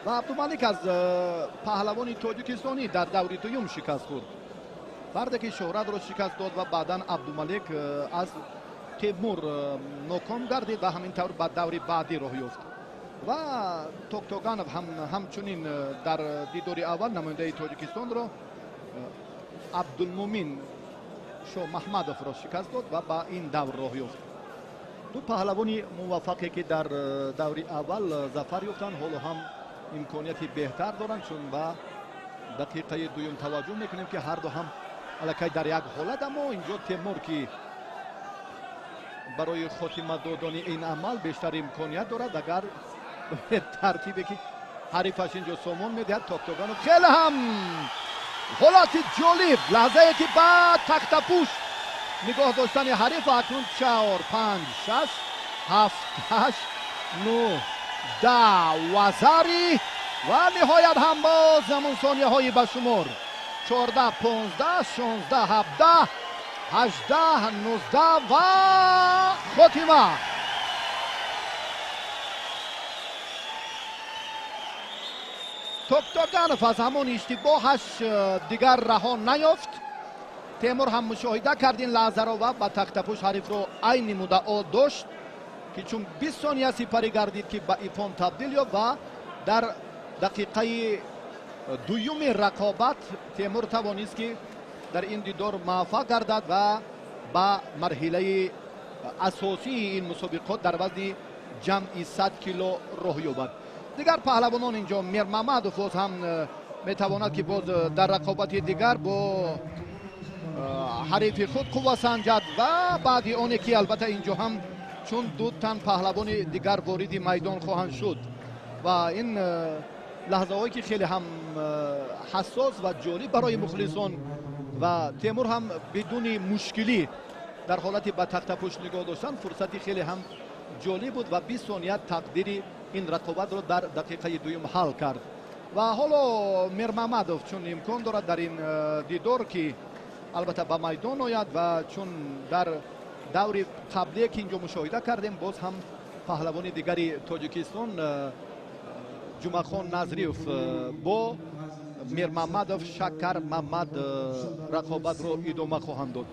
ва Абдумалик аз паҳлавони тоҷикистонӣ дар даври дуюм шикаст хӯрд. Фарде ки Шӯҳратро шикаст дод ва баъдан Абдумалик аз Темур ноком гардид ва ҳамин тавр ба даври баъдӣ роҳ ёфт. Ва Токтоганов ҳамчунин дар дидори аввал намояндаи Тоҷикистонро Абдулмумин Шоҳмаҳмадовро шикаст дод ва ба ин давр роҳ ёфт. Ду паҳлавони муваффақе ки дар даври аввал зафар ёфтанд, ҳоло ҳам имконияти беҳтар доранд, чун ба дақиқаи дуюм таваҷҷӯҳ мекунем, ки ҳарду ҳам аллакай дар як ҳолат, аммо инҷо Темур ки барои хотима додани ин амал бештар имконият дорад, агар тартибе ки ҳарифаш инҷо сомон медиҳад. Токтоганов хеле ҳам ҳолати ҷолиб, лаҳзае ки ба тахтапӯш нигоҳ доштани ҳариф. Акнун 4, 5, 6, 7, 8, 9, 10 вазари ва ниҳоят ҳам боз ҳамон сонияҳои ба шумор 14, 15, 16, 17, 18, 19 ва хотима. Токтоганов аз ҳамон иштибоҳаш дигар раҳо наёфт. Темур ҳам мушоҳида кард ин лаҳзаро ва ба тахтапӯш ҳарифро айни муддао дошт, ки чун 20 сония сипарӣ гардид, ки ба ипон табдил ёфт ва дар дақиқаи дуюми рақобат Темур тавонист, ки дар ин дидор муваффақ гардад ва ба марҳилаи асосии ин мусобиқот дар вазни ҷамъи 100 кило роҳ ёбад. Дигар паҳлавонон инҷо Мирмамадов боз ҳам метавонад ки боз дар рақобати дигар бо ҳарифи худ қувва санҷад ва баъди оне ки албатта инҷо ҳам чун ду тан паҳлавони дигар вориди майдон хоҳанд шуд ва ин лаҳзаҳое ки хеле ҳам ҳассос ва ҷолиб барои мухлисон ва Темур ҳам бидуни мушкилӣ дар ҳолати ба тахтапӯш нигоҳ доштан фурсати хеле ҳам ҷолиб буд ва 20 сония тақдири ин рақобатро дар дақиқаи дуюм ҳал кард. Ва ҳоло Мирмамадов чун имкон дорад дар ин дидор ки албатта ба майдон ояд ва чун дар даври қаблие ки инҷо мушоҳида кардем боз ҳам паҳлавони дигари Тоҷикистон Ҷумъахон Назриев бо Мирмамадов Шакармамад рақобатро идома хоҳанд дод.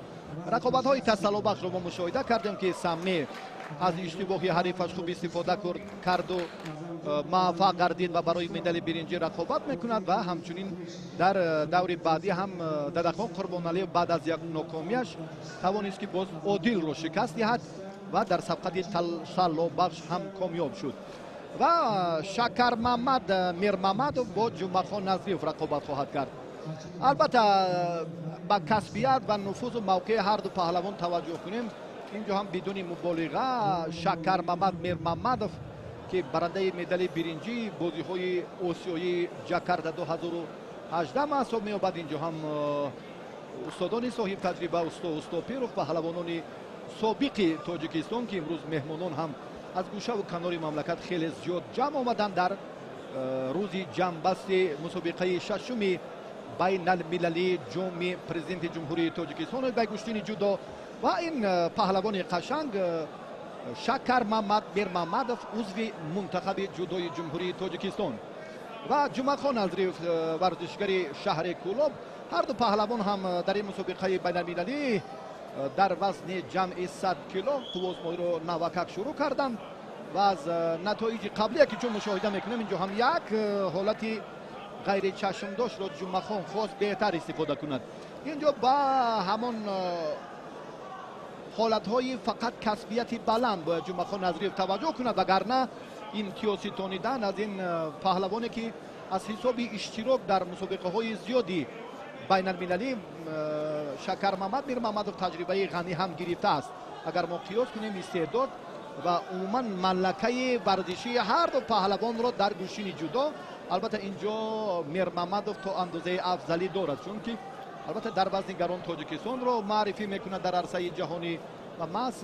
Рақобатҳои тасаллобахшро мо мушоҳида кардем ки Самӣ аз иштибоҳи ҳарифаш хуб истифода карду муваффақ гардид ва барои медали биринҷӣ рақобат мекунад ва ҳамчунин дар даври баъдӣ ҳам Дадахон Қурбоналиев баъд аз як нокомиаш тавонист ки боз Одилро шикаст диҳад ва дар сабқати тасаллобахш ҳам комёб шуд. Ва Шакармамад Мирмамадов бо Ҷумъахон Назриев рақобат хоҳад кард. Албатта ба касбият ва нуфузу мавқеи ҳар ду паҳлавон таваҷҷӯҳ кунем, инҷо ҳам бидуни муболиға Шакармамад Мирмамадов ки барандаи медали биринҷии бозиҳои осиёии Ҷакарта 2018 маҳсуб меёбад. Инҷо ҳам устодони соҳибтаҷриба усто Пиров, паҳлавонони собиқи Тоҷикистон ки имрӯз меҳмонон ҳам аз гӯшаву канори мамлакат хеле зиёд ҷамъ омаданд дар рӯзи ҷамъбасти мусобиқаи шашуми байналмилалии ҷоми президенти Ҷумҳурии Тоҷикистон ба гӯштини ҷудо. Ва ин паҳлавони қашанг Шакармамад Мирмамадов узви мунтахаби ҷудои Ҷумҳурии Тоҷикистон ва Ҷумъахон Назриев варзишгари шаҳри Кӯлоб. Ҳар ду паҳлавон ҳам дар ин мусобиқаи байналмилалӣ дар вазни ҷамъи 100 кило қувваозмоиро навакак шурӯъ карданд ва аз натоиҷи қаблие ки чун мушоҳида мекунем инҷо ҳам як ҳолати ғайричашмдоштро Ҷумъахон хост беҳтар истифода кунад. Инҷо ба ҳамон ҳолатҳои фақат касбияти баланд бояд Ҷумъахон Назриев таваҷҷӯҳ кунад, вагарна имтиёзситонидан аз ин паҳлавоне ки аз ҳисоби иштирок дар мусобиқаҳои зиёди байналмилалӣ Шакармамад Мирмамадов таҷрибаи ғанӣ ҳам гирифтааст. Агар мо қиёс кунем истеъдод ва умуман малакаи варзишии ҳар ду паҳлавонро дар гӯштини ҷудо, албатта инҷо Мирмамадов то андозаи афзалӣ дорад, чунки албатта дар вазни гарон Тоҷикистонро маърифӣ мекунад дар арсаи ҷаҳонӣ ва маҳз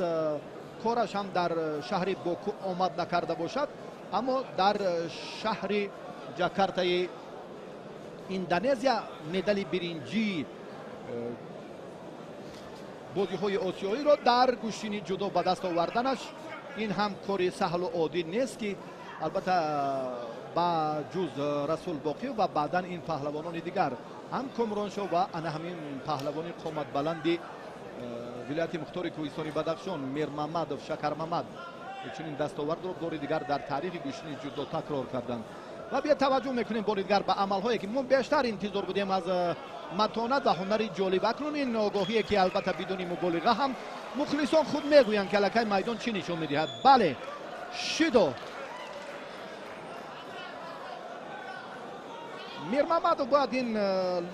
кораш ҳам дар шаҳри Боку омад накарда бошад, аммо дар шаҳри Ҷакартаи Индонезия медали биринҷии бозиҳои осиёиро дар гӯштини ҷудо ба даст оварданаш ин ҳам кори саҳлу оддӣ нест ки албатта ба ҷуз Расул Боқиев ва баъдан ин паҳлавонони дигар ҳам Комроншо ва ана ҳамин паҳлавони қоматбаланди вилояти мухтори кӯҳистони Бадахшон Мирмамадов Шакармамад чунин дастовардро бори дигар дар таърихи гӯштини ҷудо такрор карданд. Ва бия таваҷҷӯҳ мекунем бори дигар ба амалҳое ки мо бештар интизор будем аз матонат ва ҳунари ҷолиб. Акнун ин огоҳие ки албатта бидуни муболиға ҳам мухлисон худ мегӯянд ки аллакай майдон чӣ нишон медиҳад. Бале, шидо Мирмамадов бояд ин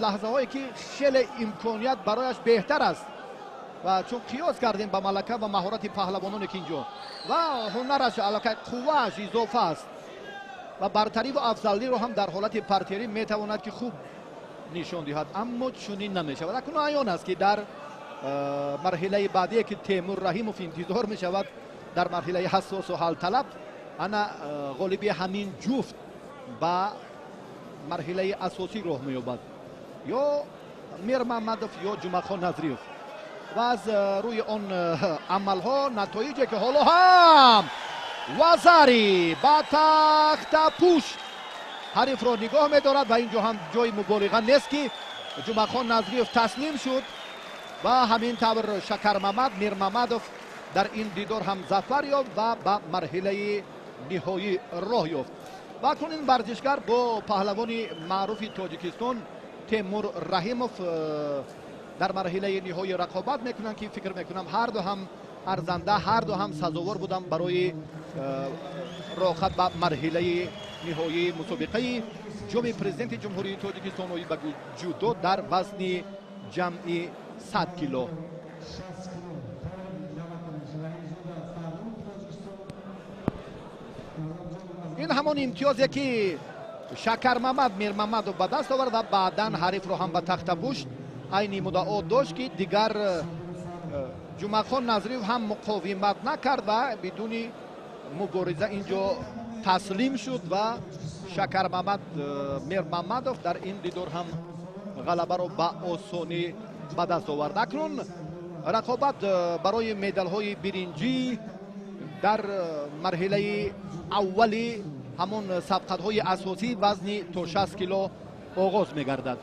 лаҳзаҳое ки хеле имконият барояш беҳтар аст ва чун қиёс кардем ба малака ва маҳорати паҳлавононе ки инҷо ва ҳунараш аллакай қуввааш изофа аст ва бартарӣ ва афзалиро ҳам дар ҳолати партерӣ метавонад ки хуб нишон диҳад, аммо чунин намешавад. Акнун аён аст ки дар марҳилаи баъдие ки Темур Раҳимов интизор мешавад дар марҳилаи ҳассосу ҳалталаб, ана ғолиби ҳамин ҷуфт ба марҳилаи асосӣ роҳ меёбад, ё Мирмамадов ё Ҷумъахон Назриев. Ва аз рӯи он амалҳо натоиҷе ки ҳоло ҳам вазари ба тахтапӯш ҳарифро нигоҳ медорад ва инҷо ҳам ҷои муболиға нест ки Ҷумъахон Назриев таслим шуд ва ҳамин тавр Шакармамад Мирмамадов дар ин дидор ҳам зафар ёфт ва ба марҳилаи ниҳоӣ роҳ ёфт. Ва акнун ин варзишгар бо паҳлавони маъруфи Тоҷикистон Темур Раҳимов Дар марҳилаи ниҳоӣ рақобат мекунанд, ки фикр мекунам ҳар ду ҳам арзанда, ҳар ду ҳам сазовор буданд барои роҳхат ба марҳилаи ниҳоии мусобиқаи ҷоми президенти Ҷумҳурии Тоҷикистон оид ба ҷудо дар вазни ҷамъи 100 кило. Ин ҳамон имтиёзе ки Шакармамад Мирмамадов ба даст овард ва баъдан ҳарифро ҳам ба тахта бушт. Айни муддао дошт, ки дигар Ҷумъахон Назриев ҳам муқовимат накард ва бидуни мубориза инҷо таслим шуд ва Шакармамад Мирмамадов дар ин дидор ҳам ғалабаро ба осонӣ ба даст овард. Акнун рақобат барои медалҳои биринҷӣ дар марҳилаи аввали ҳамон сабқатҳои асосии вазни то 60 кило оғоз мегардад.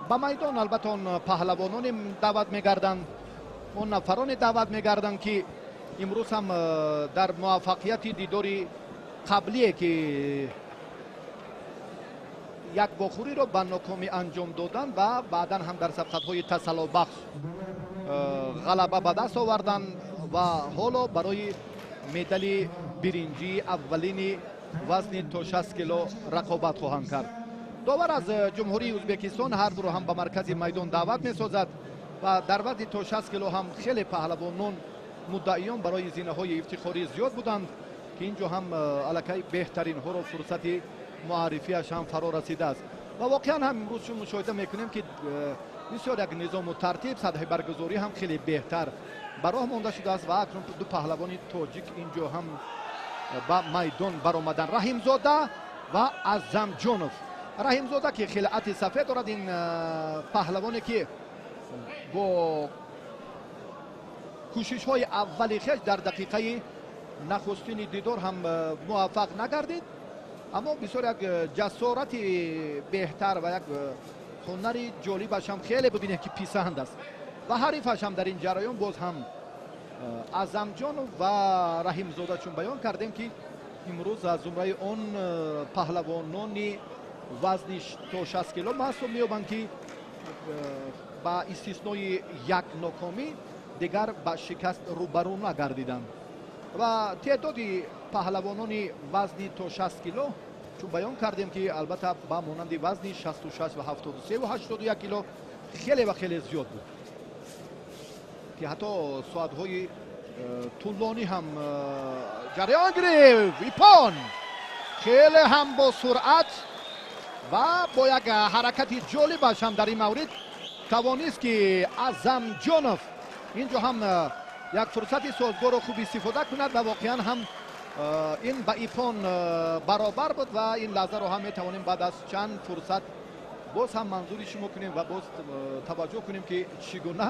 Ба майдон албатта он паҳлавононе даъват мегарданд, он нафароне даъват мегарданд, ки имрӯз ҳам дар муваффақияти дидори қаблие, ки як вохӯриро ба нокомӣ анҷом доданд ва баъдан ҳам дар сабқатҳои тасаллобахш ғалаба ба даст оварданд ва ҳоло барои медали биринҷии аввалини вазни то 60 кило рақобат хоҳанд кард. Довар аз Ҷумҳурии Ӯзбекистон ҳар дуро ҳам ба маркази майдон даъват месозад ва дар вазни то 60 кило ҳам хеле паҳлавонон муддаиён барои зинаҳои ифтихорӣ зиёд буданд, ки инҷо ҳам аллакай беҳтаринҳоро фурсати муаррифиаш ҳам фаро расидааст. Ва воқеан ҳам имрӯз чун мушоҳида мекунем, ки бисёр як низому тартиб, сатҳи баргузорӣ ҳам хеле беҳтар ба роҳ монда шудааст ва акнун ду паҳлавони тоҷик инҷо ҳам ба майдон баромаданд: Раҳимзода ва Азамҷонов. Раҳимзода, ки хилъати сафед дорад, ин паҳлавоне, ки бо кӯшишҳои аввали хеш дар дақиқаи нахустини дидор ҳам муваффақ нагардид, аммо бисёр як ҷасорати беҳтар ва як ҳунари ҷолибаш ҳам хеле бибинед, ки писанд аст. Ва ҳарифаш ҳам дар ин ҷараён боз ҳам Азамҷонов ва Раҳимзода, чун баён кардем, ки имрӯз аз зумраи он паҳлавонони вазни то 60 кило маҳсуб меёбанд, ки ба истиснои як нокомӣ дигар ба шикаст рӯбарӯ нагардиданд. Ва теъдоди паҳлавонони вазни то 60 кило, чун баён кардем, ки албатта ба монанди вазни 66 ва 73 ва 81 кило хеле ва хеле зиёд буд, ки ҳатто соатҳои тӯлонӣ ҳам ҷараён гирифт. Ипон хеле ҳам бо суръат ва бо як ҳаракати ҷолибаш ҳам дар ин маврид тавонист, ки Азамҷонов инҷо ҳам як фурсати созгорро хуб истифода кунад ва воқеан ҳам ин ба ипон баробар буд ва ин лаҳзаро ҳам метавонем баъд аз чанд фурсат боз ҳам манзури шумо кунем ва боз таваҷҷӯҳ кунем, ки чӣ гуна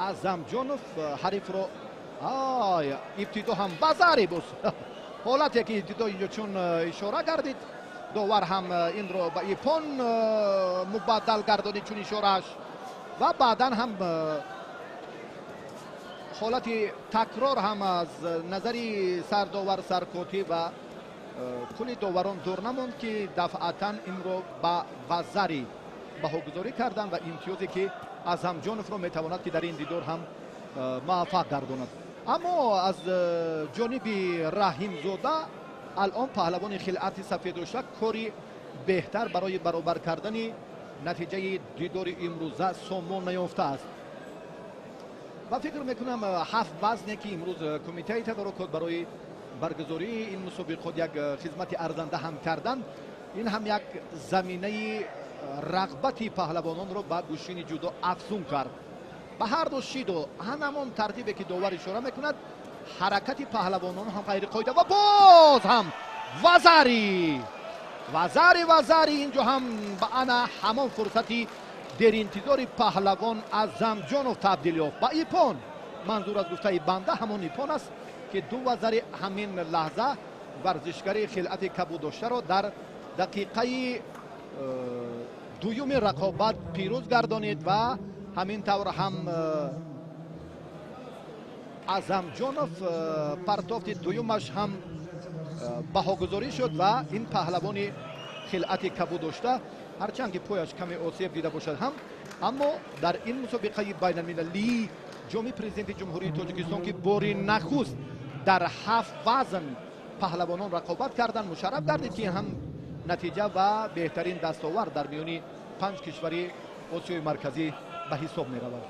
Азамҷонов ҳарифро ибтидо ҳам базари боз ҳолате, ки ибтидо инҷо чун ишора гардид, довар ҳам инро ба ипон мубаддал гардонид чун ишорааш ва баъдан ҳам ҳолати такрор ҳам аз назари сардовар, саркотӣ ва кулли доварон дур намонд, ки дафъатан инро ба вазари баҳогузорӣ карданд ва имтиёзе, ки Азамҷоновро метавонад, ки дар ин дидор ҳам муваффақ гардонад. Аммо аз ҷониби Раҳимзода алон паҳлавони хилъати сафед дошта кори беҳтар барои баробар кардани натиҷаи дидори имрӯза сомон наёфтааст. Ва фикр мекунам ҳафт вазне, ки имрӯз кумитаи тадорукот барои баргузории ин мусобиқот як хизмати арзанда ҳам карданд, ин ҳам як заминаи рағбати паҳлавононро ба гӯштини ҷудо афзун кард. Ба ҳар ду шидо ҳамон тартибе ки довар ишора мекунад, ҳаракати паҳлавонон ҳам ғайриқоида ва боз ҳам вазари вазари вазари. Инҷо ҳам ба ана ҳамон фурсати деринтизори паҳлавон Азамҷонов табдил ёфт ба ипон. Манзур аз гуфтаи банда ҳамон ипон аст, ки ду вазари ҳамин лаҳза варзишгари хилъати кабудоштаро дар дақиқаи дуюми рақобат пирӯз гардонид ва ҳамин тавр ҳам Азамҷонов партофти дуюмаш ҳам баҳогузорӣ шуд ва ин паҳлавони хилъати кабудошта, ҳарчанд ки пояш каме осеб дида бошад ҳам, аммо дар ин мусобиқаи байналмилалии ҷоми президенти Ҷумҳурии Тоҷикистон, ки бори нахуст дар 7 вазн паҳлавонон рақобат карданд, мушарраф гардид, ки ҳам натиҷа ва беҳтарин дастовард дар миёни 5 кишвари Осиёи Марказӣ ба ҳисоб меравад.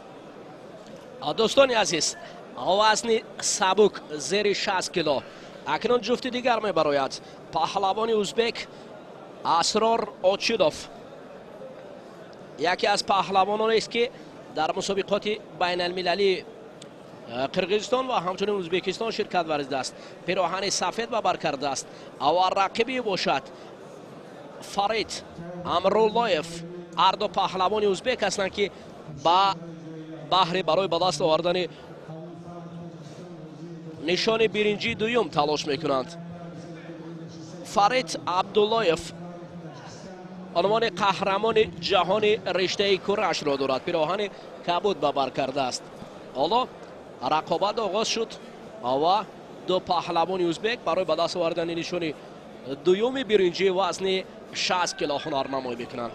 Дӯстони азиз, вазни сабук зери 60 кило акнун ҷуфти дигар мебарояд. Паҳлавони узбек Асрор Очилов яке аз паҳлавононест, ки дар мусобиқоти байналмилалии Қирғизистон ва ҳамчунин Ӯзбекистон ширкат варзидааст. Пироҳани сафед ба бар кардааст ва рақиби бошад Фарид Амруллоев. Ҳар ду паҳлавони узбек ҳастанд, ки ба баҳри барои ба даст овардани нишони биринҷии дуюм талош мекунанд. Фарид Абдуллоев унвони қаҳрамони ҷаҳони риштаи курашро дорад, пироҳани кабуд ба бар кардааст. Ҳоло рақобат оғоз шуд ва ду паҳлавони узбек барои ба даст овардани нишони дуюми биринҷии вазни 60 кило ҳунарнамоӣ мекунанд.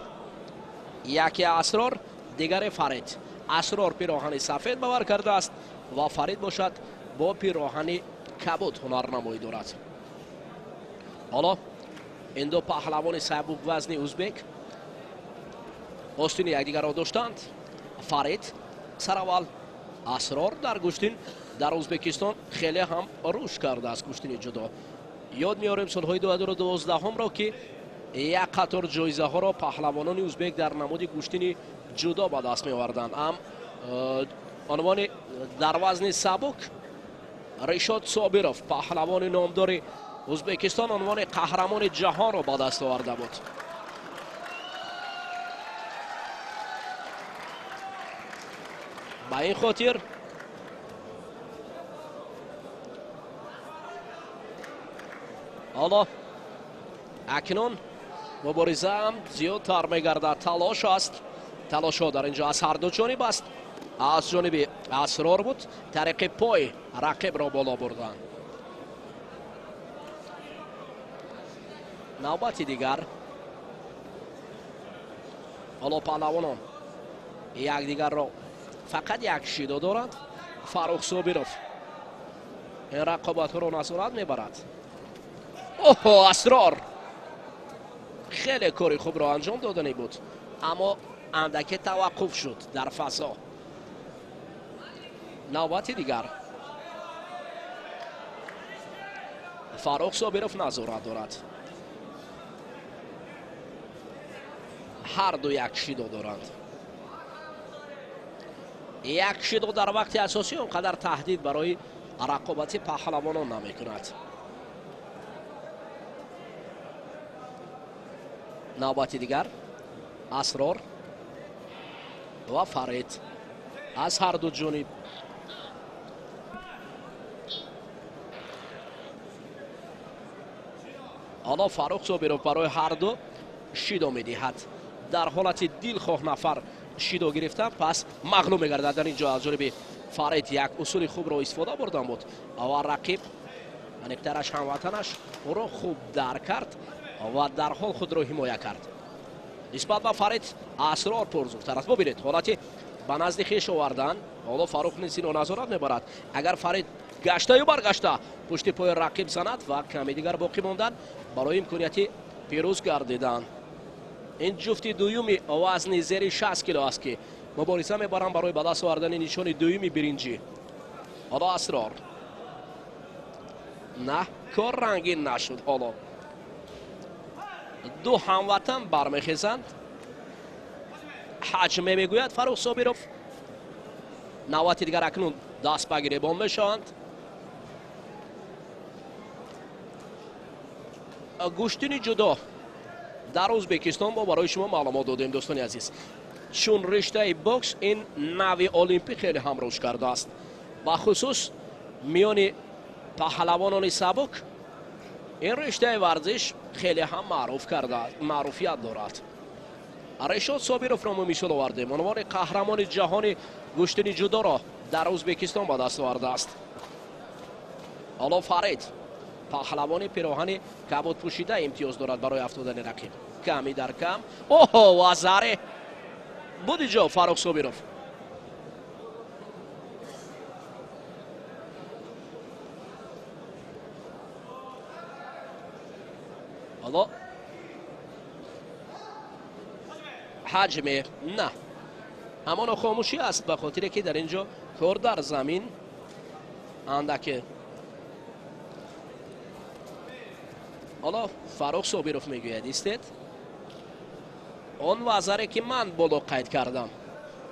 Яке Асрор, дигаре Фарид. Асрор пироҳани сафед ба бар кардааст ва Фарид бошад бо пироҳани кабуд ҳунарнамоӣ дорад. Ҳоло ин ду паҳлавони сабуквазни узбек остини якдигарро доштанд. Фарид сараввал, Асрор дар гӯштин дар Ӯзбекистон хеле ҳам рушд кардааст гӯштини ҷудо. Ёд меорем солҳои 2012-ро, ки як қатор ҷоизаҳоро паҳлавонони узбек дар намуди гӯштини ҷудо ба даст меоварданд. Ам унвони дар вазни сабук Ришод Собиров, паҳлавони номдори Ӯзбекистон, унвони қаҳрамони ҷаҳонро ба даст оварда буд. Ба ин хотир ҳоло акнун муборизаам зиёдтар мегардад. Талош аст, талошҳо дар инҷо аз ҳар ду ҷониб аст. Аз ҷониби Асрор буд, тариқи пой рақибро боло бурданд. Навбати дигар ҳоло паҳлавонон якдигарро фақат як шидо доранд. Фаррух Собиров ин рақобатҳоро назорат мебарад. Оҳо, Асрор хеле кори хубро анҷом додани буд, аммо андаке таваққуф шуд дар фазо. Навбати дигар Фаррух Собиров назорат дорад. Ҳар ду як шидо доранд. Як шидо дар вақти асосӣ он қадар таҳдид барои рақобати паҳлавонон намекунад. Навбати дигар Асрор ва Фарид аз ҳар ду ҷониб. Ҳоло Фаррух Собиров барои ҳар ду шидо медиҳад. Дар ҳолати дилхоҳ нафар шидо гирифта, пас мағлуб мегардад. Дар инҷо аз ҷониби Фарид як усули хубро истифода бурдан буд ва рақиб, аниқтараш ҳамватанаш, ӯро хуб дарк кард ва дарҳол худро ҳимоя кард. Нисбат ба Фарид Асрор пурзӯртар аст. Бубинед ҳолати ба назди хеш овардан. Ҳоло Фаррух низ инро назорат мебарад. Агар Фарид гаштаю баргашта пушти пои рақиб занад ва каме дигар боқӣ мондан барои имконияти пирӯз гардидан. Ин ҷуфти дуюми вазни зери 60 кило аст, ки мубориза мебаранд барои ба даст овардани нишони дуюми биринҷӣ. Ҳоло Асрор на, кор рангин нашуд. Ҳоло ду ҳамватан бармехезанд. Ҳаҷме мегӯяд Фаррух Собиров. Навбати дигар акнун даст ба гиребон мешаванд. Гӯштини ҷудо дар Ӯзбекистон мо барои шумо маълумот додем, дӯстони азиз. Чун риштаи бокс ин нави олимпӣ хеле ҳам рушд кардааст, бахусус миёни паҳлавонони сабук ин риштаи варзиш хеле ҳам маъруф кардааст, маъруфият дорад. Решод Собировро мо мисол овардем, унвони қаҳрамони ҷаҳони гӯштини ҷудоро дар Ӯзбекистон ба даст овардааст. Ҳоло Фарид паҳлавони пироҳани кабудпӯшида имтиёз дорад барои афтодани рақиб. Ками дар кам. Оҳо, вазаре буд иҷо Фаррух Собиров. Ҳоло ҳаҷме на, ҳамоно хомӯшӣ аст, ба хотире ки дар ин ҷо кор дар замин андаке. Ҳоло Фаррух Собиров мегӯяд: истед, он вазаре ки ман боло қайд кардам.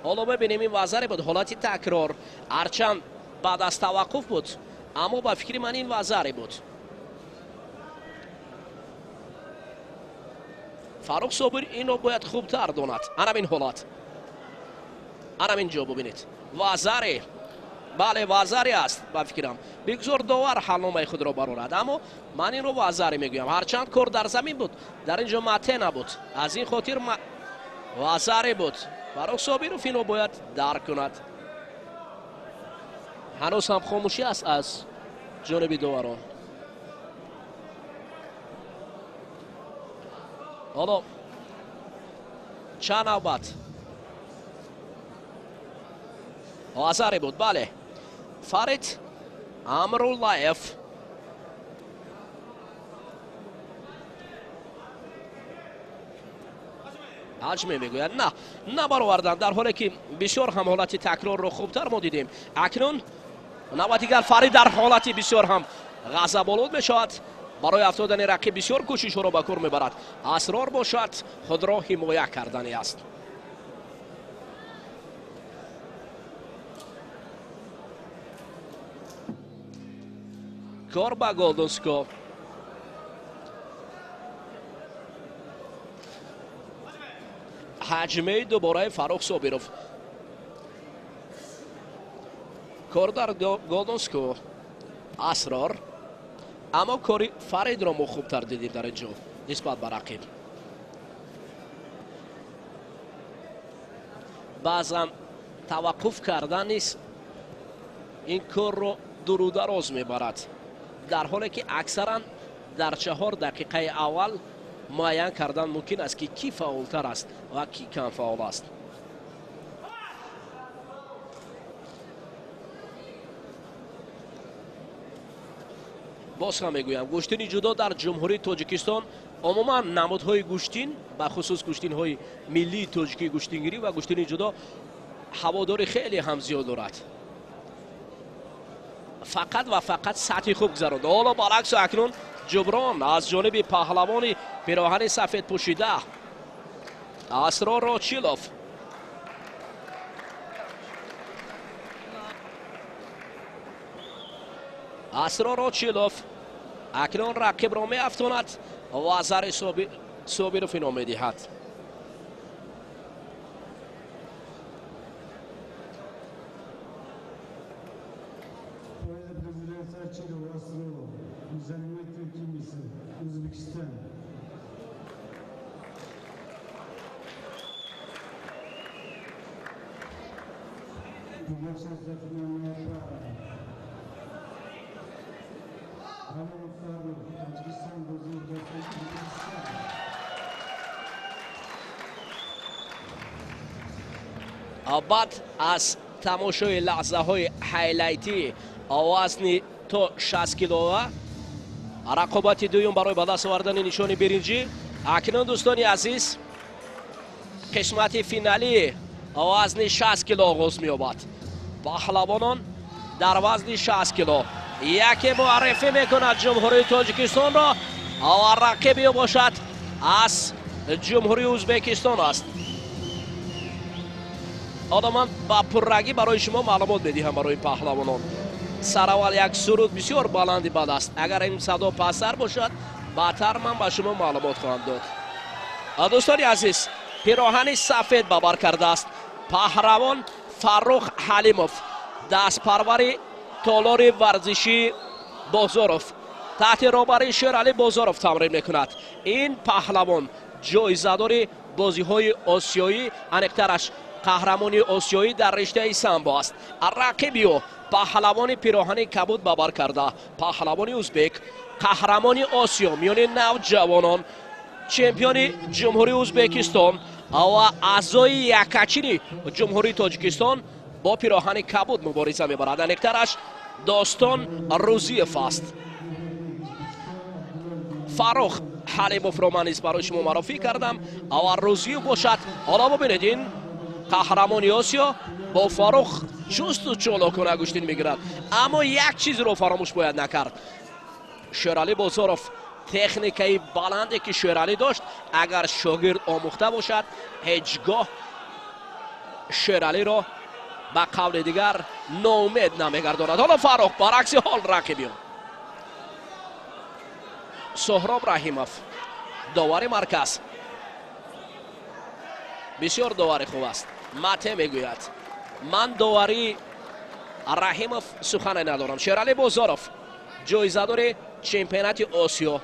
Ҳоло бибинем, ин вазаре буд, ҳолати такрор, ҳарчанд баъд аз таваққуф буд, аммо ба фикри ман ин вазаре буд. Фаррух Собир инро бояд хубтар донад. Анам ин ҳолат, анам ин ҷо бубинед, вазаре, бале, вазаре аст ба фикрам. Бигзор довар ҳалномаи худро барорад, аммо ман инро вазаре мегӯям. Ҳарчанд кор дар замин буд, дар ин ҷо мате набуд, аз ин хотир вазаре буд. Фаррух Собиров инро бояд дарк кунад. Ҳанӯз ҳам хомӯшӣ аст аз ҷониби доварон. Ҳоло чанд навбат вазаре буд, бале. Фарид Амруллаев ҳаҷме мегӯяд на, набаровардан, дар ҳоле ки бисёр ҳам ҳолати такрорро хубтар мо дидем. Акнун навбати дигар Фарид дар ҳолати бисёр ҳам ғазаболуд мешавад. Барои афтодани рақиб бисёр кӯшишҳоро ба кор мебарад. Асрор бошад, худро ҳимоя кардани аст. Кор ба Голденско. Ҳаҷмаи дубораи Фаррух Собиров. Кор дар Голденско. Асрор, аммо кори Фаридро мо хубтар дидем дар ин ҷо нисбат ба рақиб. Баъзан таваққуф кардан низ ин корро дуру дароз мебарад, дар ҳоле ки аксаран дар 4 дақиқаи аввал муайян кардан мумкин аст, ки кӣ фаъолтар аст ва кӣ камфаъол аст. Боз ҳам мегӯям, гӯштини ҷудо дар Ҷумҳурии Тоҷикистон умуман намудҳои гӯштин, бахусус гӯштинҳои миллии тоҷикӣ, гӯштингирӣ ва гӯштини ҷудо ҳаводори хеле ҳам зиёд дорад. Фақат ва фақат сатҳи хуб гузаронд. Ҳоло баръаксу акнун ҷуброн аз ҷониби паҳлавони пироҳани сафед пӯшида Асрор Рочилов. Асрор Рочилов акнун рақибро меафтонад ва азари Собиров ино медиҳад. Баъд аз тамошои лаҳзаҳои ҳайлайтӣ вазни то 60 килова рақобати дуюм барои ба даст овардани нишони биринҷӣ. Акнун дӯстони азиз, қисмати финалии вазни 60 кило оғоз меёбад. Паҳлавонон дар вазни 60 кило яке муаррифӣ мекунад Ҷумҳурии Тоҷикистонро ва рақиби ӯ бошад аз Ҷумҳурии Ӯзбекистон аст. Ҳоло ман ба пуррагӣ барои шумо маълумот медиҳам барои паҳлавонон. Сараввал як суруд бисёр баланди бад аст. Агар ин садо пасттар бошад, баъдтар ман ба шумо маълумот хоҳам дод. Дӯстони азиз, пироҳани сафед ба бар кардааст паҳлавон Фаррух Ҳалимов, дастпарвари толори варзишии Бозоров, таҳти роҳбарии Шералӣ Бозоров тамрин мекунад. Ин паҳлавон ҷоизадори бозиҳои осиёӣ, аниқтараш қаҳрамони осиёӣ дар риштаи самбо аст. Рақиби ӯ паҳлавони пироҳани кабуд ба бар карда, паҳлавони узбек, қаҳрамони осиё миёни навҷавонон, чемпиони ҷумҳурии Узбекистон ва аъзои якачини ҷумҳурии Тоҷикистон бо пироҳани кабуд мубориза мебарад. Аниқтараш Достон Рӯзиев аст. Фаррух Ҳалимовро ман низ барои шумо маъруфӣ кардам. Ава Рӯзиев бошад. Ҳоло бубинед, ин қаҳрамони осиё бо Фаррух чусту чолокона гӯштин мегирад. Аммо як чизро фаромӯш бояд накард. Шералӣ Бозоров техникаи баланде ки Шералӣ дошт, агар шогирд омӯхта бошад, ҳеҷ гоҳ Шералиро ба қавли дигар ноумед намегардонад. Ҳоло Фаррух баръакси ҳол рақиби ӯ. Соҳроб Раҳимов, довари марказ, бисёр довари хуб аст. Мате мегӯяд ман доварии Раҳимов сухане надорам. Шералӣ Бозоров ҷоизадори чемпионати Осиё,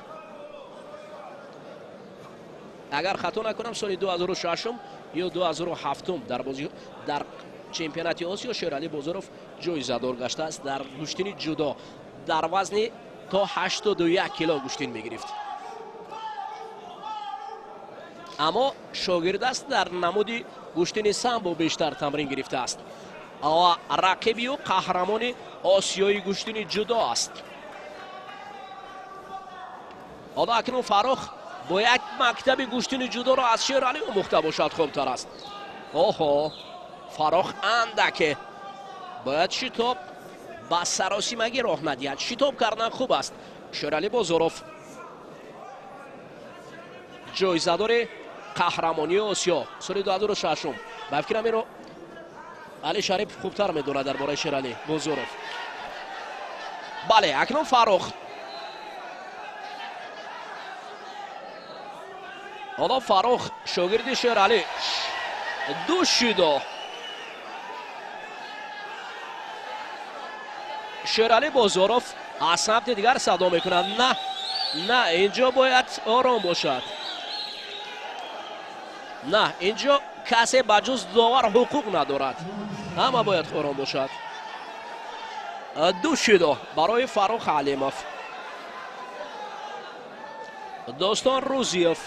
агар хато накунам соли 2006 ё 2007 дар бозӣ дар чемпионати Осиё Шералӣ Бозоров ҷоизадор гаштааст дар гӯштини ҷудо дар вазни то 81 кило гӯштин мегирифт. Аммо шогирд аст дар намуди гӯштини самбо бештар тамрин гирифтааст. Ва рақиби ӯ қаҳрамони осиёи гӯштини ҷудо аст. Ҳоло акнун Фаррух бо як мактаби гӯштини ҷудоро аз Шералӣ омӯхта бошад хубтар аст. Оҳо, Фаррух андаке бояд шитоб ба саросимагӣ роҳ надиҳад. Шитоб кардан хуб аст. Шералӣ Бозоров ҷоизадори қаҳрамонии Осиё соли 2006. Ба фикрам инро Али Шарипов хубтар медонад дар бораи Шералӣ Бозоров. Бале, акнун Фаррух. Ҳоло Фаррух шогирди Шералӣ ду шидо. Шералӣ Бозоров аз самти дигар садо мекунад. На, на, инҷо бояд ором бошад. На, инҷо касе ба ҷуз довар ҳуқуқ надорад. Ҳама бояд ором бошад. Ду шидо барои Фаррух Ҳалимов. Достон Рӯзиев.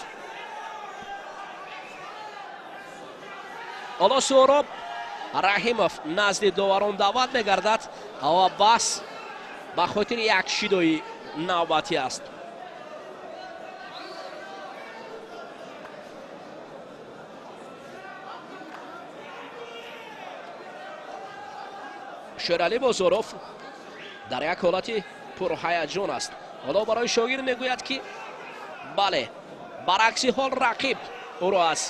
Ҳоло Соҳроб Раҳимов назди доварон даъват мегардад ва бас ба хотири як шидои навбатӣ аст. Шералӣ Бозоров дар як ҳолати пурҳаяҷон аст. Ҳоло барои шогирд мегӯяд ки бале, баръакси ҳол рақиб ӯро аз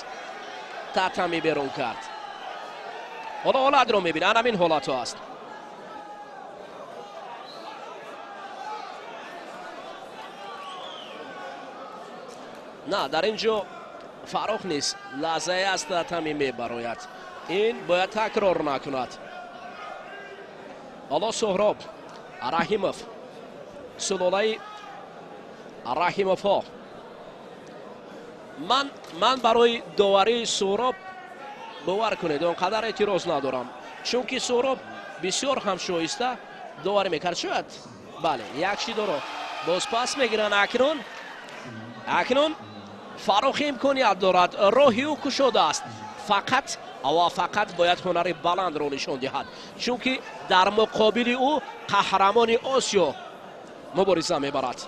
татами берун кард. Ҳоло ҳолатро мебинад, ҳамин ҳолатҳо аст. На, дар ин ҷо Фаррух нест, лаҳзае аз татами мебарояд. Ин бояд такрор накунад. Ҳоло Соҳроб Раҳимов, сулолаи Раҳимовҳо. Ман барои доварии Соҳроб бовар кунед, он қадар эътироз надорам, чунки Соҳроб бисёр ҳам шоиста доварӣ мекард. Шояд бале, як шидоро боз пас мегиранд. Акнун Фаррух имконият дорад, роҳи ӯ кушода аст. Фақат ва фақат бояд ҳунари баландро нишон диҳад, чунки дар муқобили ӯ қаҳрамони Осиё мубориза мебарад.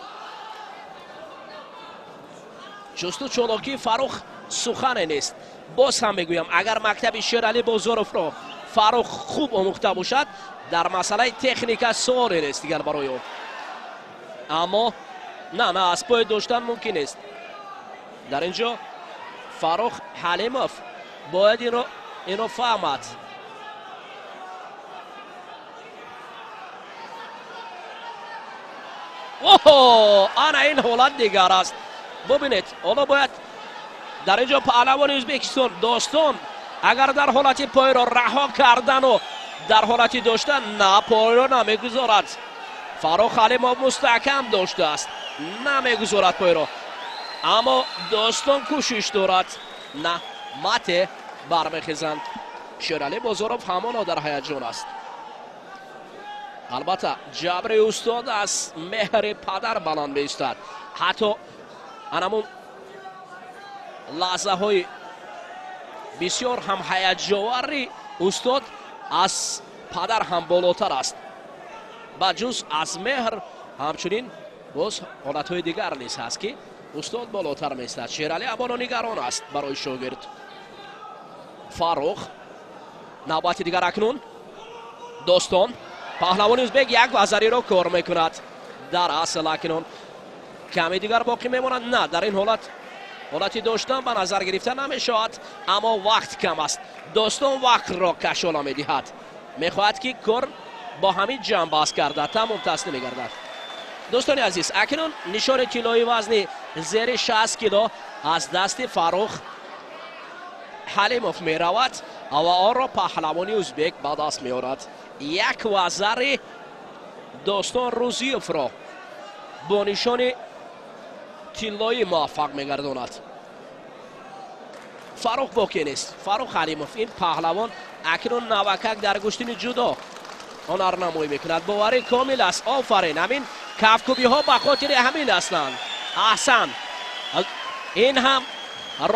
Чусту чолокии Фаррух сухане нест. Боз ҳам мегӯям, агар мактаби Шералӣ Бозоровро Фаррух хуб омӯхта бошад, дар масъалаи техника суоле нест дигар барои ӯ. Аммо на, на, аз пой доштан мумкин нест. Дар ин ҷо Фаррух Ҳалимов бояд инро фаҳмад. Оҳо, ана ин ҳолат дигар аст. Бубинед, ҳоло бояд дар инҷо паҳлавони Ӯзбекистон Достон агар дар ҳолати пойро раҳо кардану дар ҳолати доштан, на, пойро намегузорад. Фаррух Ҳалимов мустаҳкам доштааст, намегузорад пойро, аммо Достон кӯшиш дорад. На, мате бармехезанд. Шералӣ Бозоров ҳамоно дар ҳаяҷон аст. Албатта, ҷабри устод аз меҳри падар баланд меистад. Ҳатто анамун лаҳзаҳои бисёр ҳам ҳаяҷовари устод аз падар ҳам болотар аст. Ба ҷуз аз меҳр ҳамчунин боз ҳолатҳои дигар низ ҳаст, ки устод болотар меистад. Шералӣ ҳамоно нигарон аст барои шогирд. Фаррух, навбати дигар акнун Достон. Паҳлавони ӯзбек як вазариро кор мекунад. Дар асл акнун каме дигар боқӣ мемонад. На, дар ин ҳолат ҳолати доштан ба назар гирифта намешавад, аммо вақт кам аст. Достон вақтро кашола медиҳад, мехоҳад, ки кор бо ҳамин ҷамъбаст карда тамом таслим мегардад. Дӯстони азиз, акнун нишони тиллои вазни зери 60 кило аз дасти Фаррух Ҳалимов меравад ва онро паҳлавони ӯзбек ба даст меорад. Як вазари Достон Рӯзиевро бо нишони тиллоӣ муваффақ мегардонад. Фаррух боке нест. Фаррух Ҳалимов, ин паҳлавон акнун навакак дар гӯштини ҷудо ҳунарнамоӣ мекунад. Боварӣ комил аст. Офарин, ҳамин кафкӯбиҳо ба хотири ҳамин ҳастанд. Аҳсан, ин ҳам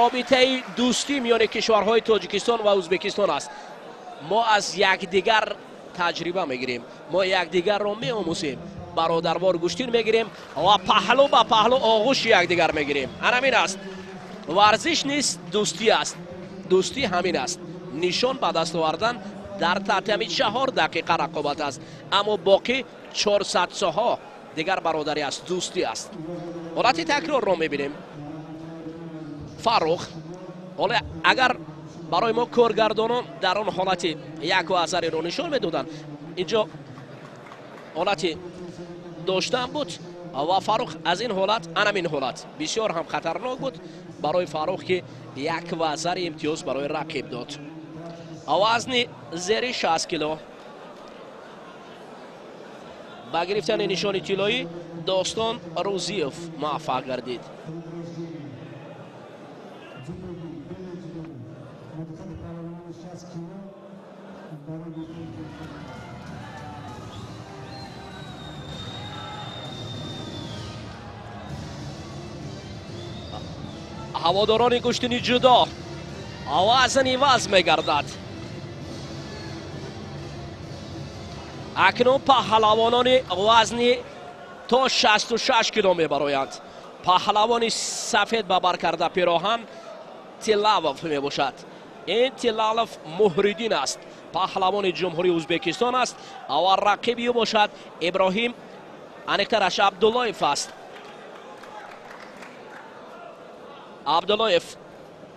робитаи дӯстӣ миёни кишварҳои Тоҷикистон ва Ӯзбекистон аст. Мо аз якдигар таҷриба мегирем, мо якдигарро меомӯзем, бародарвор гӯштин мегирем ва паҳлӯ ба паҳлӯ оғӯши якдигар мегирем. Ҳамин аст. Варзиш низ дӯстӣ аст. Дӯстӣ ҳамин аст. Нишон ба даст овардан дар таҳти ҳамин 4 дақиқа рақобат аст, аммо боқӣ 400 соҳо дигар бародарӣ аст, дӯстӣ аст. Ҳолати такрорро мебинем. Фаррух ҳоло агар барои мо коргардонон дар он ҳолати як вазариро нишон медоданд, инҷо ҳолати доштан буд ва Фаррух аз ин ҳолат, анамин ҳолат бисёр ҳам хатарнок буд барои Фаррух, ки як вазари имтиёз барои рақиб дод. Вазни зери 60 кило ба гирифтани нишони тиллоӣ Достон Рӯзиев муваффақ гардид. Ҳаводорони гӯштини ҷудо, вазн иваз мегардад. Акнун паҳлавонони вазни то 66 кило мебароянд. Паҳлавони сафед ба бар карда пироҳан Тилавов мебошад. Ин Тилалов Муҳриддин аст, паҳлавони Ҷумҳурии Ӯзбекистон аст ва рақиби ӯ бошад Иброҳим, аниқтараш Абдуллоев аст. Абдуллоев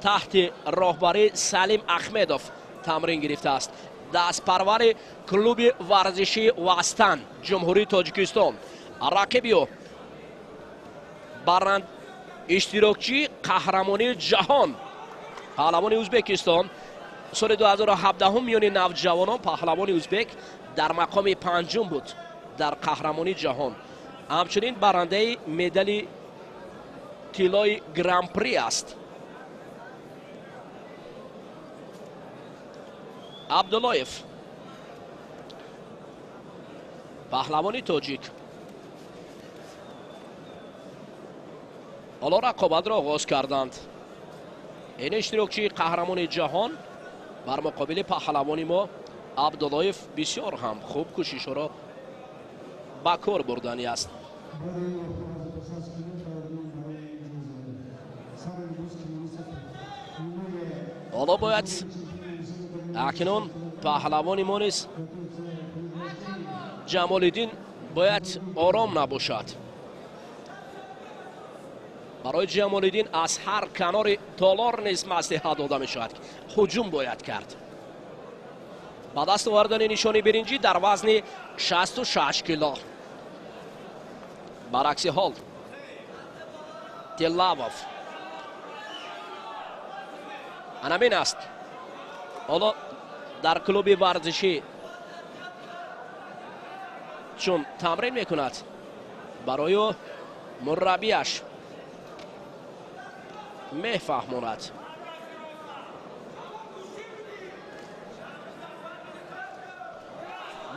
таҳти роҳбарии Салим Ахмедов тамрин гирифтааст. Дастпарвари клуби варзишии Вастан, Ҷумҳурии Тоҷикистон. Рақиби ӯ баранд иштирокчии қаҳрамонии ҷаҳон, паҳлавони Ӯзбекистон соли 2017 миёни навҷавонон паҳлавони ӯзбек дар мақоми панҷум буд дар қаҳрамонии ҷаҳон. Ҳамчунин барандаи медали тиллои гран-при аст. Абдуллоев паҳлавони тоҷик ҳоло рақобатро оғоз карданд. Ин иштирокчии қаҳрамони ҷаҳон бар муқобили паҳлавони мо Абдуллоев бисёр ҳам хуб кӯшишҳоро ба кор бурданӣ аст. Ҳоло бояд акнун паҳлавони мо низ Ҷамолиддин бояд ором набошад. Барои Ҷамолиддин аз ҳар канори толор низ маслиҳат дода мешавад, ҳуҷум бояд кард. Ба даст овардани нишони биринҷӣ дар вазни 66 кило. Баръакси ҳол Тиллавов анамин аст. Ҳоло дар клуби варзишӣ чун тамрин мекунад, барои ӯ мураббияш мефаҳмонад.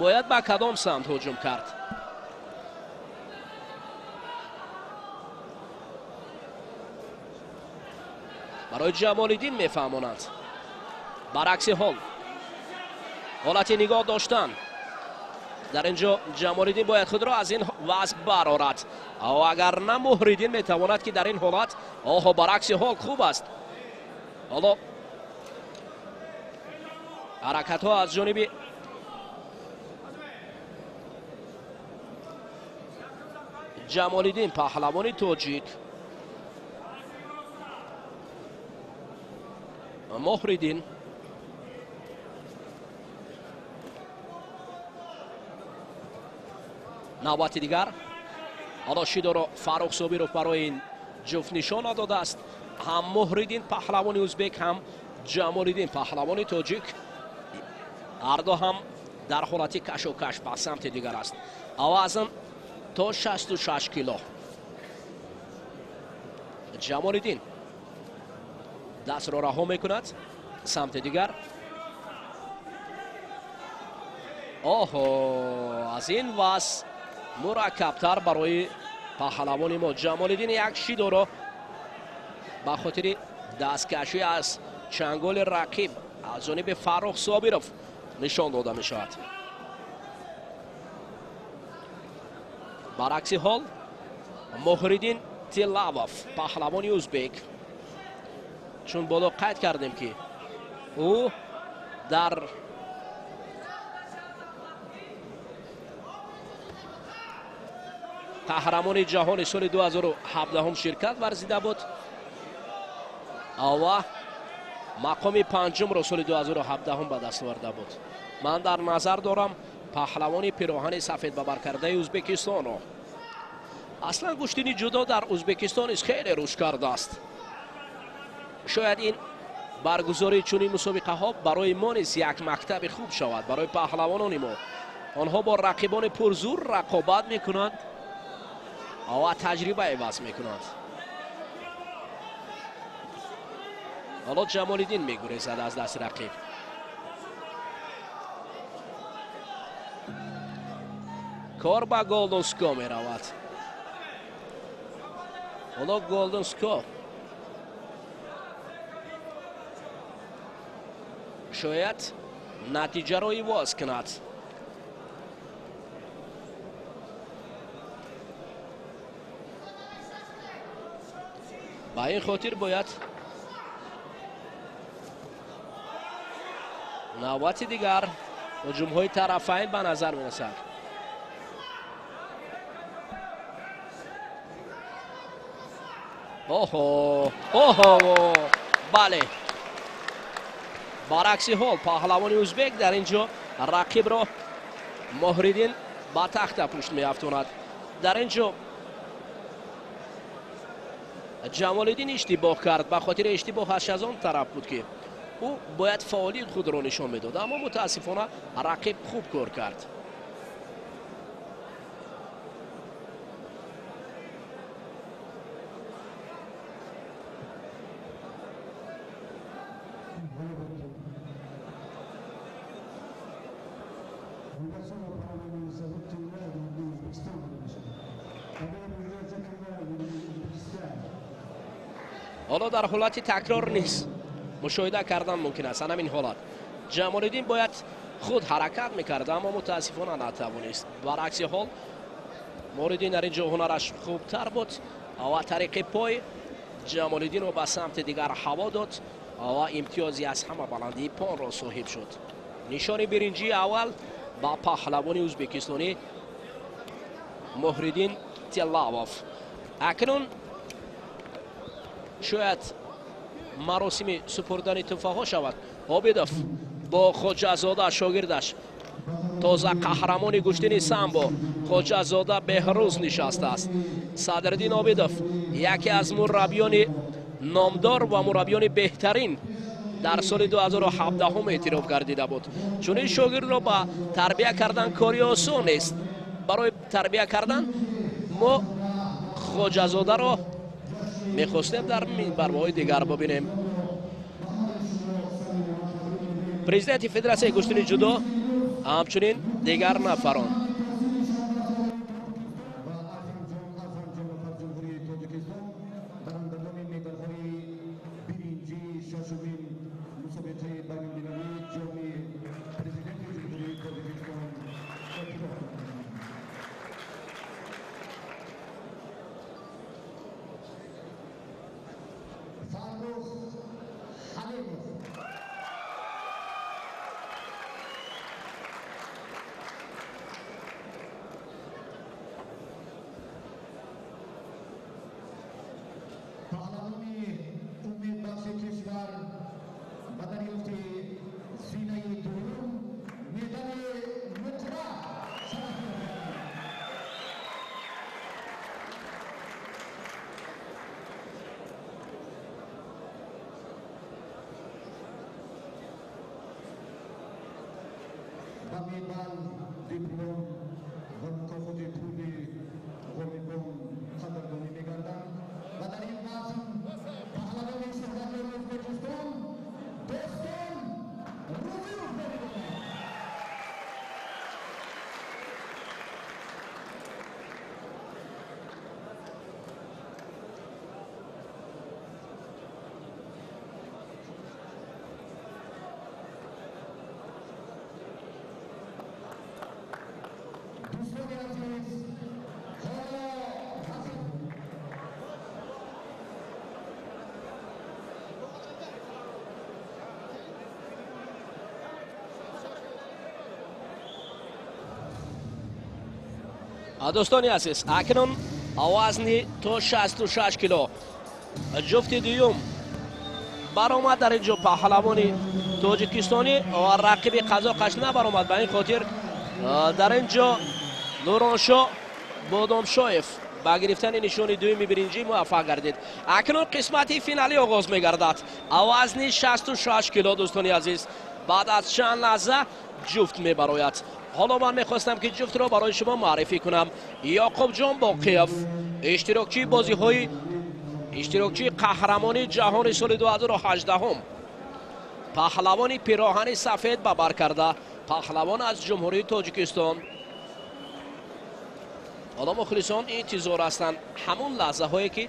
Бояд ба кадом самт ҳуҷум кард? Барои Ҷамолиддин мефаҳмонанд. Баръакси ҳол ҳолати нигоҳ доштан. Дар ин ҷо Ҷамолиддин бояд худро аз ин вазъ барорад. Агар на, Муҳриддин метавонад ки дар ин ҳолат, оҳо, баръакси ҳол хуб аст. Ҳоло ҳаракатҳо аз ҷониби Ҷамолиддин, паҳлавони тоҷик. Муҳриддин навбати дигар. Ҳоло шидоро Фаррух Собиров барои ин ҷуфт нишон додааст. Ҳам Муҳриддин паҳлавони узбек, ҳам Ҷамолиддин паҳлавони тоҷик, ҳарду ҳам дар ҳолати кашокаш ба самти дигар аст. Вазн то 66 кило. Ҷамолиддин дастро раҳо мекунад самти дигар. Оҳо, аз ин вазъ мураккабтар барои паҳлавони мо. Ҷамолиддин як шидоро ба хотири дасткашӣ аз чанголи рақиб аз ҷониби Фаррух Собиров нишон дода мешавад. Баръакси ҳол Муҳриддин Тиллавов, паҳлавони узбек, чун боло қайд кардем ки ӯ дар қаҳрамони ҷаҳони соли 2017 ширкат варзида буд ва мақоми панҷумро соли 2017 ба даст оварда буд. Ман дар назар дорам паҳлавони пироҳани сафед бабаркардаи Ӯзбекистонро. Аслан гӯштини ҷудо дар Ӯзбекистон низ хеле рушд кардааст. Шояд ин баргузории чунин мусобиқаҳо барои мо низ як мактаби хуб шавад, барои паҳлавонони мо. Онҳо бо рақибони пурзур рақобат мекунанд ва таҷриба иваз мекунанд. Ҳоло Ҷамолиддин мегурезад аз дасти рақиб. Кор ба Голден Ско меравад. Ҳоло Голден Ско шояд натиҷаро иваз кунад. Ба ин хотир бояд навбати дигар ҳуҷумҳои тарафайн ба назар мерасад. Оҳо, оҳо, бале. Баръакси ҳол паҳлавони ӯзбек дар ин ҷо рақибро Муҳриддин ба тахта пушт меафтонад. Дар ин ҷо Ҷамолиддин иштибоҳ кард. Ба хотири иштибоҳаш аз он тараф буд ки ӯ бояд фаъолии худро нишон медод, аммо мутаассифона рақиб хуб кор кард. Ҳоло дар ҳолати такрор низ мушоҳида кардан мумкин аст. Ҳамин ҳолат Ҷамолиддин бояд худ ҳаракат мекард, аммо мутаассифона натавонист. Баръакси ҳол Муҳриддин дар ин ҷо ҳунараш хубтар буд ва тариқи пой Ҷамолиддинро ба самти дигар ҳаво дод ва имтиёзи аз ҳама баландии понро соҳиб шуд. Нишони биринҷии аввал ба паҳлавони ӯзбекистонӣ Муҳриддин Тиллавов. Акнун шояд маросими супурдани тӯҳфаҳо шавад. Обидов бо Хоҷазода шогирдаш Тоза қаҳрамони гӯштини самбо Хоҷазода Беҳрӯз нишастааст. Садриддин Обидов яке аз мураббиёни номдор ва мураббиёни беҳтарин дар соли 2017 эътироф гардида буд. Чунин шогирдро ба тарбия кардан кори осон нест. Барои тарбия кардан мо Хоҷазодаро мехостем дар минбарҳои дигар бибинем. Президенти Федератсияи гӯштини ҷудо, ҳамчунин дигар нафарон. Дӯстони азиз, акнун вазни то 66 кило ҷуфти дуюм баромад. Дар ин ҷо паҳлавони тоҷикистонӣ ва рақиби қазоқаш набаромад. Ба ин хотир дар ин ҷо Нуроншо Бодомшоев ба гирифтани нишони дуюми биринҷӣ муваффақ гардид. Акнун қисмати финалӣ оғоз мегардад. Вазни 66 кило, дӯстони азиз, баъд аз чанд лаҳза ҷуфт мебарояд. Ҳоло ман мехостам ки ҷуфтро барои шумо муаррифӣ кунам. Ёқубҷон Боқиев, иштирокчии бозиҳои иштирокчии қаҳрамони ҷаҳони соли 2018, паҳлавони пироҳани сафед ба бар карда, паҳлавон аз Ҷумҳурии Тоҷикистон. Ҳоло мухлисон интизор ҳастанд ҳамон лаҳзаҳое ки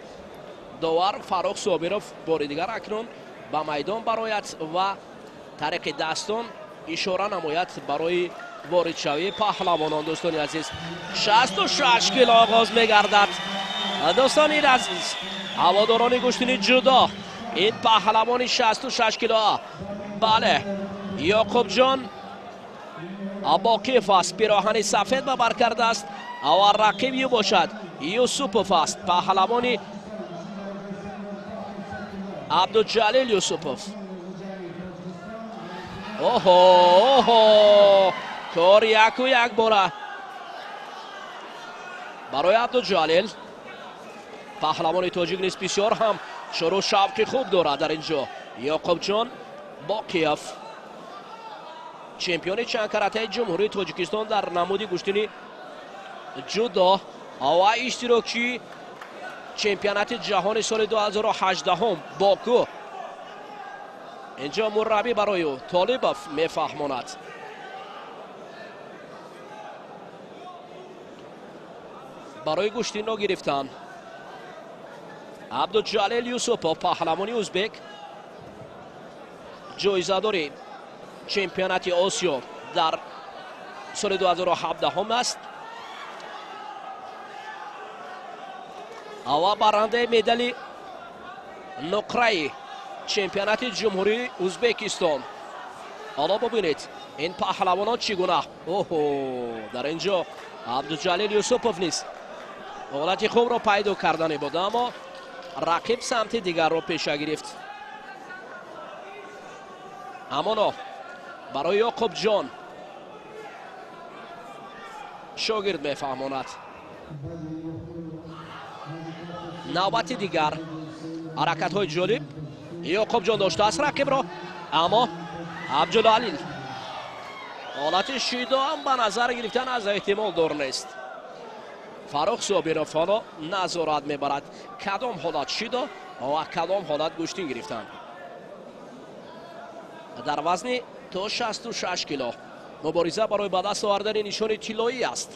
довар Фаррух Собиров бори дигар акнун ба майдон барояд ва тариқи дастон ишора намояд барои воридшавии паҳлавонон. Дӯстони азиз, 66 кило оғоз мегардад. Дӯстони азиз, ҳаводорони гӯштини ҷудо, ин паҳлавони 66 кило, бале, Ёқубҷон Боқиев аст, пироҳани сафед ба бар кардааст ва рақиб ю бошад Юсупов аст, паҳлавони Абдуҷалил Юсупов. Оҳо, оҳо, кор яку як бора барои Абдуҷалил. Паҳлавони тоҷик низ бисёр ҳам шурӯъ шавқи хуб дорад. Дар ин ҷо Ёқубҷон Боқиев, чемпиони чандкаратаи Ҷумҳурии Тоҷикистон дар намуди гӯштини ҷудо ва иштирокчии чемпионати ҷаҳони соли 2018 Боку. Инҷо мураббӣ барои ӯ Толибов мефаҳмонад. Барои гӯштинро гирифтан Абдуҷалил Юсупов, паҳлавони ӯзбек, ҷоизадори чемпионати Осиё дар соли 2017 аст ва барандаи медали нуқраи чемпионати Ҷумҳурии Ӯзбекистон. Ҳоло бубинед ин паҳлавонон чӣ гуна. Оҳо, дар ин ҷо Абдуҷалил Юсупов низ ҳолати хубро пайдо кардане буд, аммо рақиб самти дигарро пеша гирифт. Амоно барои Ёқубҷон Шогирд мефаҳмонад. Навбати дигар ҳаракатҳои ҷолиб Ёқубҷон доштааст рақибро, аммо Абдулалил ҳолати шидо ҳам ба назар гирифтан аз эҳтимол дур нест. Фаррух Собиров ҳоло назорат мебарад, кадом ҳолат шидо ва кадом ҳолат гӯштин гирифтан. Дар вазни то 66 кило мубориза барои ба даст овардани нишони тиллоӣ аст.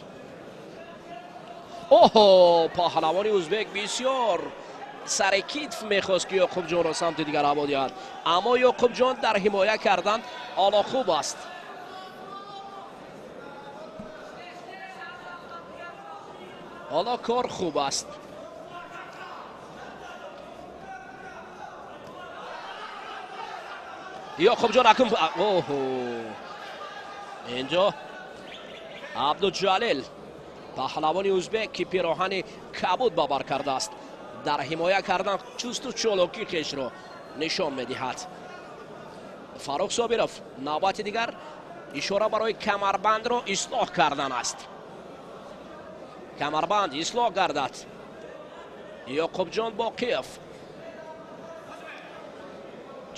Оҳо, паҳлавони узбек бисёр сари китф мехост ки Ёқубҷонро самти дигар ҳаво диҳад, аммо Ёқубҷон дар ҳимоя кардан ҳоло хуб аст. Ҳоло кор хуб аст. Ёқубҷон акун, оҳо, инҷо Абдуҷалил паҳлавони узбек ки пироҳани кабуд ба бар кардааст, дар ҳимоя кардан чусту чолокӣ хешро нишон медиҳад. Фаррух Собиров навбати дигар ишора барои камарбандро ислоҳ кардан аст. Камарбанд ислоҳ гардад. Ёқубҷон Боқиев,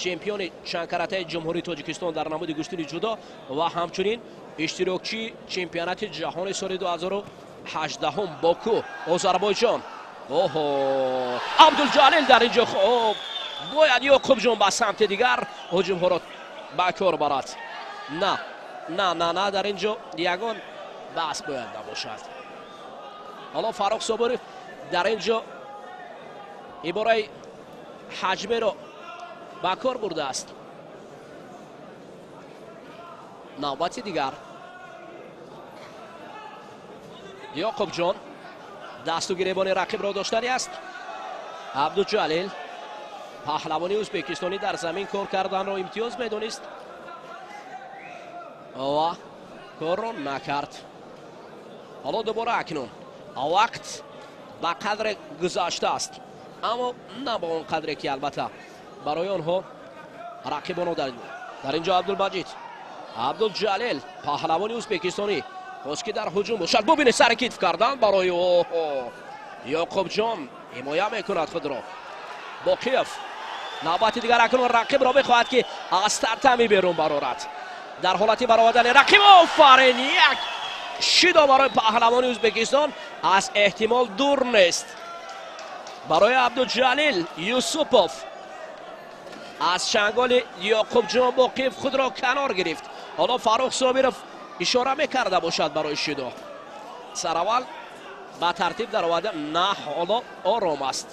чемпиони чандкаратаи Ҷумҳурии Тоҷикистон дар намуди гӯштини ҷудо ва ҳамчунин иштирокчии чемпионати ҷаҳони соли 2018 Боку, Озарбойҷон. Оҳо, Абдулҷалил дар инҷо хуб бояд Ёқубҷон ба самти дигар ҳуҷумҳоро ба кор барад. На, на, на, на, дар инҷо ягон баҳс бояд набошад. Ҳоло Фаррух Собиров дар инҷо ибораи ҳаҷмеро ба кор бурдааст. Навбати дигар Ёқубҷон дасту гиребони рақибро доштани аст. Абдуҷалил паҳлавони ӯзбекистонӣ дар замин кор карданро имтиёз медонист ва корро накард. Ҳоло дубора акнун вақт ба қадре гузаштааст, аммо на ба он қадре ки албатта барои онҳо рақибоно дар инҷо Абдулмаҷид Абдулҷалил паҳлавони ӯзбекистонӣ хост ки дар ҳуҷум бошад. Бубинед сари китф кардан барои оҳо, Ёқубҷон ҳимоя мекунад худро. Боқиев навбати дигар акнун рақибро мехоҳад ки аз татами берун барорад. Дар ҳолати баровардани рақиб, офарин, як шидо барои паҳлавони ӯзбекистон аз эҳтимол дур нест. Барои Абдуҷалил Юсупов аз чанголи Ёқубҷон Боқиев худро канор гирифт. Ҳоло Фаррух Собиров ишора мекарда бошад барои шидо. Сараввал ба тартиб дароварда, на, ҳоло ором аст.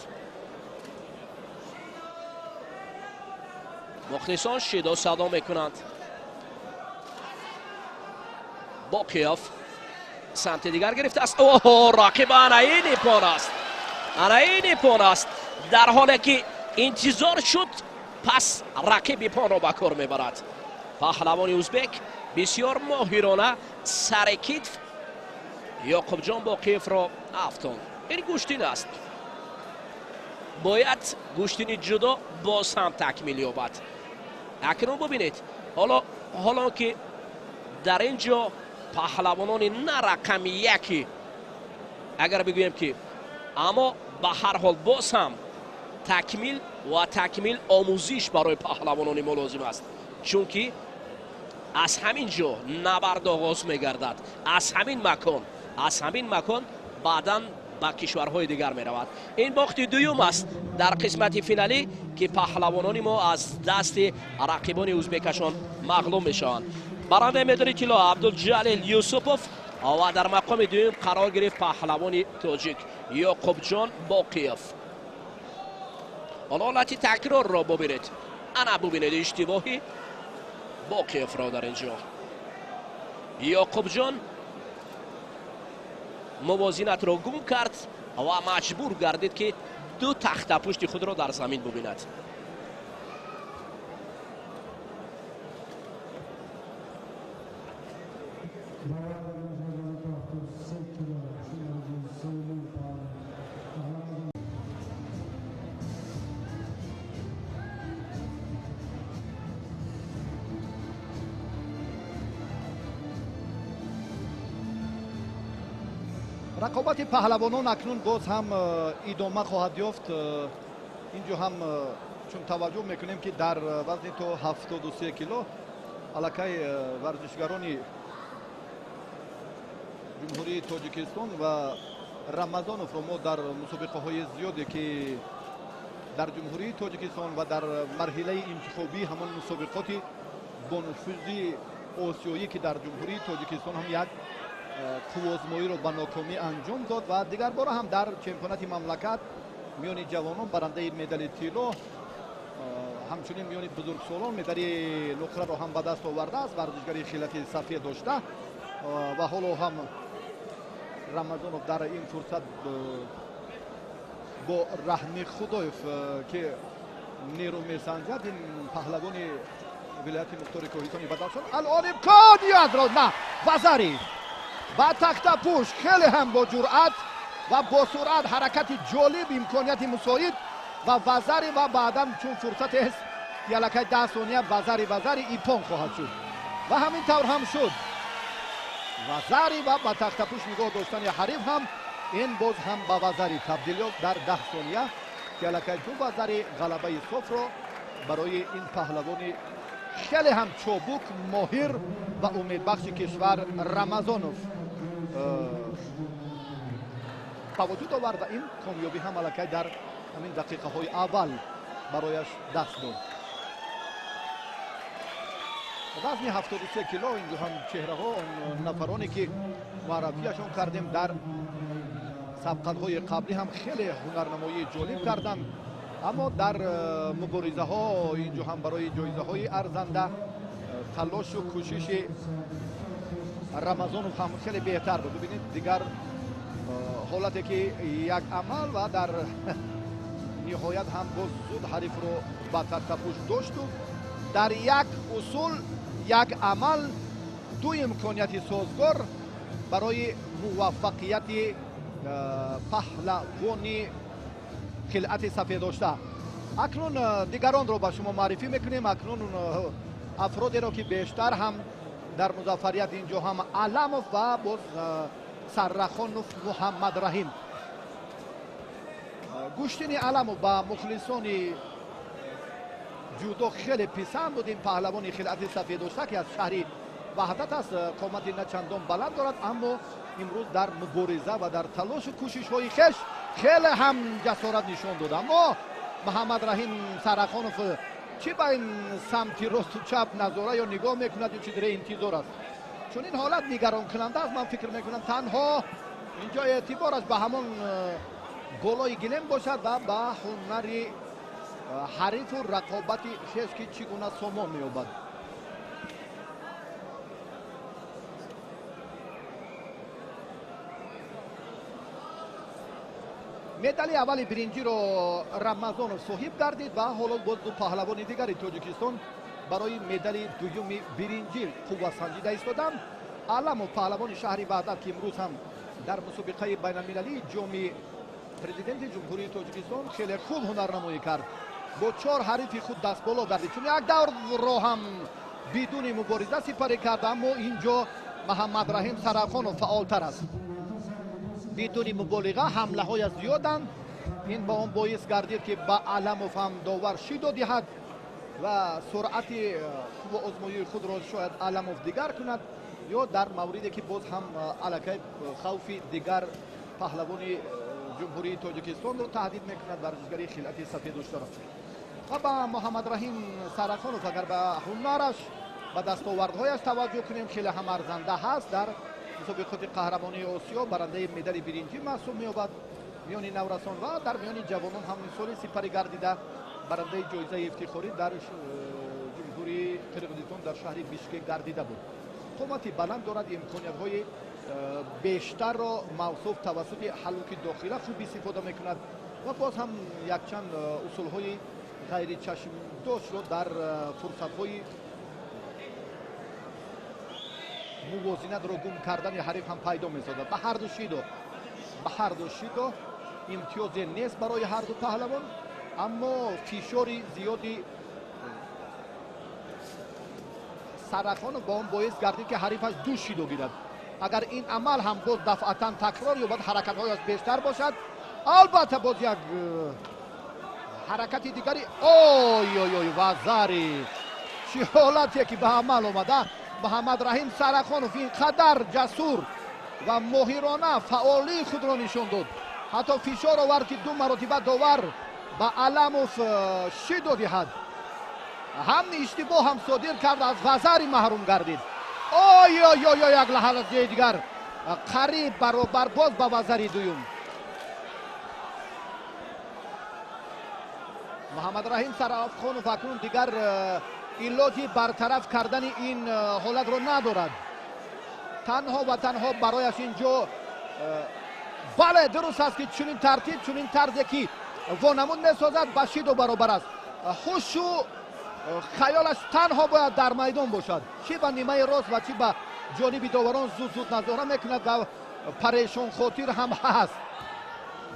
Мухлисон шидо садо мекунанд. Боқиев самти дигар гирифтааст. Оҳо, рақиб ана ин ипон аст, ана ин ипон аст. Дар ҳоле ки интизор шуд, пас рақиб ипонро ба кор мебарад. Паҳлавони ӯзбек бисёр моҳирона сари китф Ёқубҷон Боқиевро афтонд. Ин гӯштин аст, бояд гӯштини ҷудо боз ҳам такмил ёбад. Акнун бубинед, ҳоло ки дар ин ҷо паҳлавонони на рақами яки, агар бигӯем ки, аммо ба ҳар ҳол боз ҳам такмил ва такмил омӯзиш барои паҳлавонони мо лозим аст, чунки аз ҳамин ҷо набард оғоз мегардад. Аз ҳамин макон, аз ҳамин макон баъдан ба кишварҳои дигар меравад. Ин бохти дуюм аст дар қисмати финалӣ ки паҳлавонони мо аз дасти рақибони ӯзбекашон мағлуб мешаванд. Барандаи медали тилло Абдулҷалил Юсупов ва дар мақоми дуюм қарор гирифт паҳлавони тоҷик Ёқубҷон Боқиев. Ҳоло ҳолати такрорро бубинед. Ана бубинед иштибоҳи Боқиевро дар ин ҷо. Ёқубҷон мувозинатро гум кард ва маҷбур гардид ки ду тахтапушти худро дар замин бубинад. Рақобати паҳлавонон акнун боз ҳам идома хоҳад ёфт. Инҷо ҳам чун таваҷҷӯҳ мекунем, ки дар вазни то 73 кило аллакай варзишгарони Ҷумҳурии Тоҷикистон ва Рамазоновро мо дар мусобиқаҳои зиёде, ки дар Ҷумҳурии Тоҷикистон ва дар марҳилаи интихобии ҳамон мусобиқоти бонуфузи осиёӣ, ки дар Ҷумҳурии Тоҷикистон ҳам як қуввозмоиро ба нокомӣ анҷом дод ва дигар бора ҳам дар чемпионати мамлакат миёни ҷавонон барандаи медали тилло, ҳамчунин миёни бузургсолон медали нуқраро ҳам ба даст овардааст варзишгари хилати сафед дошта. Ва ҳоло ҳам Рамазонов дар ин фурсат бо Раҳми Худоев, ки нерӯ месанҷад, ин паҳлавони вилояти мухтори Кӯҳистони Бадахшон. Алон имкониятро на вазари ба тахтапӯш, хеле ҳам бо ҷуръат ва бо суръат, ҳаракати ҷолиб, имконияти мусоид ва вазари, ва баъдан чун фурсатест, ки аллакай 10 сония вазари ипон хоҳад шуд ва ҳамин тавр ҳам шуд. Вазари ва ба тахтапӯш нигоҳ доштани ҳариф ҳам ин боз ҳам ба вазари табдил ёфт дар 10 сония, ки аллакай ду вазари ғалабаи софро барои ин паҳлавони хеле ҳам чобук, моҳир ва умедбахши кишвар Рамазонов ба вуҷуд овард ва ин комёбӣ ҳам аллакай дар ҳамин дақиқаҳои аввал барояш даст дод. Вазни 73 кило, инҷо ҳам чеҳраҳо, он нафароне ки муаррафиашон кардем дар сабқатҳои қаблӣ ҳам хеле ҳунарнамоии ҷолиб карданд, аммо дар муборизаҳо инҷо ҳам барои ҷоизаҳои арзанда талошу кӯшиши Рамазонов ҳам хеле беҳтар буд. Бибинед, дигар ҳолате ки як амал ва дар ниҳоят ҳам боз зуд ҳарифро ба тахтапӯш дошту дар як усул, як амал ду имконияти созгор барои муваффақияти паҳлавони хилъати сафед дошта. Акнун дигаронро ба шумо муаррифӣ мекунем. Акнун афродеро, ки бештар ҳам дар музаффарият инҷо ҳам Аламов ва боз Саррахонов Муҳаммадраҳим. Гӯштини Аламов ба мухлисони ҷудо хеле писанд буд. Ин паҳлавони хилъати сафед дошта, ки аз шаҳри Ваҳдат аст, қомати на чандон баланд дорад, аммо имрӯз дар мубориза ва дар талошу кӯшишҳои хеш хеле ҳам ҷасорат нишон дод. Аммо Муҳаммадраҳим Саррахонов чӣ ба ин самти росту чап назора ё нигоҳ мекунад ё чӣ дире интизор аст? Чун ин ҳолат нигаронкунанда аст, ман фикр мекунам танҳо инҷо эътибораш ба ҳамон болои гилем бошад ва ба ҳунари ҳарифу рақобати хеш, ки чӣ гуна сомон меёбад. Медали аввали биринҷиро Рамазонов соҳиб гардид ва ҳоло боз ду паҳлавони дигари Тоҷикистон барои медали дуюми биринҷӣ қувва санҷида истоданд. Аламов, паҳлавони шаҳри Ваҳдат, ки имрӯз ҳам дар мусобиқаи байналмилалии ҷоми президенти Ҷумҳурии Тоҷикистон хеле хуб ҳунарнамоӣ кард, бо 4 ҳарифи худ дастболо гардид, чун як даврро ҳам бидуни мубориза сипарӣ кард, аммо инҷо Муҳаммадраҳим Саррахонов фаъолтар аст. Бидуни муболиға ҳамлаҳояш зиёданд. Ин ба он боис гардид, ки ба Аламов ҳам довар шидо диҳад ва суръати қувваозмоии худро шояд Аламов дигар кунад, ё дар мавриде ки боз ҳам аллакай хавфи дигар паҳлавони Ҷумҳурии Тоҷикистонро таҳдид мекунад варзишгари хилъати сафеддоштаро. Ва ба Муҳаммадраҳим Саррахонов агар ба ҳунараш, ба дастовардҳояш таваҷҷӯҳ кунем, хеле ҳам арзанда ҳаст. Дар мусобиқоти қаҳрамонии Осиё барандаи медали биринҷӣ маҳсуб меёбад миёни наврасон ва дар миёни ҷавонон ҳам соли сипарӣ гардида барандаи ҷоизаи ифтихорӣ дар Ҷумҳурии Қирғизистон дар шаҳри Бишкек гардида буд. Қомати баланд дорад, имкониятҳои бештарро мавсуф тавассути ҳаллуки дохила хуб истифода мекунад ва боз ҳам якчанд усулҳои ғайричашмдоштро дар фурсатҳои мувозинатро гум кардани ҳариф ҳам пайдо месозад. Ба ҳар ду шидо имтиёзе нест барои ҳар ду паҳлавон, аммо фишори зиёди Саррахонов ба он боис гардид, ки ҳарифаш ду шидо гирад. Агар ин амал ҳам боз дафъатан такрор ёбад, ҳаракатҳояш бештар бошад, албатта боз як ҳаракати дигари ой ой ой вазари чӣ ҳолате ки ба амал омада. Муҳаммад Раҳим Сарахонов ин қадар ҷасур ва моҳирона фаъолии худро нишон дод, ҳатто фишор овард ки ду маротиба довар ба Аламов шидо диҳад. Ҳам иштибоҳ ҳам содир кард, аз вазари маҳрум гардид. Ой ой ой ой, як лаҳзаи дигар қариб баробар боз ба вазари дуюм. Муҳаммад Раҳим Сарахонов акнун дигар илоҷи бартараф кардани ин ҳолатро надорад. Танҳо ва танҳо барояш ин ҷо бале, дуруст аст ки чунин тартиб, чунин тарзе ки вонамуд месозад, ба шидо баробар аст. Ҳушу хаёлаш танҳо бояд дар майдон бошад, чӣ ба нимаи рост ва чӣ ба ҷониби доварон зуд зуд назора мекунад ва парешонхотир ҳам ҳаст.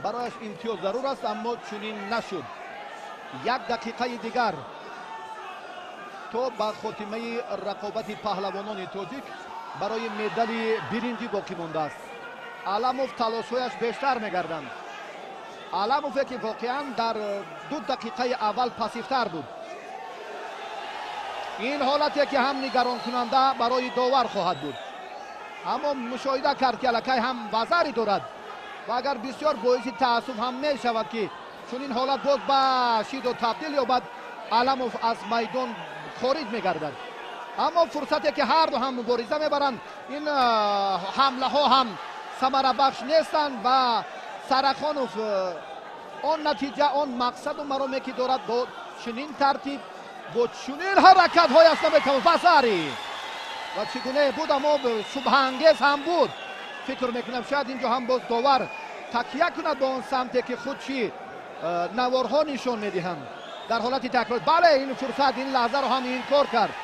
Барояш имтиёз зарур аст, аммо чунин нашуд. Як дақиқаи дигар то ба хотимаи рақобати паҳлавонони тоҷик барои медали биринҷӣ боқӣ мондааст. Аламов талошҳояш бештар мегарданд. Аламове ки воқеан дар 2 дақиқаи аввал пассивтар буд. Ин ҳолате ки ҳам нигаронкунанда барои довар хоҳад буд, аммо мушоҳида кард ки аллакай ҳам вазари дорад ва агар бисёр боиси таассуф ҳам мешавад ки чунин ҳолат боз ба шидо табдил ёбад, Аламов аз майдон хориҷ мегардад. Аммо фурсате ки ҳарду ҳам мубориза мебаранд, ин ҳамлаҳо ҳам самарабахш нестанд ва Сарахонов он натиҷа, он мақсаду мароме ки дорад бо чунин тартиб, бо чунин ҳаракатҳояш наметавонад. Вазари ва чӣ гунае буд, аммо шубҳаангез ҳам буд. Фикр мекунам шояд инҷо ҳам боз довар такя кунад ба он самте ки худ чӣ наворҳо нишон медиҳанд дар ҳолати такрор. Бале, ин фурсат, ин лаҳзаро ҳам инкор кард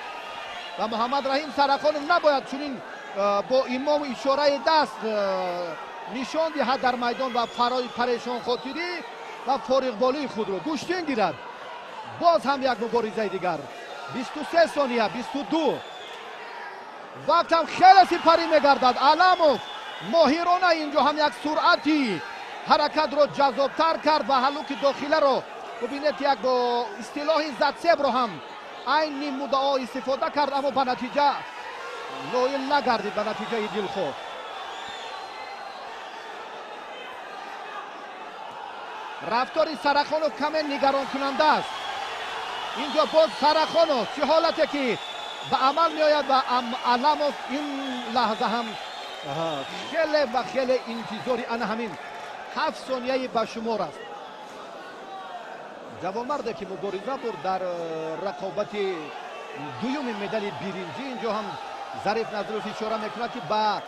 ва Муҳаммад Раҳим Сарахонов набояд чунин бо имому ишораи даст нишон диҳад дар майдон ва парешонхотирӣ ва фориғболии худро гӯштин гирад. Боз ҳам як муборизаи дигар. 23 сония, 22. Вақт ҳам хеле сипарӣ мегардад. Аламов моҳирона инҷо ҳам як суръати ҳаракатро ҷазобтар кард ва ҳаллуки дохиларо бубинед, як бо истилоҳи зацебро ҳам айни муддао истифода кард, аммо ба натиҷа ноил нагардид, ба натиҷаи дилхоҳ. Рафтори Сарахонов каме нигаронкунанда аст. Инҷо боз Сарахонов чӣ ҳолате ки ба амал меояд ва Аламов ин лаҳза ҳам хеле ва хеле интизори ана ҳамин 7 сонияи ба шумор аст. Ҷавонмарде ки мубориза бурд дар рақобати дуюми медали биринҷӣ, инҷо ҳам Зариф Назиров ишора мекунад ки ба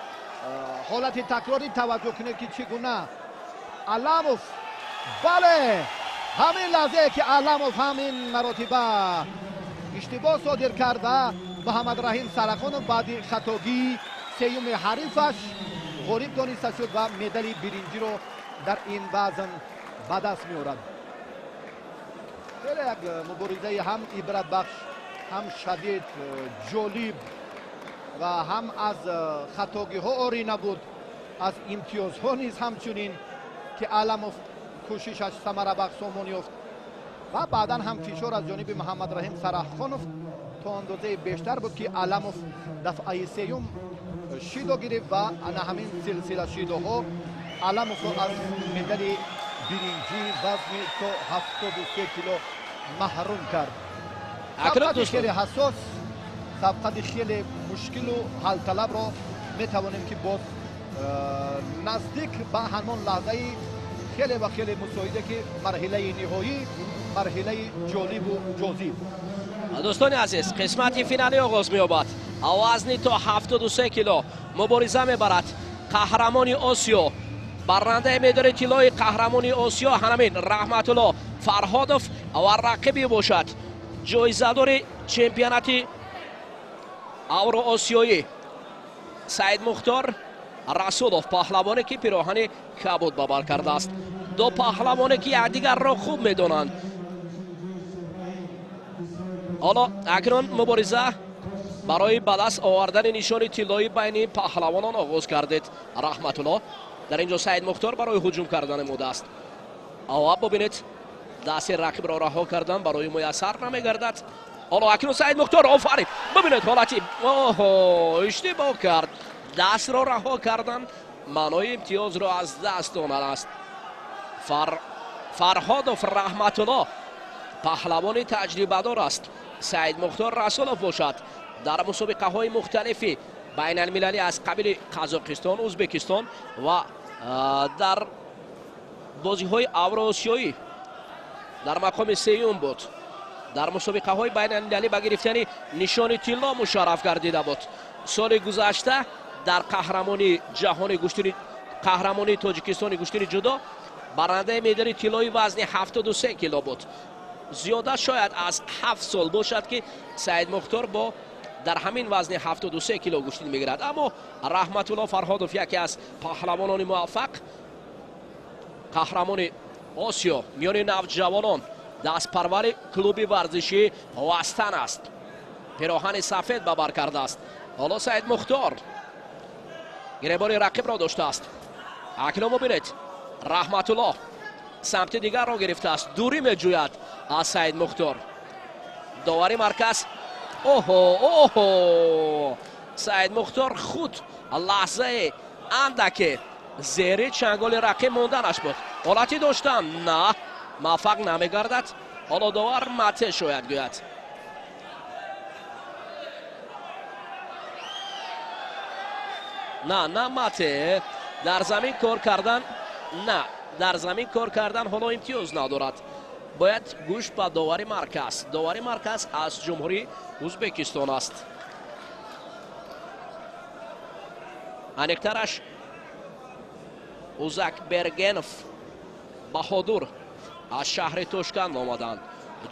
ҳолати такрорӣ таваҷҷӯҳ кунед ки чӣ гуна Аламов, бале, ҳамин лаҳзае ки Аламов ҳамин маротиба иштибоҳ содир кард ва Муҳаммад Раҳим Сарахонов баъди хатогии сеюми ҳарифаш ғолиб дониста шуд ва медали биринҷиро дар ин вазн ба даст меорад. Хеле як муборизаи ҳам ибратбахш, ҳам шадид, ҷолиб ва ҳам аз хатогиҳо орӣ набуд, аз имтиёзҳо низ ҳамчунин ки Аламов кӯшишаш самарабахш сомон ёфт ва баъдан ҳам фишор аз ҷониби Муҳаммад Раҳим Сарахонов то андозаи бештар буд ки Аламов дафъаи сеюм шидо гирифт ва ана ҳамин силсила шидоҳо Аламовро аз медали биринҷӣ вазни то 73 кило маҳрум кард. Сабқати хеле ҳассос, сабқати хеле мушкилу ҳалталабро метавонем ки боз наздик ба ҳамон лаҳзаи хеле ва хеле мусоиде ки марҳилаи ниҳоӣ, марҳилаи ҷолибу ҷозиб. Дӯстони азиз, қисмати финалӣ оғоз меёбад. Вазни то 73 кило мубориза мебарад қаҳрамони Осиё, баррандаи медали тиллои қаҳрамони Осиё ҳанамин Раҳматулло Фарҳодов ва рақиби бошад ҷоизадори чемпионати Авроосиёӣ Саидмухтор Расулов, паҳлавоне ки пироҳани кабуд ба бар кардааст. Ду паҳлавоне ки якдигарро хуб медонанд. Ҳоло акнун мубориза Барои ба даст овардани нишони тиллоӣ байни паҳлавонон оғоз кардед. Раҳматулло дар инҷо Саид Мухтор барои ҳуҷум кардан омода аст. Ава бубинед, дасти рақибро раҳо кардан барои муяссар намегардад. Ҳоло акнун Саид Мухтор, офарин, бубинед ҳолати, оҳо, иштибоҳ кард. Дастро раҳо кардан маънои имтиёзро аз даст додан аст. Фарҳодов Раҳматулло паҳлавони таҷрибадор аст. Саид Мухтор Расулов бошад дар мусобиқаҳои мухталифи байналмилалӣ аз қабили Қазоқистон, Ӯзбекистон ва дар бозиҳои Авроосиёӣ дар мақоми сеюм буд. Дар мусобиқаҳои байналмилалӣ ба гирифтани нишони тилло мушарраф гардида буд. Соли гузашта дар қаҳрамони ҷаҳони гӯштини, қаҳрамони Тоҷикистони гӯштини ҷудо барандаи медали тиллои вазни 73 кило буд. Зиёда шояд аз 7 сол бошад ки Саид Мухтор бо дар ҳамин вазни 73 кило гӯштин мегирад. Аммо Раҳматулло Фарҳодов яке аз паҳлавонони муваффақ, қаҳрамони Осиё миёни навҷавонон, дастпарвари клуби варзишии Вастан аст. Пироҳани сафед ба бар кардааст. Ҳоло Саид Мухтор гиребори рақибро доштааст. Акнун бубинед, Раҳматулло самти дигарро гирифтааст, дурӣ меҷӯяд аз Саид Мухтор. Довари марказ, оҳо, оҳо, Саид Мухтор худ лаҳзаи андаке зери чанголи рақиб монданаш буд. Ҳолати доштан на, муваффақ намегардад. Ҳоло довар мате шояд гӯяд. На, на мате, дар замин кор кардан, на, дар замин кор кардан ҳоло имтиёз надорад. Бояд гӯш ба довари марказ. Довари марказ аз Ҷумҳурии Ӯзбекистон аст. Аниқтараш Узакбергенов Баҳодур аз шаҳри Тошканд омаданд.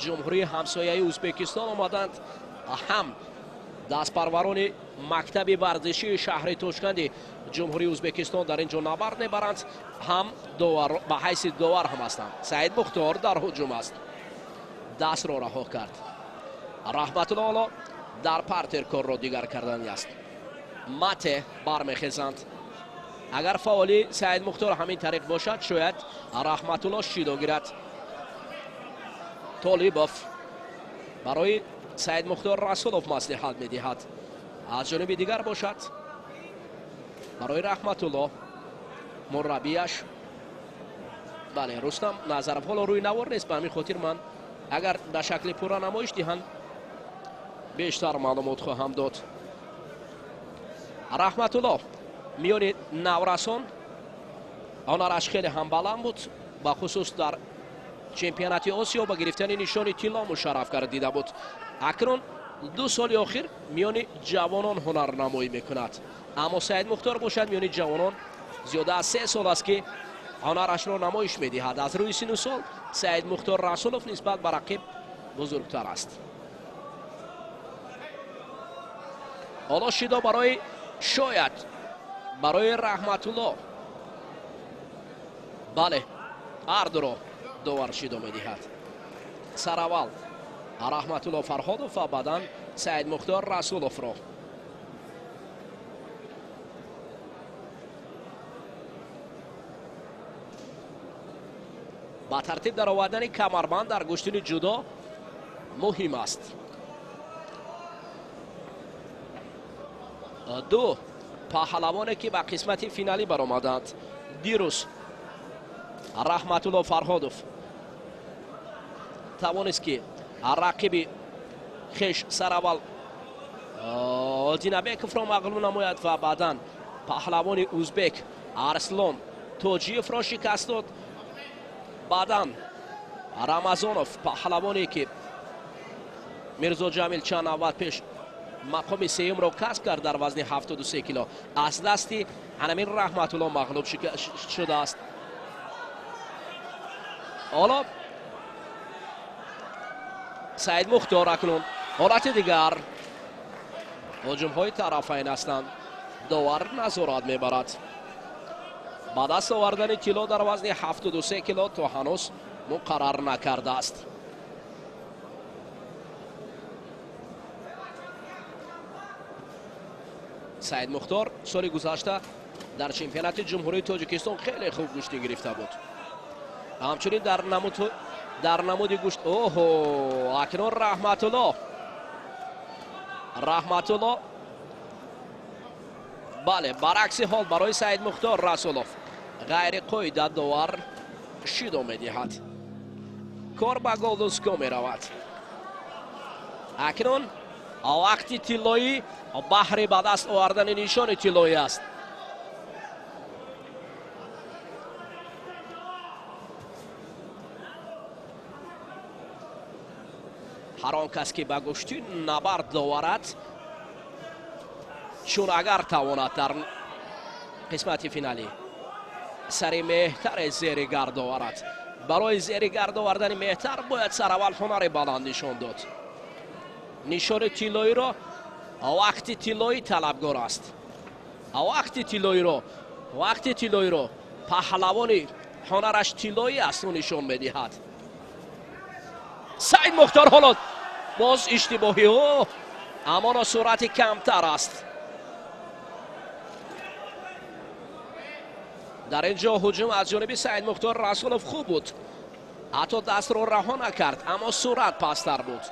Ҷумҳурии ҳамсояи Ӯзбекистон омаданд. Ҳам дастпарварони мактаби варзишии шаҳри Тошканди Ҷумҳурии Ӯзбекистон дар ин ҷо набард мебаранд, ҳам ба ҳайси довар ҳам ҳастанд. Саид Мухтор дар ҳуҷум аст. Дастро раҳо кард. Раҳматулло ҳоло дар партер корро дигар кардани аст. Мате бармехезанд. Агар фаъоли Саид Мухтор ҳамин тариқ бошад, шояд Раҳматулло шидо гирад. Толибов барои Саид Мухтор Расулов маслиҳат медиҳад. Аз ҷониби дигар бошад барои Раҳматулло мураббияш, бале, Рустам Назаров ҳоло рӯи навор нест, ба ҳамин хотир ман агар дар шакли пурра намоиш диҳанд бештар маълумот хоҳам дод. Раҳматулло миёни наврасон ҳунараш хеле ҳам баланд буд, бахусус дар чемпионати Осиё ба гирифтани нишони тилло мушарраф гардида буд. Акнун 2 соли охир миёни ҷавонон ҳунарнамоӣ мекунад. Аммо Саид Мухтор бошад миёни ҷавонон зиёда аз 3 сол аст ки ҳунарашро намоиш медиҳад. Аз рӯи сину сол Саид Мухтор Расулов нисбат ба рақиб бузургтар аст. Ҳоло шидо барои шояд барои Раҳматулло, бале, ҳардуро довар шидо медиҳад. Сараввал Раҳматулло Фарҳодов ва баъдан Саид Мухтор Расуловро. Ба тартиб даровардани камарбанд дар гӯштини ҷудо муҳим аст. Ду паҳлавоне ки ба қисмати финалӣ баромаданд. Дирӯз Раҳматулло Фарҳодов тавонист ки рақиби хеш сараввал Динабековро мағлуб намояд ва баъдан паҳлавони ӯзбек Арслон Тоҷиевро шикаст дод. Баъдан Рамазонов паҳлавоне ки Мирзо Ҷамил чанд навбат пеш мақоми сеюмро касб кард дар вазни 73 кило, аз дасти ҳанамин Раҳматулло мағлуб шудааст. Ҳоло Саид Мухтор акнун ҳолати дигар, ҳуҷумҳои тарафайн ҳастанд. Довар назорат мебарад. Ба даст овардани тилло дар вазни 73 кило то ҳанӯз муқаррар накардааст. Саид Мухтор соли гузашта дар чемпионати Ҷумҳурии Тоҷикистон хеле хуб гӯштин гирифта буд. Ҳамчунин дар намуди гӯшт. Оҳо, акнун Раҳматулло. Раҳматулло, бале, баръакси ҳол барои Саид Мухтор Расулов ғайриқоида довар шидо медиҳад. Кор ба Голден Скор меравад. Акнун вақти тиллоӣ баҳри ба даст овардани нишони тиллоӣ аст. Ҳар он кас ки ба гӯштӣ набард доварад, чун агар тавонад дар қисмати финалӣ сари меҳтаре зери гард оварад. Барои зери гард овардани меҳтар бояд сараввал ҳунари баланд нишон дод. Нишони тиллоиро вақти тиллоӣ талабгор аст. Вақти тиллоиро паҳлавони ҳунараш тиллоӣ аст, ӯ нишон медиҳад. Саид Мухтор ҳоло боз иштибоҳӣ, ӯ амоно суръати камтар аст. Дар ин ҷо ҳуҷум аз ҷониби Саид Мухтор Расулов хуб буд, ҳатто дастро раҳо накард, аммо суръат пасттар буд.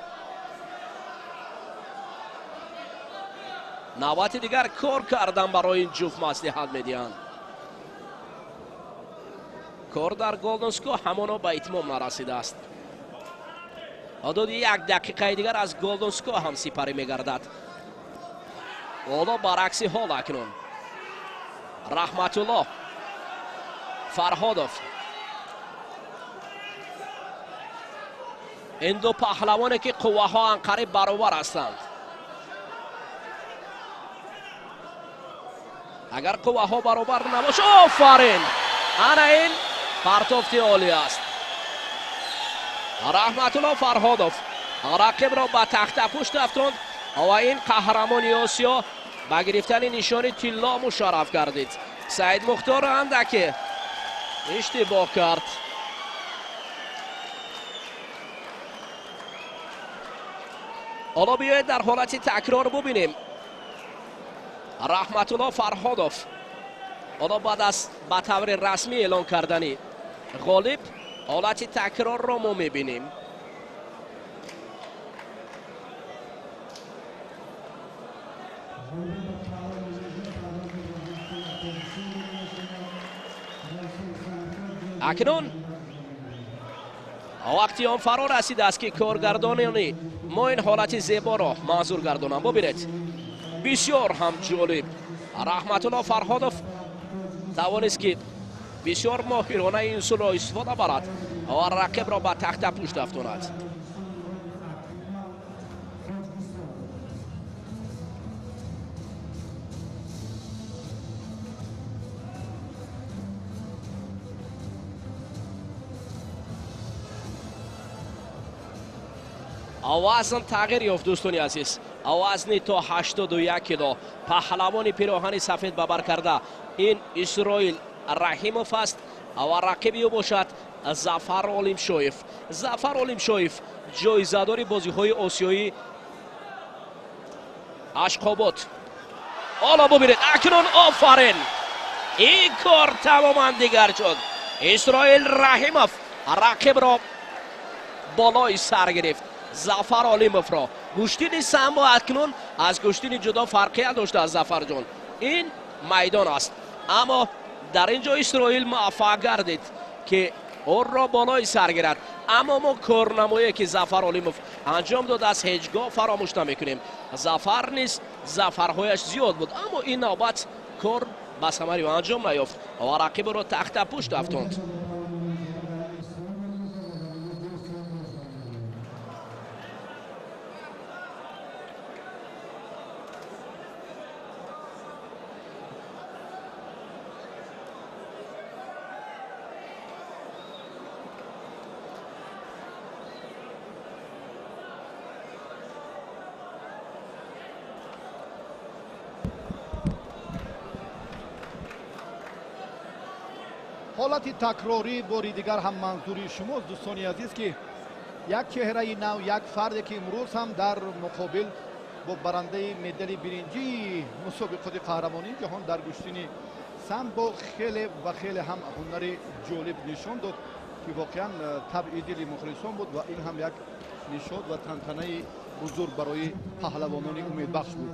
Навбати дигар кор кардан барои ин ҷуфт маслиҳат медиҳанд. Кор дар Голден Скор ҳамоно ба итмом нарасидааст. Ҳудуди як дақиқаи дигар аз Голден Скор ҳам сипарӣ мегардад. Ҳоло баръакси ҳол акнун Раҳматулло Фарҳодов. Ин ду паҳлавоне ки қувваҳо анқариб баробар ҳастанд. Агар қувваҳо баробар набошад, офарин! Ана ин партофти олӣ аст. Раҳматулло Фарҳодов рақибро ба тахтапушт афтонд ва ин қаҳрамони Осиё ба гирифтани нишони тилло мушарраф гардид. Саид Мухтор андаке иштибоҳ кард. Ҳоло биёед дар ҳолати такрор бубинем. Раҳматулло Фарҳодов ҳоло баъд аз ба таври расмӣ эълон кардани ғолиб ҳолати такрорро мо мебинем. Акнун вақти он фаро расидааст ки коргардонони мо ин ҳолати зеборо манзур гардонанд. Бубинед, бисёр ҳам ҷолиб. Раҳматулло Фарҳодов тавонист ки бисёр моҳирона ин усулро истифода барад ва рақибро ба тахтапушт афтонад. Вазн тағйир ёфт, дӯстони азиз. Вазни то 81 кило паҳлавони пироҳани сафед бабар карда ин Исроил Раҳимов аст ва рақиби ӯ бошад Зафар Олимшоев. Зафар Олимшоев ҷоизадори бозиҳои осиёии Ашқобод. Ҳоло бубинед, акнун офарин! Ин кор тамоман дигар шуд. Исроил Раҳимов рақибро болои сар гирифт. Зафар Олимовро гӯштини самбо акнун аз гӯштини ҷудо фарқият доштааст. Зафарҷон, ин майдон аст, аммо дар ин ҷо Исроил муваффақ гардид ки ӯро болои сар гирад. Аммо мо корнамое ки Зафар Олимов анҷом додааст ҳеҷ гоҳ фаромӯш намекунем. Зафар низ зафарҳояш зиёд буд, аммо ин навбат кор ба самари ӯ анҷом наёфт ва рақибро тахтапушт афтонд. Ҳолати такрорӣ бори дигар ҳам манзури шумост, дӯстони азиз, ки як чеҳраи нав, як фарде ки имрӯз ҳам дар муқобил Бо барандаи медали биринҷии мусобиқоти қаҳрамонии ҷаҳон дар гӯштини самбо хеле ва хеле ҳам ҳунари ҷолиб нишон дод, ки воқеан табъи дили мухлисон буд ва ин ҳам як нишод ва тантанаи бузург барои паҳлавонони умедбахш буд.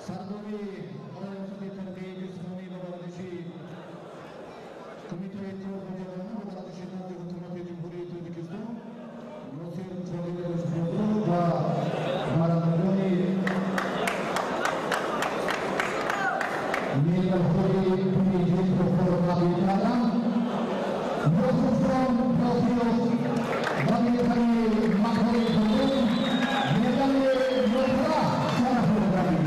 Сардори раёсати тарбияи ҷисмонӣ ва варзиши Кумитаи кор бо ҷавонон ва варзиши назди Ҳукумати Ҷумҳурии Тоҷикистон Носир Қодирович ва барандагони медалҳои биринҷӣ туҳфаро қабул карданд. Ёқубҷон Боқиёв ва медали мақоми дуюм медали нуқра шарафёб гардид.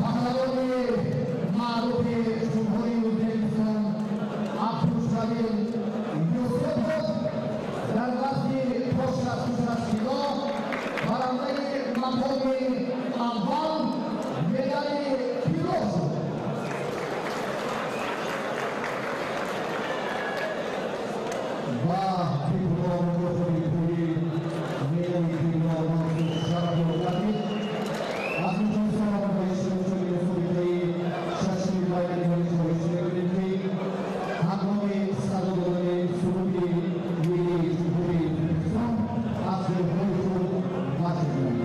Паҳлавони маъруфи Ҷумҳурии Ӯзбекистон Абдушалил Юсупов дар вазни то 66 кило барандаи мақоми аввал медали тилло шуд. Ва диплом мукофоти пулӣ медали тилло махсус шарафёб гардид. Аз мухлисон ва иштирокчиёни мусобиқаи шашуми байналмилалӣ хоҳиш мекунем, ки ҳангоми садо додани суруди миллии Ҷумҳурии Тоҷикистон аз ҷойҳои худ бархезанд.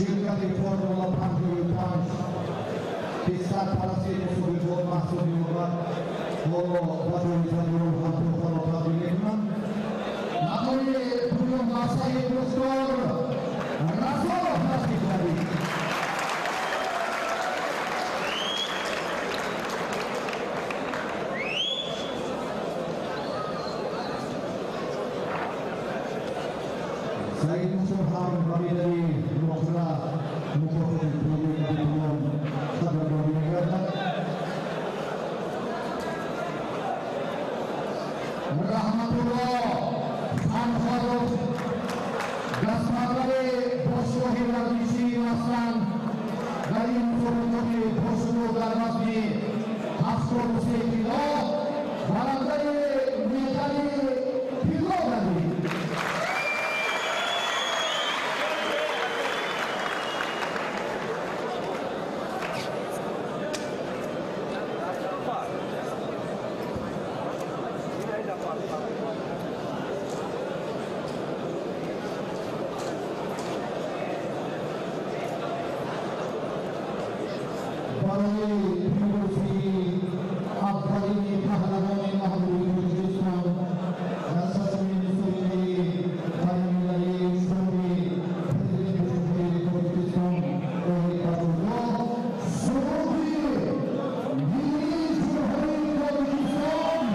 Ширкати Формула 55 ки сарпарасти мусобиқот маҳсуб меёбад, ҳоло ба ҷоизадорон ҳам тӯҳфаро тақдим мекунанд. Мақоми дуюм ба Саид Мухтор Расулов насиб гардид. Саид Мухтор ҳам ба медали нуқра мукофоти пулии диплом қадрдонӣ мегардад. Раҳматулло Фарходов, дастпарвари бошгоҳи варзишии Васан, дар ин мусобиқоти бошгоҳ дар вазни 73 кило барандаи медали тилло гардид. Барои пирӯзии аввалини паҳлавони маҳбуби Тоҷикистон дар шашумин мусобиқаи байналмилалии Ҷоми Президенти Ҷумҳурии Тоҷикистон оид ба ҷудо суруди миллии Ҷумҳурии Тоҷикистон.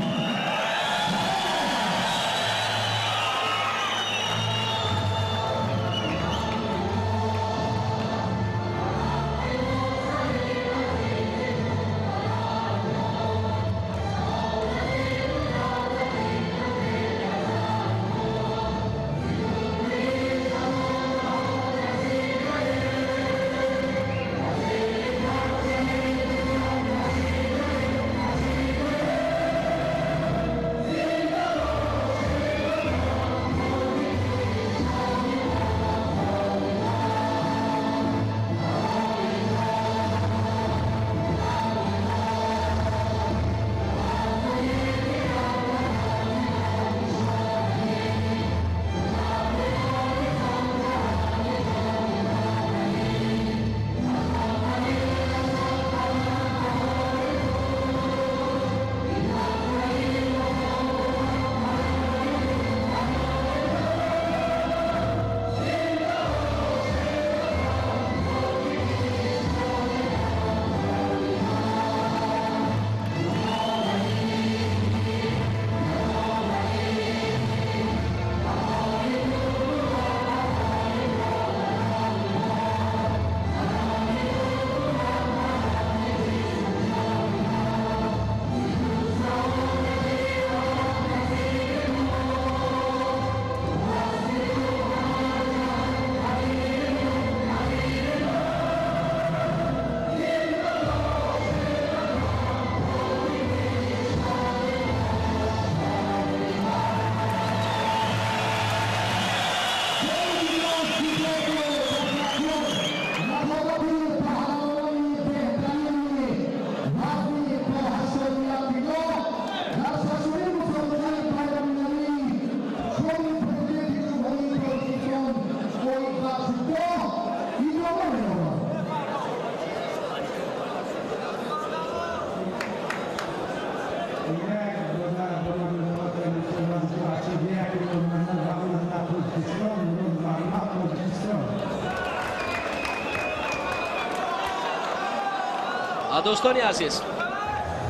Дӯстони азиз,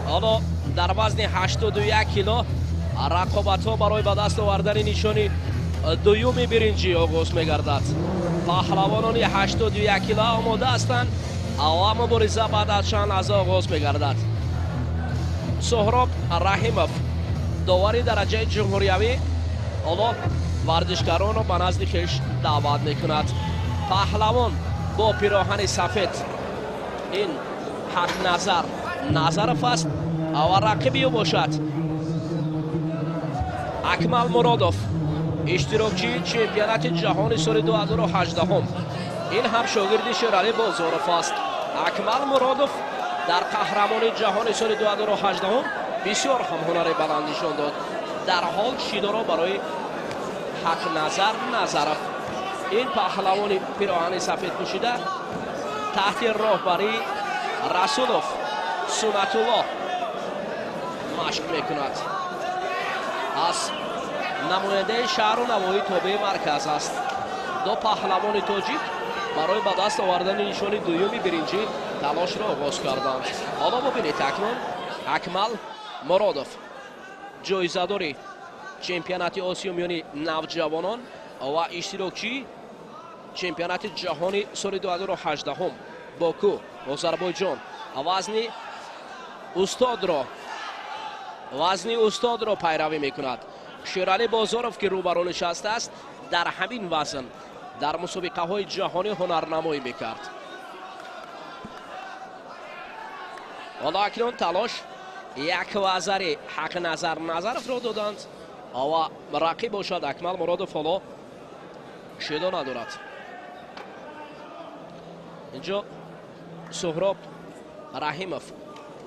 ҳоло дар вазни 81 кило рақобатҳо барои ба даст овардани нишони дуюми биринҷӣ оғоз мегардад. Паҳлавонони 81 кило омода ҳастанд ва мубориза баъд аз чанд лаҳза оғоз мегардад. Соҳроб Раҳимов, довари дараҷаи ҷумҳуриявӣ, ҳоло варзишгаронро ба назди хеш даъват мекунад. Паҳлавон бо пироҳани сафед ин Ҳақназар Назаров аст ва рақиби ӯ бошад Акмал Муродов, иштирокчии чемпионати ҷаҳони соли 2018. Ин ҳам шогирди Шералӣ Бозоров аст. Акмал Муродов дар қаҳрамони ҷаҳони соли 2018 бисёр ҳам ҳунари баланд нишон дод. Дар ҳол шидоро барои Ҳақназар Назаров Ин паҳлавони пироҳани сафед пӯшида таҳти роҳбарии Расулов Сунатулло машқ мекунад. Аз намояндаи шаҳру навоҳии тобеи марказ аст. Ду паҳлавони тоҷик барои ба даст овардани нишони дуюми биринҷӣ талошро оғоз карданд. Ҳоло бубинед, акнун Акмал Муродов, ҷоизадори чемпионати Осиё миёни навҷавонон ва иштирокчии чемпионати ҷаҳони соли 2018 Боку, Озарбойҷон, вазни устодро пайравӣ мекунад. Шералӣ Бозоров, ки рӯбарӯ нишастааст, дар ҳамин вазн дар мусобиқаҳои ҷаҳонӣ ҳунарнамоӣ мекард. Ҳоло акнун талош як вазари Ҳақназар Назаровро доданд ва рақиб бошад Акмал Муродов ҳоло шидо надорад. Инҷо Суҳроб Раҳимов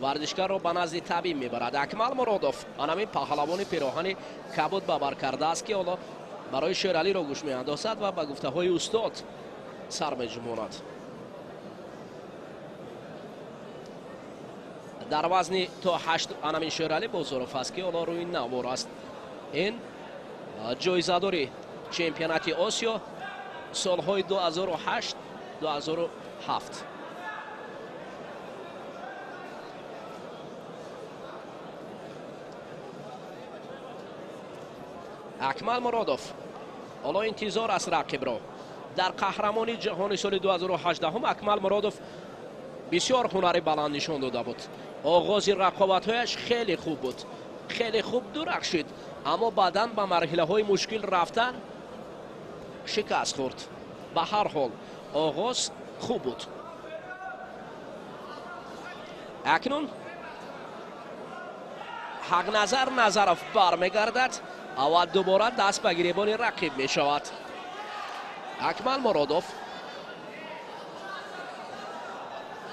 варзишгарро ба назди табиб мебарад. Акмал Муродов анамин паҳлавони пироҳани кабуд бабар кардааст, ки ҳоло барои Шералиро гӯш меандозад ва ба гуфтаҳои устод сар меҷумонад. Дар вазни то 8 анамин Шералӣ Бозоров аст, ки ҳоло рӯи навор аст. Ин ҷоизадори чемпионати Осиё солҳои 2008 2007. Акмал Муродов ҳоло интизор аст рақибро. Дар қаҳрамони ҷаҳони соли 2018 Акмал Муродов бисёр ҳунари баланд нишон дода буд. Оғози рақобатҳояш хеле хуб буд, хеле хуб дурахшид, аммо баъдан ба марҳилаҳои мушкил рафтан шикаст хӯрд. Ба ҳар ҳол оғоз хуб буд. Акнун Ҳақназар Назаров бармегардад ва дубора даст ба гиребони рақиб мешавад. Акмал Муродов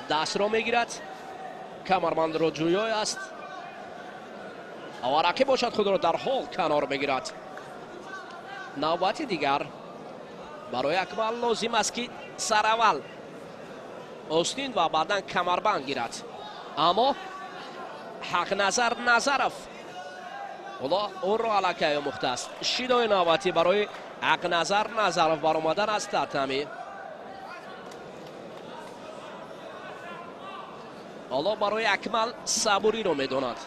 дастро мегирад, камарбандро ҷӯёй аст ва рақиб бошад худро дар ҳол канор мегирад. Навбати дигар барои Акмал лозим аст, ки сараввал остин ва баъдан камарбанд гирад. Аммо Ҳақназар Назаров ҳоло ӯро аллакай омӯхтааст. Шидои навбатӣ барои Ҳақназар Назаров баромадан аз татами. Ҳоло барои Акмал сабуриро медонад.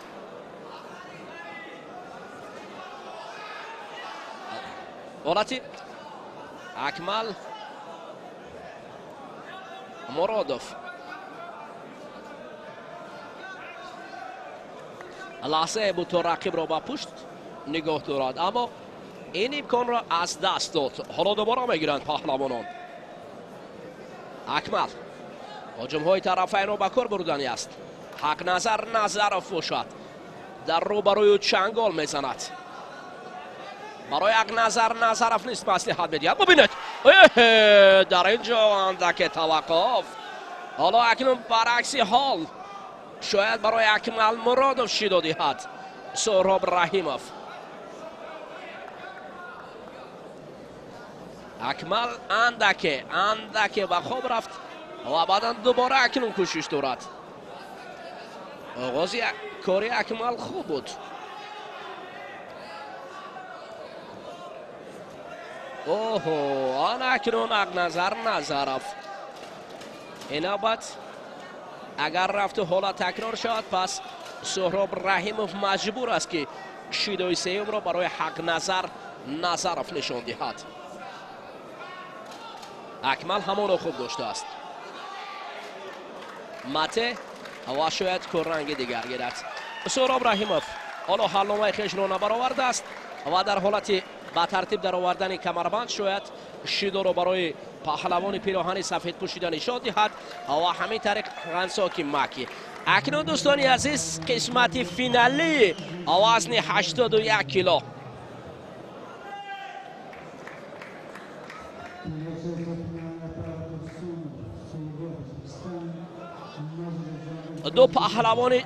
Ҳолати Акмал Муродов лаҳзае буд то рақибро ба пушт нигоҳ дорад, аммо ин имконро аз даст дод. Ҳоло дубора мегиранд паҳлавонон. Акмал ҳуҷумҳои тарафайнро ба кор бурдани аст. Ҳақназар Назаров бошад дар рӯбарӯи чангол мезанад. Барои Ҳақназар Назаров низ маслиҳат медиҳад. Бубинед, дар ин ҷо андаке таваққуф. Ҳоло акнун баръакси ҳол шояд барои Акмал Муродов шидо диҳад Суҳроб Раҳимов. Акмал андаке ба хоб рафт ва баъдан дубора акнун кӯшиш дорад. Оғози кори Акмал хуб буд. Оҳо, ана акнун Ҳақназар Назаров. Ин навбат агар рафту ҳолат такрор шавад, пас Суҳроб Раҳимов маҷбур аст, ки шидои сеюмро барои Ҳақназар Назаров нишон диҳад. Акмал ҳамонро хуб доштааст. Мате ва шояд корранги дигар гирад. Суҳроб Раҳимов ҳоло ҳалномаи хешро набаровардааст ва дар ҳолати ба тартиб даровардани камарбанд шояд шидоро барои паҳлавони пироҳани сафед пӯшида нишон диҳад ва ҳамин тариқ Ғансоки Маки. Акнун дӯстони азиз, қисмати финалии вазни 81 кило. Ду паҳлавони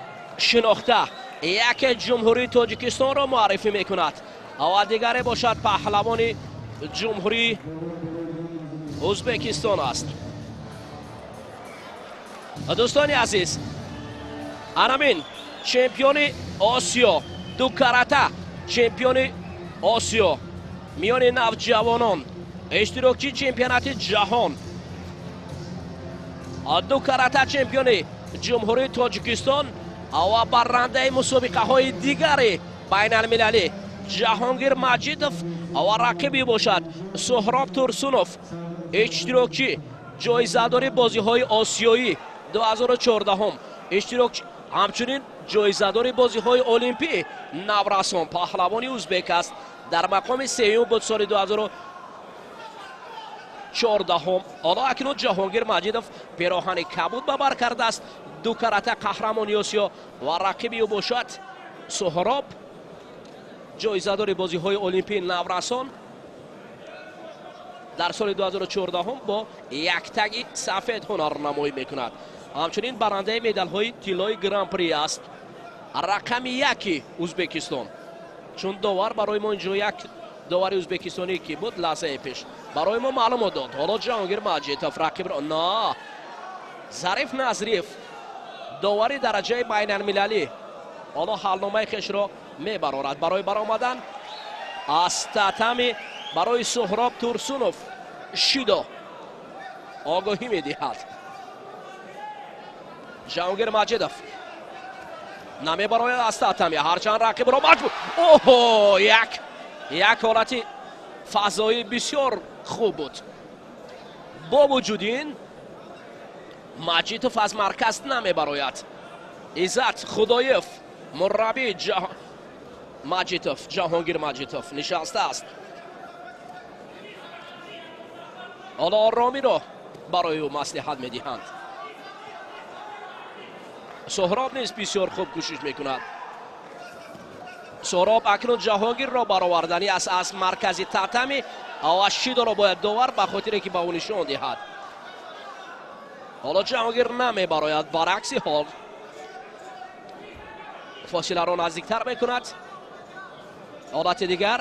шинохта, яке ҷумҳурии Тоҷикистонро муаррифӣ мекунад ва дигаре бошад паҳлавони ҷумҳурии Ӯзбекистон аст. Дӯстони азиз, анамин чемпиони Осиё, ду карата чемпиони Осиё миёни навҷавонон, иштирокчии чемпионати ҷаҳон, ду карата чемпиони Ҷумҳурии Тоҷикистон ва баррандаи мусобиқаҳои дигари байналмилалӣ Ҷаҳонгир Маҷидов ва рақиби бошад Суҳроб Турсунов, иштирокчӣ ҷоизадори бозиҳои осиёӣ 2014, иштирокчи ҳамчунин ҷоизадори бозиҳои олимпӣ наврасон, паҳлавони ӯзбек аст. Дар мақоми сеюм буд соли 2014. Ҳоло акнун Ҷаҳонгир Маҷидов пироҳани кабуд ба бар кардааст, ду карата қаҳрамони Осиё ва рақиби ӯ бошад Суҳроб, ҷоизадори бозиҳои олимпии наврасон дар соли 2014 бо яктаги сафед ҳунарнамоӣ мекунад. Ҳамчунин барандаи медалҳои тиллои гран-при аст, рақами яки Ӯзбекистон. Чун довар барои мо инҷо як довари ӯзбекистонӣ ки буд лаҳзаи пеш барои мо маълумот дод. Ҳоло Ҷаҳонгир Маҷидов рақибро на, Зариф Назриев довари дараҷаи байналмилалӣ ҳоло ҳалномаи хешро мебарорад барои баромадан аз татами. Барои Суҳроб Турсунов шидо огоҳӣ медиҳад. Ҷаҳонгир Маҷидов намебарояд аз татами, ҳарчанд рақибро маҷбур. Оҳо, як ҳолати фазоӣ бисёр хуб буд. Бо вуҷуди ин Маҷидов аз марказ намебарояд. Иззат Худоев мураббии Маҷидов, Ҷаҳонгир Маҷидов нишастааст. Ҳоло оромиро барои ӯ маслиҳат медиҳанд. Суҳроб низ бисёр хуб кӯшиш мекунад. Суҳроб акнун Ҷаҳонгирро бароварданӣ аст аз маркази татами ва шидоро бояд довар ба хотире ки ба ӯ нишон диҳад. Ҳоло Ҷаҳонгир намебарояд, баръакси ҳол фосиларо наздиктар мекунад. Ҳолати дигар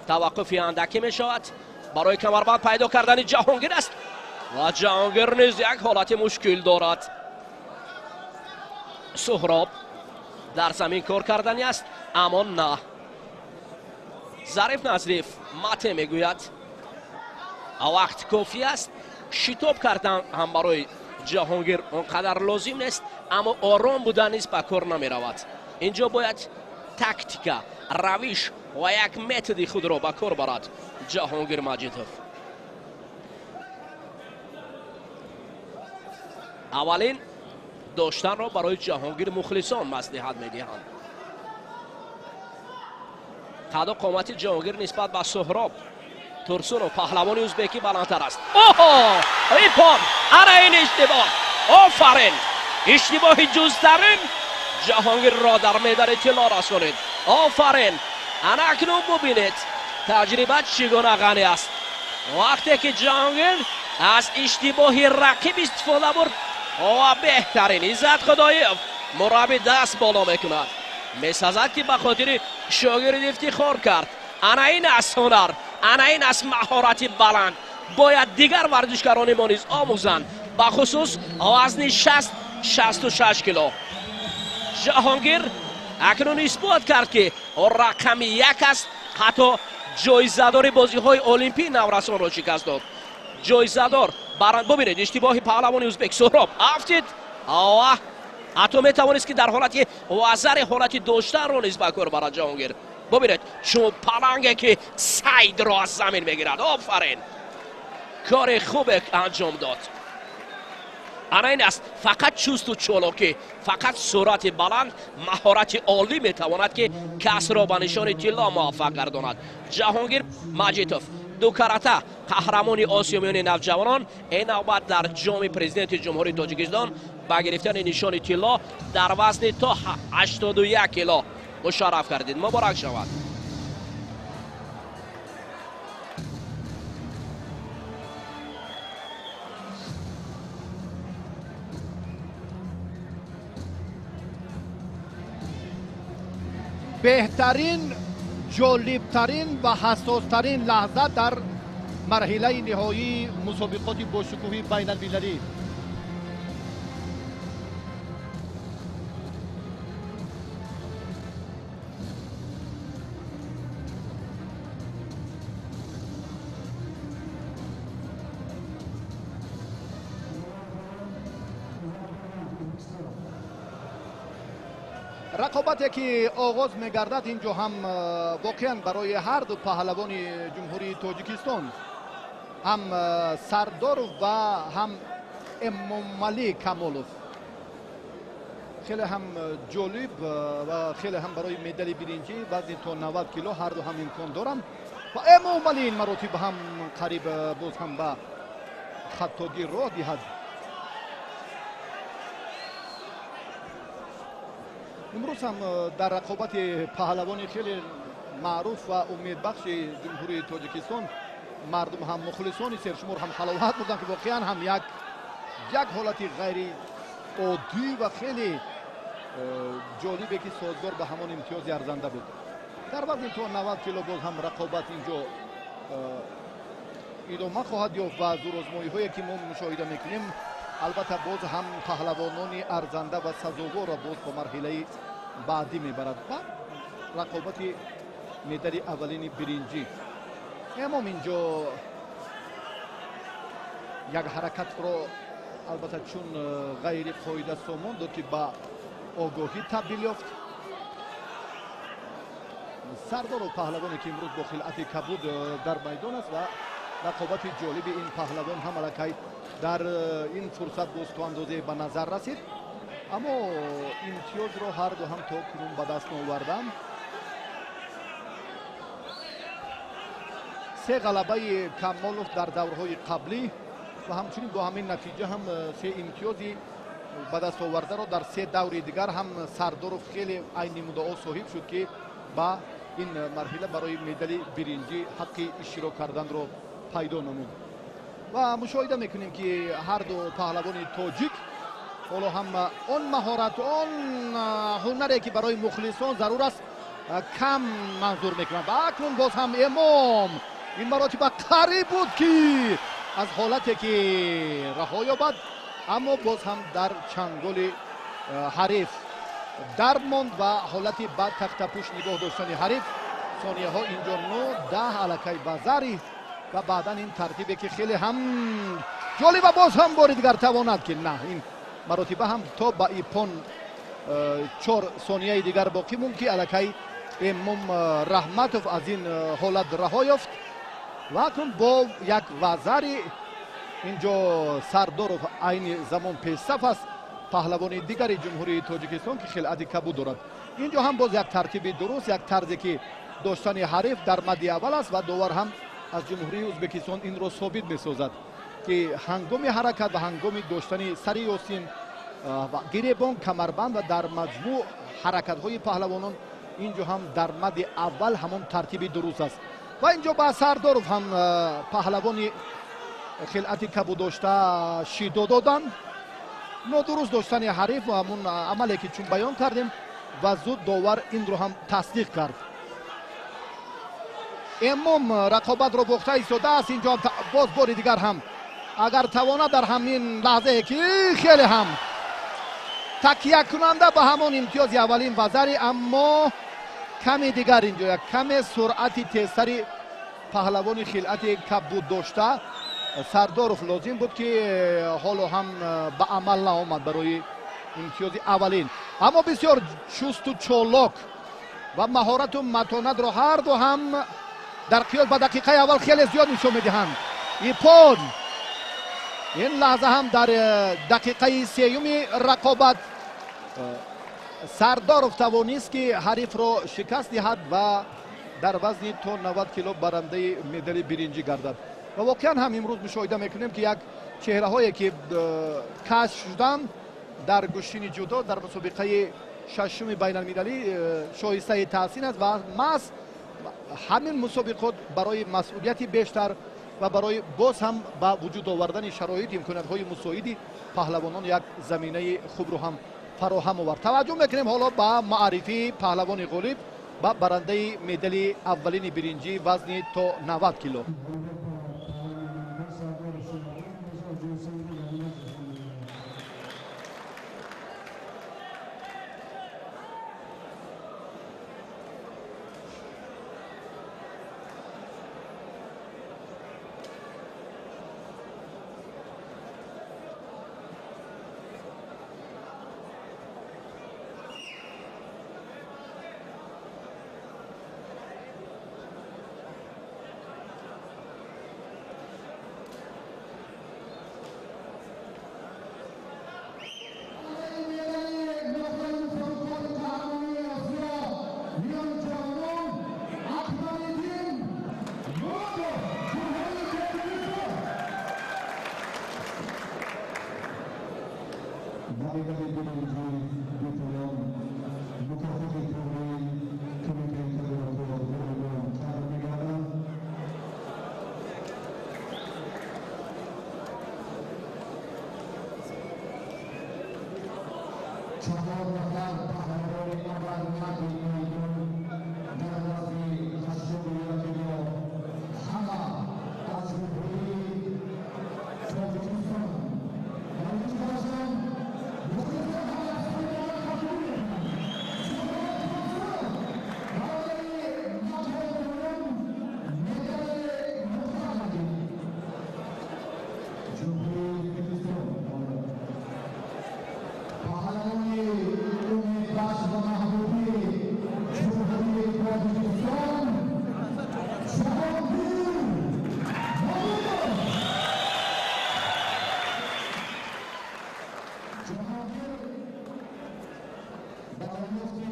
таваққуфи андакӣ мешавад барои камарбанд пайдо кардани Ҷаҳонгир аст ва Ҷаҳонгир низ як ҳолати мушкил дорад. Суҳроб дар замин кор кардани аст, аммо на. Зариф Назриев мате мегӯяд, вақт кофӣ аст. Шитоб кардан ҳам барои Ҷаҳонгир он қадар лозим нест, аммо ором будан низ ба кор намеравад. Инҷо бояд тактика, равиш ва як методи худро ба кор барад Ҷаҳонгир Маҷидов. Аввалин доштанро барои Ҷаҳонгир мухлисон маслиҳат медиҳанд. Қаду қомати Ҷаҳонгир нисбат ба Суҳроб Турсунов паҳлавони ӯзбекӣ баландтар аст. Оҳо, ипон, ана ин иштибоҳ! Офарин! Иштибоҳи ҷузтарин Ҷаҳонгирро дар медали тилло расонид. Офарин! Ана акнун бубинед таҷриба чӣ гуна ғанӣ аст. Вақте ки Ҷаҳонгир аз иштибоҳи рақиб истифода бурд ва беҳтарин Иззат Худоев мураббӣ даст боло мекунад. Месазад ки ба хотири шогирд ифтихор кард. Ана ин аст ҳунар, ана ин аст маҳорати баланд. Бояд дигар варзишгарони мо низ омӯзанд, бахусус вазни 60-66 кило. Ҷаҳонгир акнун исбот кард ки рақами як аст, ҳатто ҷоизадори бозиҳои олимпии наврасонро шикаст дод. Ҷоизадор бубинед иштибоҳи паҳлавони ӯзбек Суҳроб афтид ва ҳатто метавонист ки дар ҳолати вазари ҳолати доштанро низ ба кор барад Ҷаҳонгир. Бубинед чун паланге ки сайдро аз замин мегирад. Офарин, кори хубе анҷом дод. Ана ин аст фақат чусту чолокӣ, фақат суръати баланд, маҳорати олӣ метавонад ки касро ба нишони тилло муваффақ гардонад. Ҷаҳонгир Маҷидов ду карата қаҳрамони Осиё миёни навҷавонон, ин навбат дар ҷоми президенти Ҷумҳурии Тоҷикистон ба гирифтани нишони тилло дар вазни то 81 кило мушарраф гардид. Муборак шавад. Беҳтарин, ҷолибтарин ва ҳассостарин лаҳза дар Марҳилаи ниҳоии мусобиқоти бошукӯҳи байналмилалӣ. Рақобате ки оғоз мегардад инҷо ҳам воқеан барои ҳар ду паҳлавони Ҷумҳурии Тоҷикистон, ҳам Сардоров ва ҳам Эмомалӣ Камолов, хеле ҳам ҷолиб ва хеле ҳам барои медали биринҷӣ вазни то 90 кило ҳар ду ҳам имкон доранд ва Эмомалӣ ин маротиб ҳам қариб боз ҳам ба хаттогӣ роҳ диҳад. Имрӯз ҳам дар рақобати паҳлавони хеле маъруф ва умедбахши Ҷумҳурии Тоҷикистон мардум ҳам мухлисони сершумор ҳам ҳаловат бурданд, ки воқеан ҳам як ҳолати ғайриоддӣ ва хеле ҷолибе ки созгор ба ҳамон имтиёзи арзанда буд. Дар вазни то 90 кило боз ҳам рақобат инҷо идома хоҳад ёфт ва зӯрозмоиҳое ки мо мушоҳида мекунем, албатта боз ҳам паҳлавонони арзанда ва сазоворро боз ба марҳилаи баъдӣ мебарад ва рақобати медали аввалини биринҷӣ. Эмом инҷо як ҳаракатро албатта чун ғайри қоида сомон дод, ки ба огоҳӣ табдил ёфт. Сардоров паҳлавоне ки имрӯз бо хилъати кабуд дар майдон аст ва рақобати ҷолиби ин паҳлавон ҳам аллакай дар ин фурсат боз то андозае ба назар расид, аммо имтиёзро ҳар ду ҳам то кунун ба даст наоварданд. Се ғалабаи Камолов дар даврҳои қаблӣ ва ҳамчунин бо ҳамин натиҷа ҳам се имтиёзи ба даст овардаро дар се даври дигар ҳам Сардоров хеле айни муддао соҳиб шуд, ки ба ин марҳила барои медали биринҷӣ ҳаққи иштирок карданро пайдо намуд. Ва мушоҳида мекунем, ки ҳар ду паҳлавони тоҷик ҳоло ҳам он маҳорат, он ҳунаре ки барои мухлисон зарур аст, кам манзур мекунанд. Ва акнун боз ҳам Эмом ин маротиба қариб буд, ки аз ҳолате ки раҳо ёбад, аммо боз ҳам дар чанголи ҳариф дармонд ва ҳолати ба тахтапӯш нигоҳ доштани ҳариф. Сонияҳо инҷо 9, 10 аллакай ба зари ва баъдан ин тартибе ки хеле ҳам ҷолиба боз ҳам бори дигар тавонад, ки на ин маротиба ҳам то ба ипон 4 сонияи дигар боқӣ монд, ки аллакай Эмом Раҳматов аз ин ҳолат раҳо ёфт ва акнун бо як вазари инҷо Сардоров айни замон пешсаф аст, паҳлавони дигари Ҷумҳурии Тоҷикистон ки хилъати кабуд дорад. Инҷо ҳам боз як тартиби дуруст, як тарзе ки доштани ҳариф дар мадди аввал аст ва довар ҳам аз Ҷумҳурии Ӯзбекистон инро собит месозад, ки ҳангоми ҳаракат ва ҳангоми доштани сари ёсин ва гиребон, камарбанд ва дар маҷмӯъ ҳаракатҳои паҳлавонон инҷо ҳам дар мадди аввал ҳамон тартиби дуруст аст. Ва инҷо ба Сардоров ҳам паҳлавони хилъати кабуд дошта шидо доданд. Нодуруст доштани ҳариф ва ҳамон амале ки чун баён кардем ва зуд довар инро ҳам тасдиқ кард. Эмом рақобатро бохта истодааст. Инҷо боз бори дигар ҳам агар тавонад дар ҳамин лаҳзае ки хеле ҳам такиякунанда ба ҳамон имтиёзи аввалин вазари, аммо каме дигар инҷо як каме суръати тезтари паҳлавони хилъати кабуд дошта Сардоров лозим буд, ки ҳоло ҳам ба амал наомад барои имтиёзи аввалин. Аммо бисёр чусту чолок ва маҳорату матонатро ҳар ду ҳам дар қиёс ба дақиқаи аввал хеле зиёд нишон медиҳанд. Ипон ин лаҳза ҳам дар дақиқаи сеюми рақобат Сардоров тавонист, ки ҳарифро шикаст диҳад ва дар вазни то 90 кило барандаи медали биринҷӣ гардад. Ва воқеан ҳам имрӯз мушоҳида мекунем, ки як чеҳраҳое ки кашф шуданд дар гӯштини ҷудо дар мусобиқаи шашуми байналмилалӣ шоистаи таҳсин аст ва маҳз ҳамин мусобиқот барои масъулияти бештар ва барои боз ҳам ба вуҷуд овардани шароит имкониятҳои мусоиди паҳлавонон як заминаи хубро ҳам фароҳам овард. Таваҷҷӯҳ мекунем ҳоло ба маърифии паҳлавони ғолиб ва барандаи медали аввалини биринҷӣ вазни то 90 кило. Ба медали биринҷӣ бепоён мукофоти пулии Кумитаи тадорукот ройгон қадр мегарданд. Чаҳор нафар паҳлавони абармарди майдон дар вазни 81 кило ҳама аз Ҷумҳурии Тоҷикистон. Ба ифтихорашон мухлисон ҳама қабул мекунанд. Барои мақоми дуюм медали нуқра Ҷумҳурии Ӯзбекистон. Паҳлавони умедбахш ва маҳбуби Ҷумҳурии Тоҷикистон Ҷаҳонгир Мамедов. Ҷаҳонгир ба дарёфти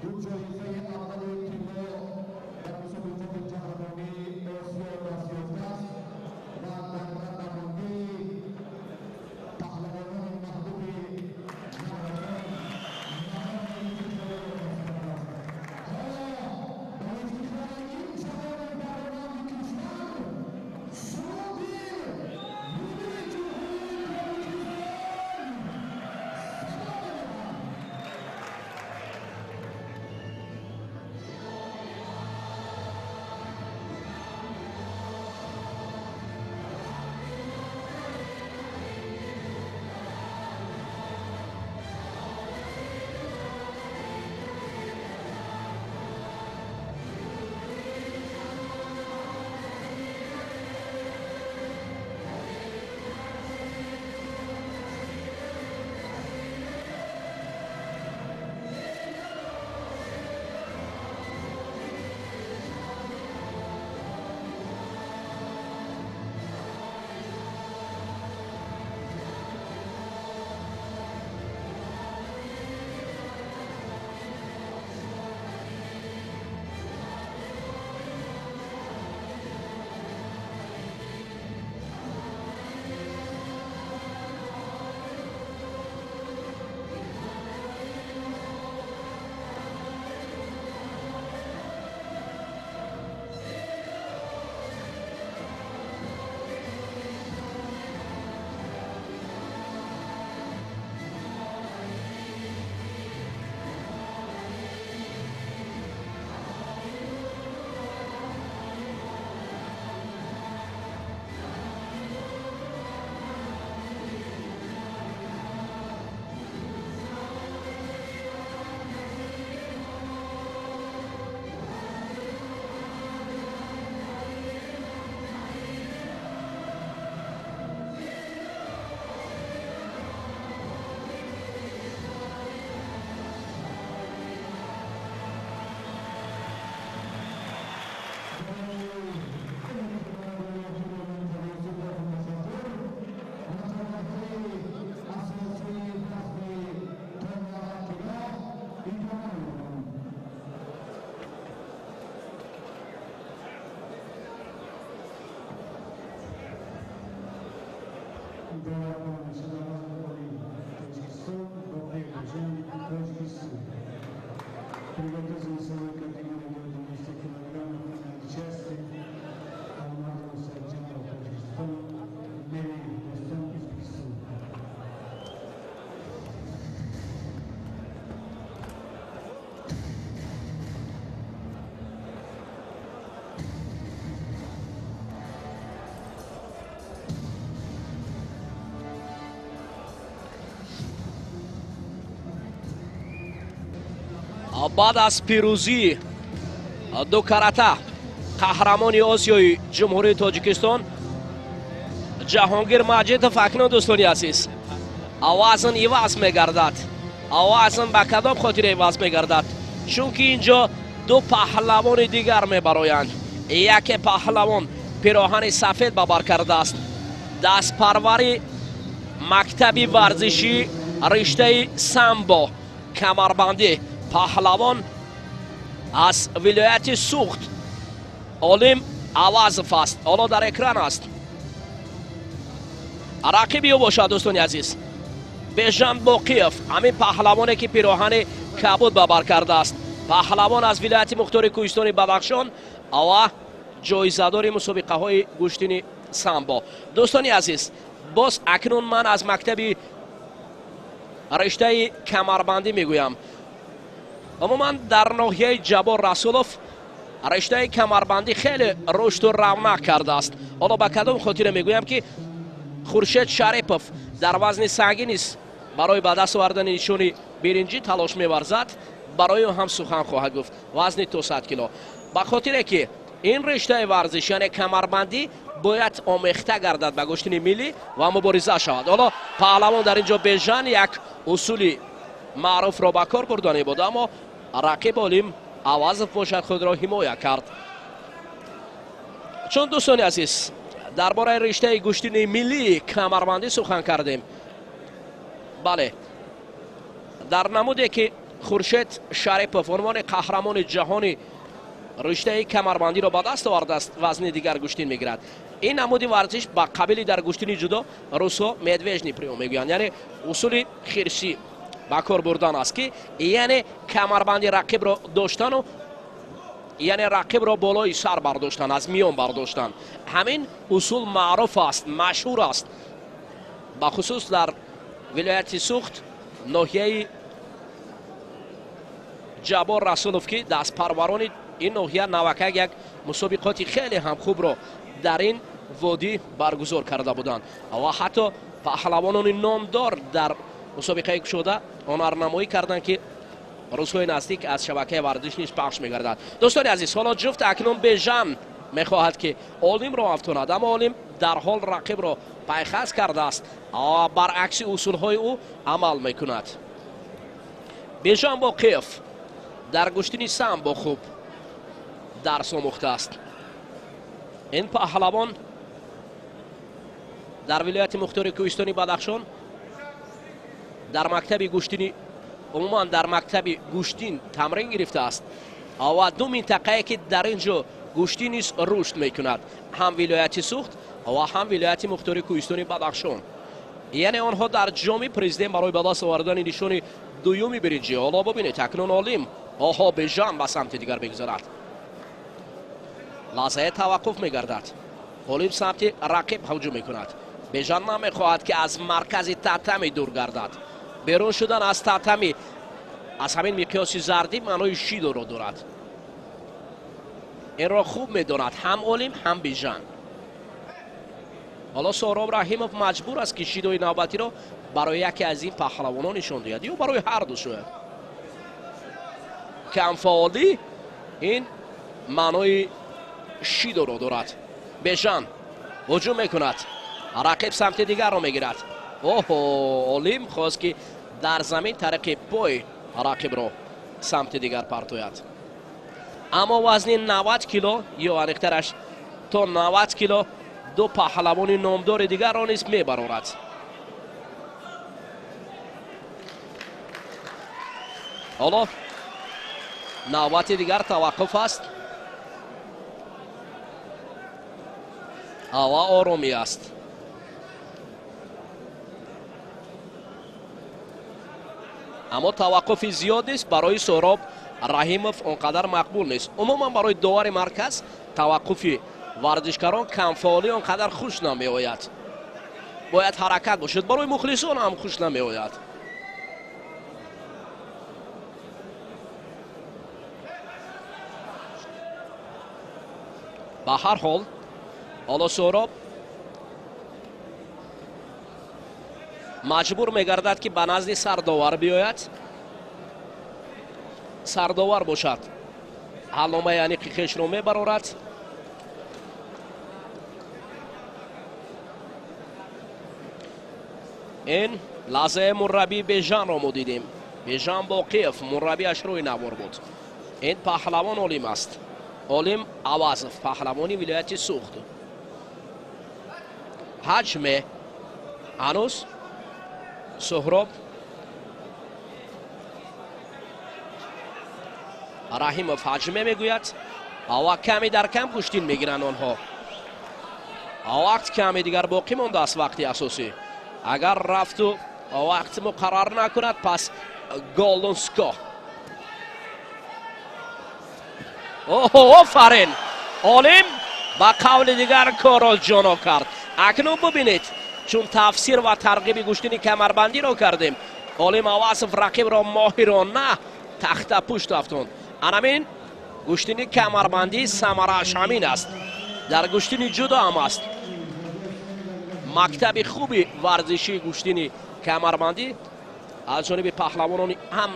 ду ҷоизаи аввали тилло дар мусобиқоти қаҳрамонии Осиё даст ёфтааст ва дар радабандии паҳлавонони маҳбуби наврасон мақоми ифтихориро касб кардааст. Ҳоло ба ифтихори ин ҷавони бароманди кишвар суруди миллии Ҷумҳурии Тоҷикистон садо медиҳад. Приготовиться весовой категории до 90 килограммов на части Алмазов Сарджанов, Таджикистан, Мери Достан, Узбекистан. Баъд аз пирӯзии ду карата қаҳрамони Осиёи Ҷумҳурии Тоҷикистон Ҷаҳонгир Маҷидов, акнун, дӯстони азиз, вазн иваз мегардад. Вазн ба кадом хотир иваз мегардад? Чунки ин ҷо ду паҳлавони дигар мебароянд. Яке паҳлавон пироҳани сафед ба бар кардааст, дастпарвари мактаби варзишӣ, риштаи самбо, камарбандӣ, паҳлавон аз вилояти Суғд Олим Авазов аст, ҳоло дар экран аст. Рақиби ӯ бошад, дӯстони азиз, Бежан Боқиев, ҳамин паҳлавоне ки пироҳани кабуд ба бар кардааст, паҳлавон аз вилояти мухтори кӯҳистони Бадахшон ва ҷоизадори мусобиқаҳои гӯштини самбо. Дӯстони азиз, боз акнун ман аз мактаби риштаи камарбандӣ мегӯям. Умуман дар ноҳияи Ҷаббор Расулов риштаи камарбандӣ хеле рушду равнақ кардааст. Ҳоло ба кадом хотире мегӯям ки Хуршед Шарипов дар вазни сангин низ барои ба даст овардани нишони биринҷӣ талош меварзад, барои ӯ ҳам сухан хоҳад гуфт, вазни то 100 кило. Ба хотире ки ин риштаи варзиш, яъне камарбандӣ, бояд омехта гардад ба гӯштини миллӣ ва мубориза шавад. Ҳоло паҳлавон дар ин ҷо Бежан як усули маъруфро ба кор бурдане буд, аммо рақиб Олим Авазов бошад худро ҳимоя кард. Чун дӯстони азиз, дар бораи риштаи гӯштини миллии камарбандӣ сухан кардем, бале, дар намуде ки Хуршед Шарипов унвони қаҳрамони ҷаҳони риштаи камарбандиро ба даст овардааст, вазни дигар гӯштин мегирад. Ин намуди варзиш ба қабили дар гӯштини ҷудо русҳо медвежный приём мегӯянд, яъне усули хирсӣ ба кор бурдан аст, ки яъне камарбанди рақибро доштану яъне рақибро болои сар бардоштан, аз миён бардоштан. Ҳамин усул маъруф аст, машҳур аст, бахусус дар вилояти Сухт, ноҳияи Ҷаббор Расулов, ки дастпарварони ин ноҳия навакак як мусобиқоти хеле ҳам хубро дар ин водӣ баргузор карда буданд ва ҳатто паҳлавонони номдор дар мусобиқаи кушода ҳунарнамоӣ карданд, ки рӯзҳои наздик аз шабакаи варзиш низ пахш мегардад. Дӯстони азиз, ҳоло ҷуфт акнун Бежан мехоҳад ки Олимро афтонад, аммо Олим дарҳол рақибро пайхас кардааст ва баръакси усулҳои ӯ амал мекунад. Бежан Боқиев дар гӯштини самбо хуб дарс омӯхтааст. Ин паҳлавон дар вилояти мухтори кӯҳистони Бадахшон дар мактаби гӯштини, умуман дар мактаби гӯштин тамрин гирифтааст ва ду минтақае ки дар ин ҷо гӯштин низ рушд мекунад, ҳам вилояти Сухт ва ҳам вилояти мухтори кӯҳистони Бадахшон. Яъне онҳо дар ҷоми президент барои ба даст овардани нишони дуюми биринҷӣ. Ҳоло бубинед, акнун Олим, оҳо, Бежан ба самти дигар мегузарад. Лаҳзае таваққуф мегардад. Олим самти рақиб ҳуҷум мекунад. Бежан намехоҳад ки аз маркази татами дур гардад. Берун шудан аз татами аз ҳамин миқёси зардӣ маънои шидоро дорад. Инро хуб медонад ҳам Олим, ҳам Бежан. Ҳоло Соҳроб Раҳимов маҷбур аст ки шидои навбатиро барои яке аз ин паҳлавонон нишон диҳад ё барои ҳар ду шояд. Камфаъолӣ ин маънои шидоро дорад. Бежан ҳуҷум мекунад, рақиб самти дигарро мегирад. Оҳо, Олим хост ки дар замин тариқи пой рақибро самти дигар партояд, аммо вазни 90 кило ё аниқтараш то 90 кило ду паҳлавони номдори дигарро низ мебарорад. Ҳоло навбати дигар таваққуф аст ва оромӣ аст. Аммо таваққуфи зиёд нест барои Соҳроб Раҳимов он қадар мақбул нест. Умуман барои довари марказ таваққуфи варзишкарон камфаъолӣ он қадар хуш намеояд. Бояд ҳаракат бошад, барои мухлисон ҳам хуш намеояд. Ба ҳар ҳол ҳоло Соҳроб маҷбур мегардад ки ба назди сардовар биёяд. Сардовар бошад ҳалномаи аниқи хешро мебарорад. Ин лаҳзаи мураббии Бежанро мо дидем. Бежан Боқиев мураббиаш рӯи навор буд. Ин паҳлавон Олим аст. Олим Авазов, паҳлавони вилояти Сухт. Ҳаҷме ҳанӯз Соҳроб Раҳимов ҳаҷме мегӯяд ва каме дар кам гӯштин мегиранд онҳо. Вақт каме дигар боқӣ мондааст, вақти асосӣ. Агар рафту вақт муқаррар накунад, пас Голунско. Оҳо, офарин! Олим ба қавли дигар корро ҷоно кард. Акнун бубинед, чун тафсир ва тарғиби гӯштини камарбандиро кардем, Олим Авазов рақибро моҳирона тахтапушт афтонд. Анамин гӯштини камарбандӣ самарааш ҳамин аст. Дар гӯштини ҷудо ҳам аст. Мактаби хуби варзишии гӯштини камарбандӣ аз ҷониби паҳлавонони ҳам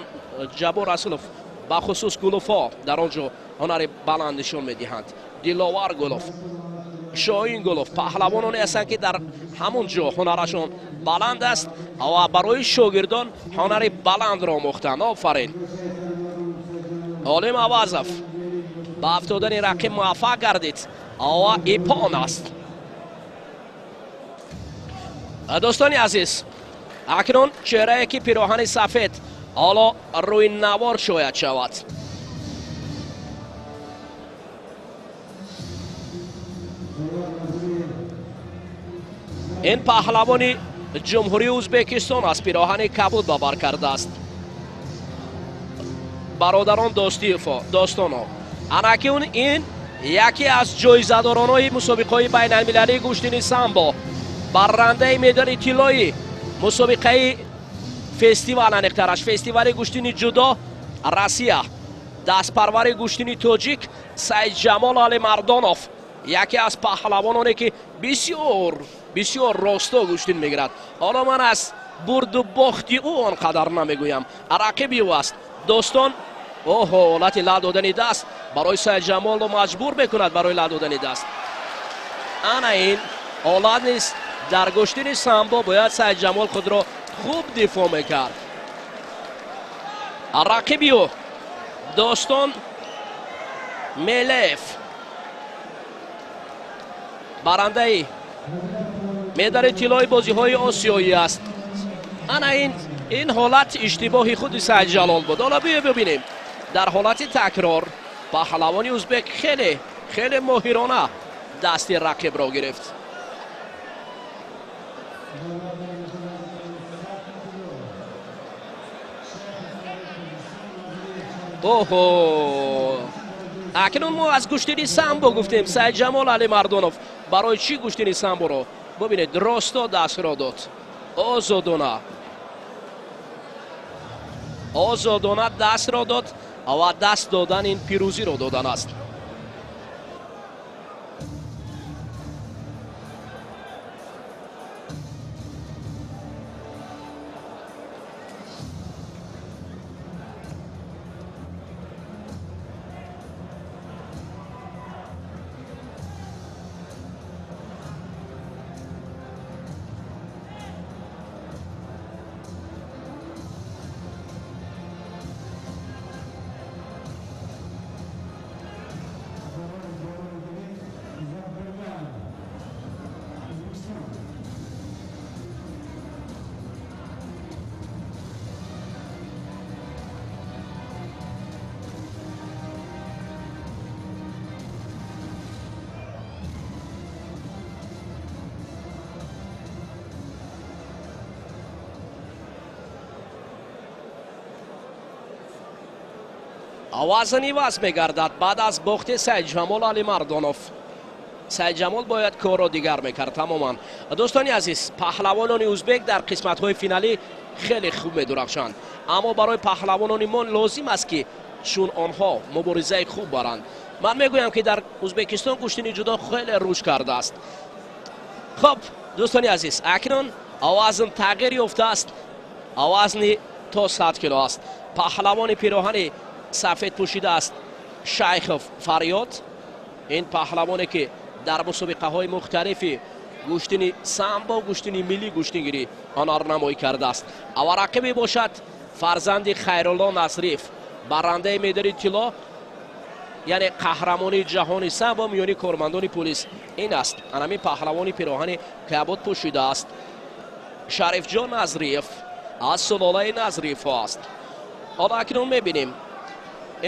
Ҷаббор Расулов, бахусус Гуловҳо дар он ҷо ҳунари баланд нишон медиҳанд. Диловар Гулов, Шоҳин Гулов паҳлавононе ҳастанд, ки дар ҳамон ҷо ҳунарашон баланд аст ва барои шогирдон ҳунари баландро омӯхтанд. Офарин! Олим Авазов ба афтодани рақиб муваффақ гардид ва ипон аст. Дӯстони азиз, акнун чеҳрае ки пироҳани сафед ҳоло рӯи навор шояд шавад. Ин паҳлавони ҷумҳурии Ӯзбекистон аст, пироҳани кабуд ба бар кардааст. Бародарон Достонов. Анакун ин яке аз ҷоизадоронои мусобиқаҳои байналмилалии гӯштини самбо, баррандаи медали тиллои мусобиқаи фестивал, аниқтараш фестивали гӯштини ҷудо Россия, дастпарвари гӯштини тоҷик Саидҷамол Алимардонов, яке аз паҳлавононе ки бисёр бисёр росто гӯштин мегирад. Ҳоло ман аз бурду бохти ӯ он қадар намегӯям, рақиби ӯ аст. Достон, оҳо, ҳолати ла додани даст барои Саидҷамолро маҷбур мекунад барои ла додани даст. Ана ин ҳолат низ дар гӯштини самбо бояд Саидҷамол худро хуб дифоъ мекард. Рақиби ӯ Достон Мелеев, барандаи медали тиллои бозиҳои осиёӣ аст. Ана ин ҳолат иштибоҳи худи Саидҷалол буд. Ҳоло биё бибинем, дар ҳолати такрор паҳлавони ӯзбек хеле хеле моҳирона дасти рақибро гирифт. Оҳо, акнун мо аз гӯштини самбо гуфтем. Саидҷамол Алимардонов барои чӣ гӯштини самборо бубинед, росто дастро дод, озодона озодона дастро дод ва даст додан ин пирӯзиро додан аст. Вазн иваз мегардад баъд аз бохти Саидҷамол Алимардонов. Саидҷамол бояд корро дигар мекард тамоман. Дӯстони азиз, паҳлавонони ӯзбек дар қисматҳои финалӣ хеле хуб медурахшанд, аммо барои паҳлавонони мо лозим аст, ки чун онҳо муборизаи хуб баранд. Ман мегӯям, ки дар Ӯзбекистон гӯштини ҷудо хеле рушд кардааст. Хуб, дӯстони азиз, акнун вазн тағйир ёфтааст. Вазни то 100 кило аст. Паҳлавони пироҳани сафед пӯшидааст Шайхов Фарёд. Ин паҳлавоне ки дар мусобиқаҳои мухталифи гӯштини самбо, гӯштини миллӣ гӯштингирӣ ҳунарнамоӣ кардааст. Ва рақибе бошад фарзанди Хайрулло Насриев, баррандаи медали тилло, яъне қаҳрамони ҷаҳони самбо миёни кормандони пулис ин аст. Анамин паҳлавони пироҳани кабуд пӯшидааст Шарифҷон Назриев, аз сулолаи Назриевҳо аст. Ҳоло акнун мебинем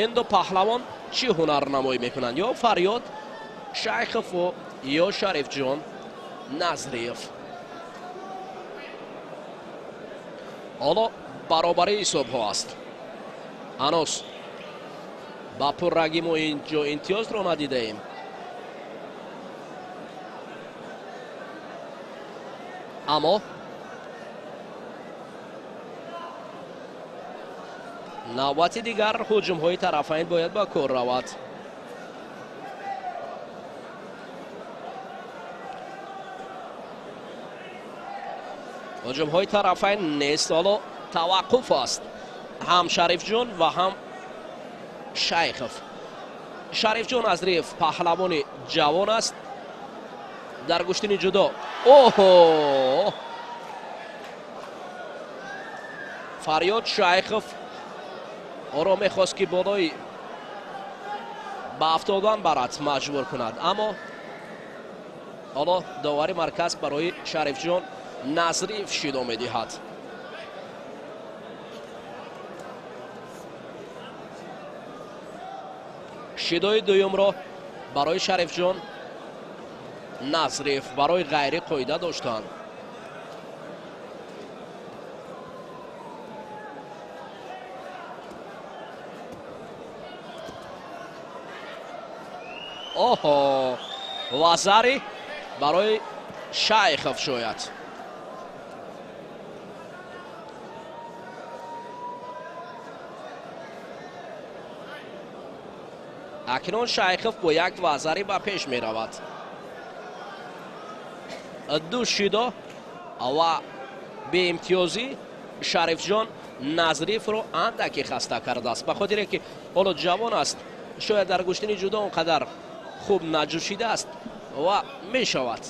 ин ду паҳлавон чӣ ҳунарнамоӣ мекунанд, ё Фарёд Шайхову ё Шарифҷон Назриев. Ҳоло баробарии ҳисобҳо аст. Ҳанӯз ба пуррагӣ мо инҷо имтиёзро надидаем. Аммо навбати дигар ҳуҷумҳои тарафайн бояд ба кор равад. Ҳуҷумҳои тарафайн нест, ҳоло таваққуф аст. Ҳам Шарифҷон ва ҳам Шайхов. Шарифҷон Азриев паҳлавони ҷавон аст дар гӯштини ҷудо. Оҳо! Фарёд Шайхов оро мехост ки болои ба афтодан барад, маҷбур кунад, аммо ҳоло довари марказ барои Шарифҷон Назриев шидо медиҳад. Шидои дуюмро барои Шарифҷон Назриев барои ғайри қоида доштанд. Оҳо, вазари барои Шайхов шояд. Акнун Шайхов бо як вазари ба пеш меравад. Ду шидо ва беимтиёзӣ Шарифҷон Назриевро андаке хаста кардааст, ба хотире ки ҳоло ҷавон аст, шояд дар гӯштини ҷудо он қадар хуб наҷӯшидааст ва мешавад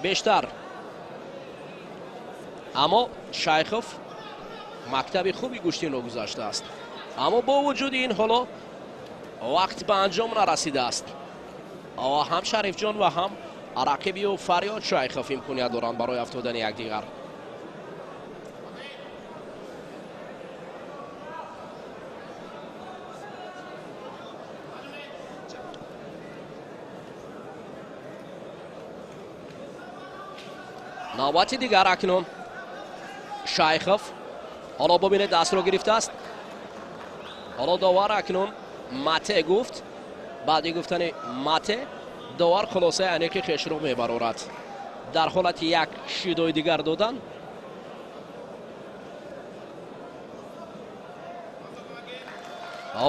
бештар. Аммо Шайхов мактаби хуби гӯштинро гузаштааст. Аммо бо вуҷуди ин ҳоло вақт ба анҷом нарасидааст. Ва ҳам Шарифҷон ва ҳам рақиби ӯ Фарёд Шайхов имконият доранд барои афтодани якдигар. Навбати дигар акнун Шайхов ҳоло бубинед дастро гирифтааст. Ҳоло довар акнун мате гуфт. Баъди гуфтани мате довар хулосаи аниқи хешро мебарорад. Дар ҳолати як шидои дигар додан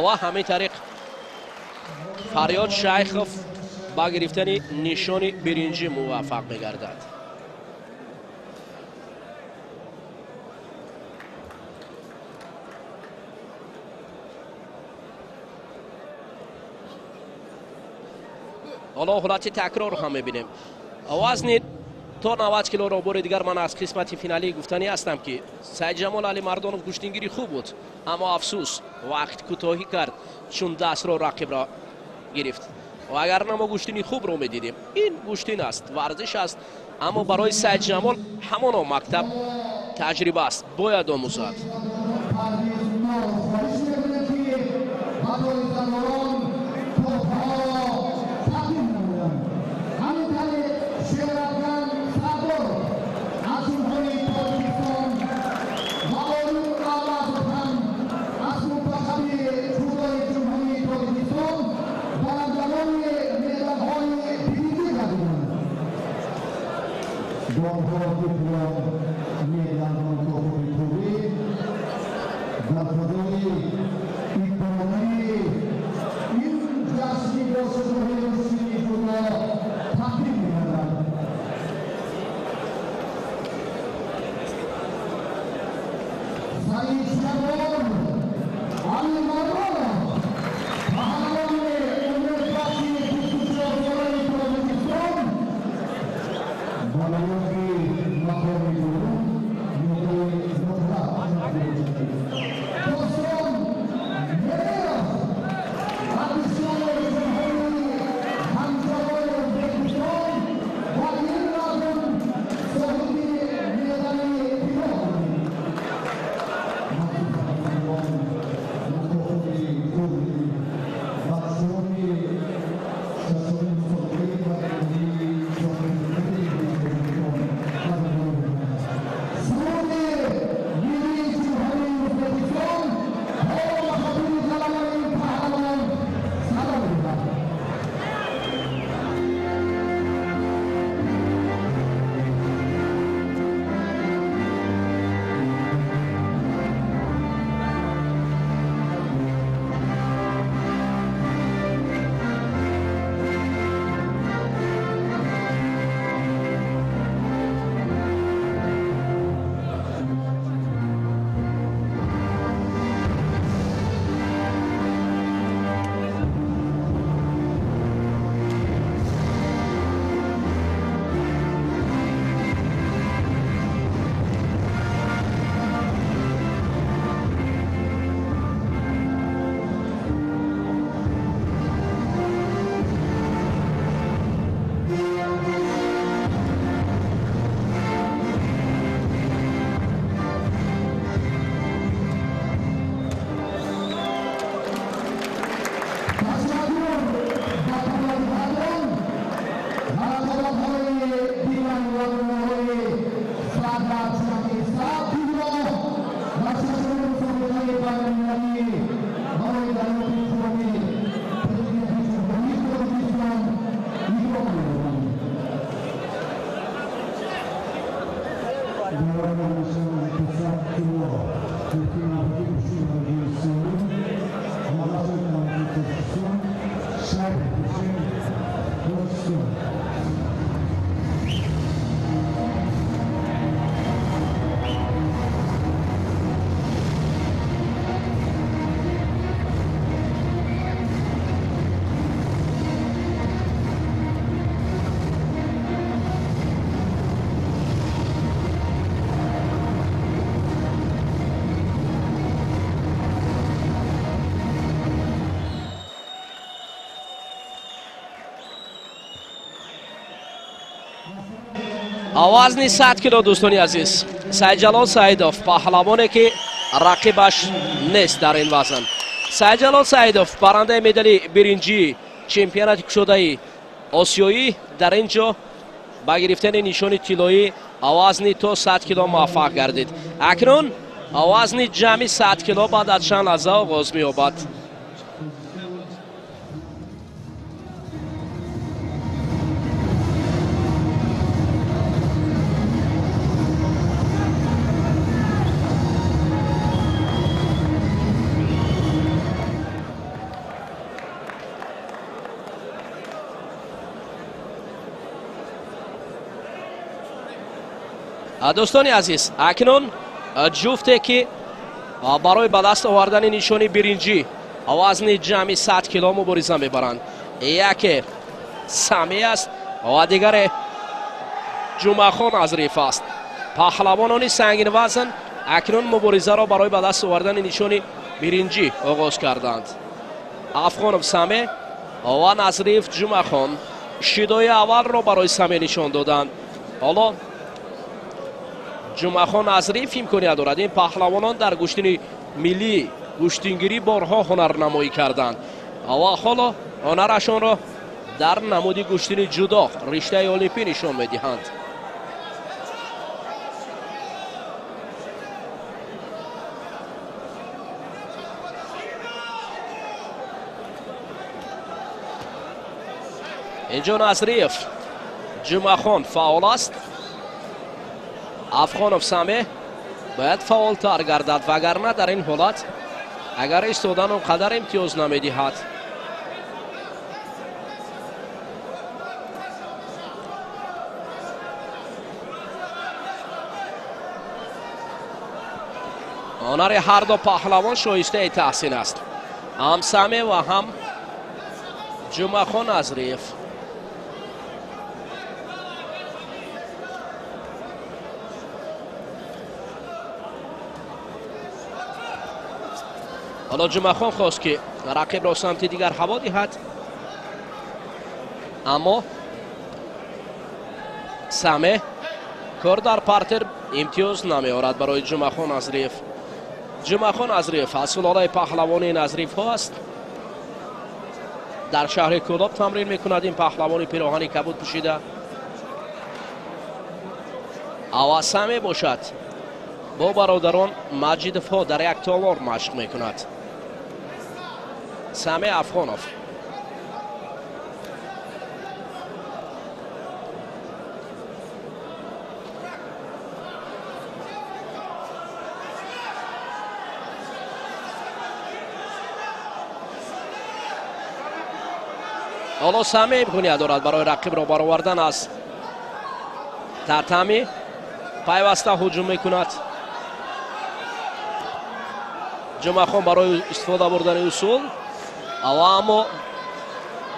ва ҳамин тариқ Фарёд Шайхов ба гирифтани нишони биринҷӣ муваффақ мегардад. Ҳоло ҳолати такрор ҳам мебинем. Вазни то 90 килоро бори дигар ман аз қисмати финалӣ гуфтанӣ ҳастам ки Сайидҷамол Алимардонов гӯштингири хуб буд, аммо афсӯс вақт кӯтоҳӣ кард, чун дастро рақибро гирифт. Ва агарна мо гӯштини хубро медидем. Ин гӯштин аст, варзиш аст, аммо барои Сайидҷамол ҳамоно мактаб таҷриба аст, бояд омӯзад. Вазни 100 кило, дӯстони азиз, Сайдҷалол Саидов, паҳлавоне ки рақибаш нест дар ин вазн. Сайдҷалол Саидов, барандаи медали биринҷии чемпионати кушодаи осиёӣ, дар ин ҷо ба гирифтани нишони тиллоӣ вазни то 100 кило муваффақ гардид. Акнун вазни ҷамъи 100 кило баъд аз чанд лаҳза оғоз меёбад. Дӯстони азиз, акнун ҷуфте ки барои ба даст овардани нишони биринҷӣ вазни ҷамъи 100 кило мубориза мебаранд, яке Самӣ аст ва дигаре Ҷумъахон Азриев аст. Паҳлавонони сангинвазн акнун муборизаро барои ба даст овардани нишони биринҷӣ оғоз карданд. Афғонов Саме ва Назриев Ҷумъахон шидои аввалро барои Саме нишон доданд. Ҳоло Ҷумъахон Назриев имконият дорад. Ин паҳлавонон дар гӯштини миллӣ гӯштингирӣ борҳо ҳунарнамоӣ карданд ва ҳоло ҳунарашонро дар намуди гӯштини ҷудо риштаи олимпӣ нишон медиҳанд. Инҷо Назриев Ҷумъахон фаъол аст. Афғонов Саме бояд фаъолтар гардад, вагарна дар ин ҳолат агар истодан он қадар имтиёз намедиҳад. Ҳунари ҳар ду паҳлавон шоистаи таҳсин аст, ҳам Саме ва ҳам Ҷумъахон Назриев. Ҳоло Ҷумъахон хост ки рақибро самти дигар ҳаво диҳад, аммо Саме кор дар партер имтиёз намеорад барои Ҷумъахон Назриев. Ҷумъахон Назриев аз сулолаи паҳлавони Назриевҳо аст. Дар шаҳри Кӯлоб тамрин мекунад ин паҳлавони пироҳани кабуд пӯшида. Ава Саме бошад бо бародарон Маҷидовҳо дар як толор машқ мекунад. Саме Афғонов ҳоло Саме имконият дорад барои рақибро баровардан аз татами, пайваста ҳуҷум мекунад. Ҷумъахон барои истифода бурдани усул, аммо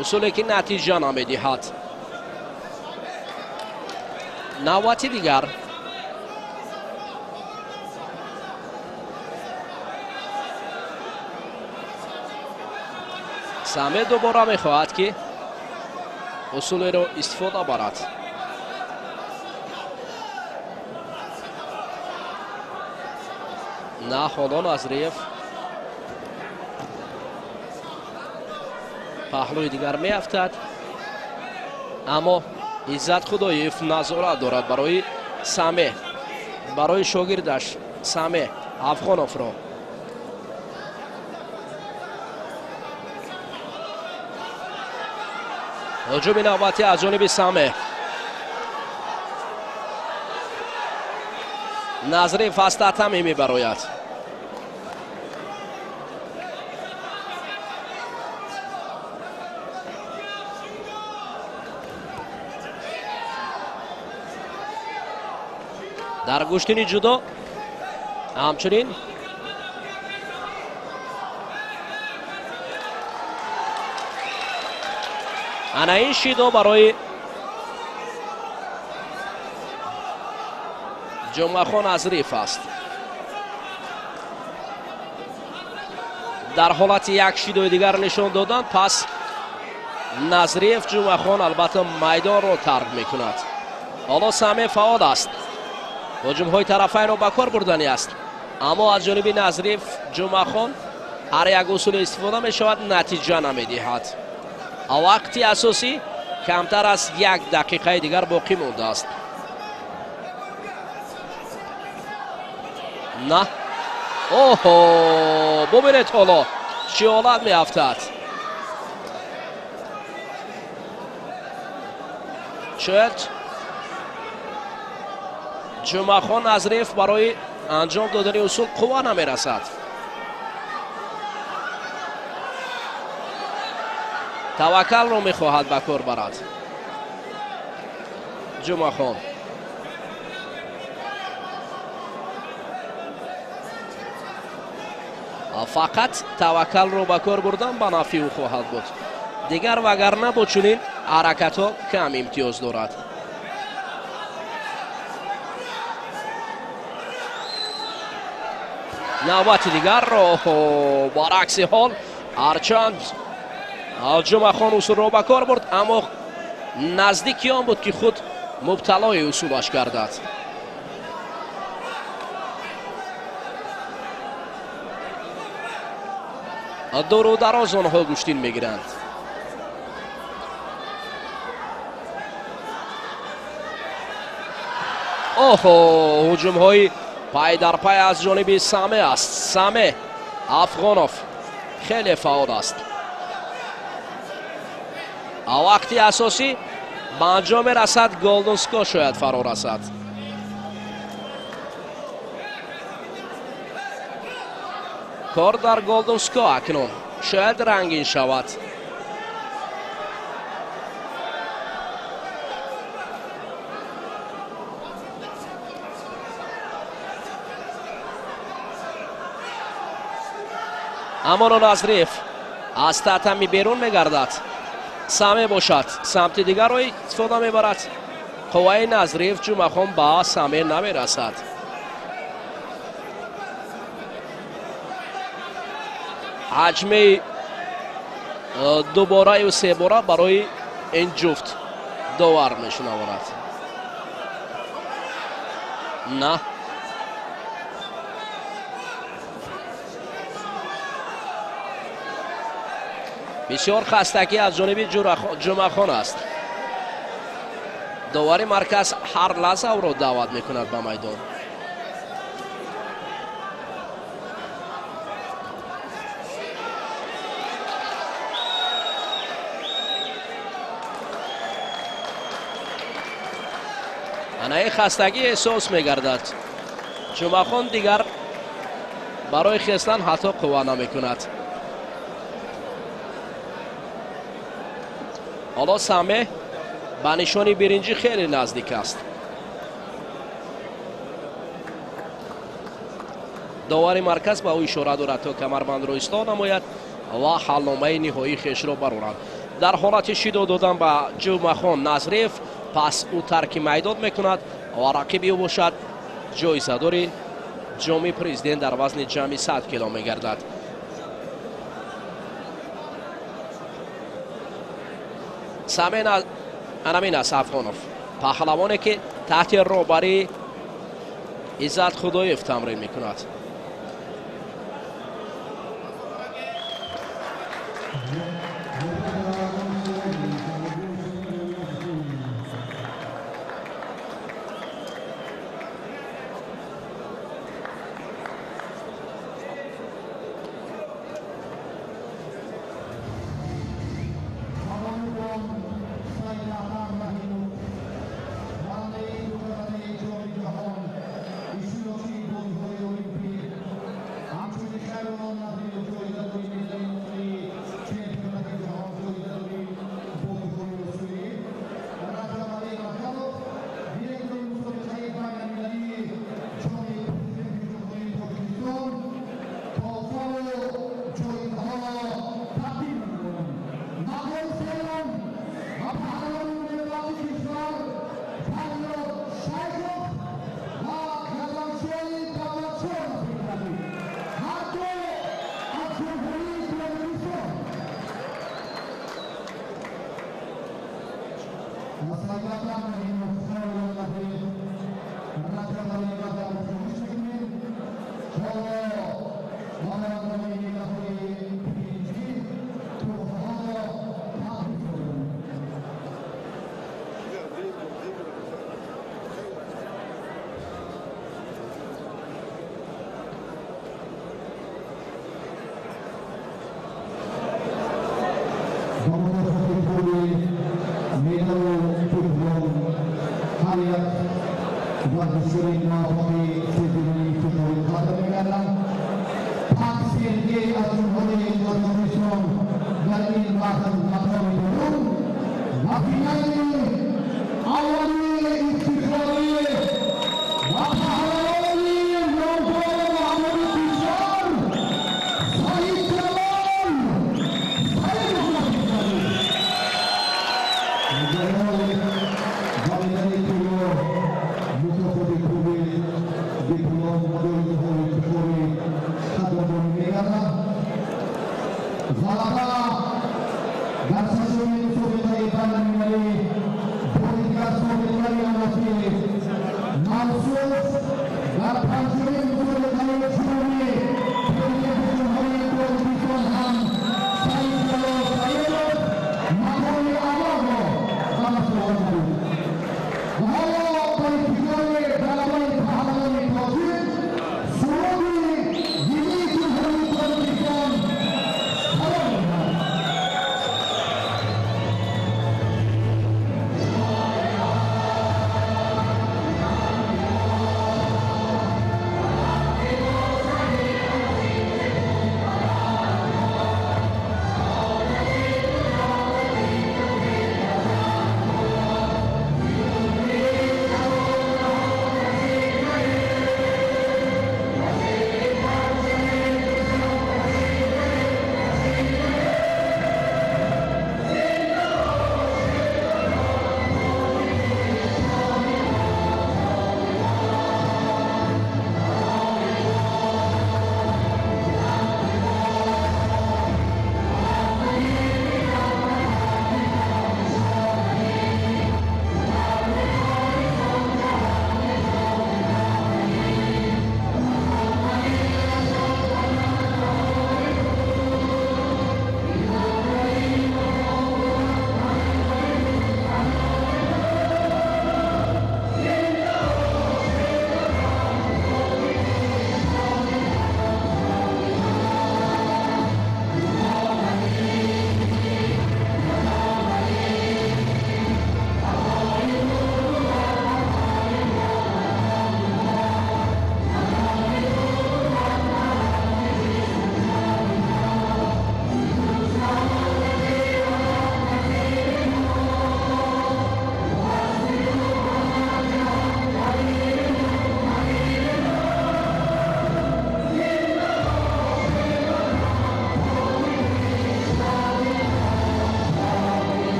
усуле ки натиҷа намедиҳад. Навбати дигар Саме дубора мехоҳад ки усулеро истифода барад. На, ҳоло Назриев паҳлӯи дигар меафтад, аммо Иззат Худоев назорат дорад барои Саме, барои шогирдаш Саме Афғоновро. Ҳуҷуми навбатӣ аз ҷониби Саме. Назриев аз татами мебарояд. Дар гӯштини ҷудо ҳамчунин ана ин шидо барои Ҷумъахон Назриев аст. Дар ҳолати як шидои дигар нишон додан, пас Назриев Ҷумъахон албатта майдонро тарк мекунад. Ҳоло Саме фаъол аст. Ҳуҷумҳои тарафайнро ба кор бурданӣ аст, аммо аз ҷониби Назриев Ҷумъахон ҳар як усул истифода мешавад, натиҷа намедиҳад. Вақти асосӣ камтар аз як дақиқаи дигар боқӣ мондааст. На, оҳо, бубинед ҳоло чӣ ҳолат меафтад. Шояд Ҷумъахон Назриев барои анҷом додани усул қувва намерасад. Таваккалро мехоҳад ба кор барад Ҷумъахон. Фақат таваккалро ба кор бурдан ба нафъи ӯ хоҳад буд. Дигар вагарна бо чунин ҳаракатҳо кам имтиёз дорад. Навбати дигарро баръакси ҳол, ҳарчанд Ҷумъахон усулро ба кор бурд, аммо наздики он буд ки худ мубталои усулаш гардад. Дуру дароз онҳо гӯштин мегиранд. Оҳо, ҳуҷумҳои пай дар пай аз ҷониби Саме аст. Саме Афғонов хеле фаъол аст. Вақти асосӣ ба анҷом мерасад, golden score шояд фаро расад. Кор дар golden score акнун шояд рангин шавад. Амоно Назриев аз татами берун мегардад. Саме бошад самти дигарро истифода мебарад. Қувваи Назриев Ҷумъахон ба Саме намерасад. Ҳаҷми дубораю себора барои ин ҷуфт довар мешунавонад. На, бисёр хастагӣ аз ҷониби Ҷумъахон аст. Довари марказ ҳар лаҳза ӯро даъват мекунад ба майдон. Анаи хастагӣ эҳсос мегардад. Ҷумъахон дигар барои хестан ҳатто қувва намекунад. Ҳоло Саме ба нишони биринҷӣ хеле наздик аст. Довари марказ ба ӯ ишора дорад то камарбандро ислоҳ намояд ва ҳалномаи ниҳоии хешро барорад. Дар ҳолати шидо додан ба Ҷумъахон Назриев, пас ӯ тарки майдон мекунад ва рақиби ӯ бошад ҷоизадори ҷоми президент дар вазни ҷамъи 100 кило мегардад. Саме анамин аст Афғонов, паҳлавоне ки таҳти роҳбарии Иззат Худоев тамрин мекунад.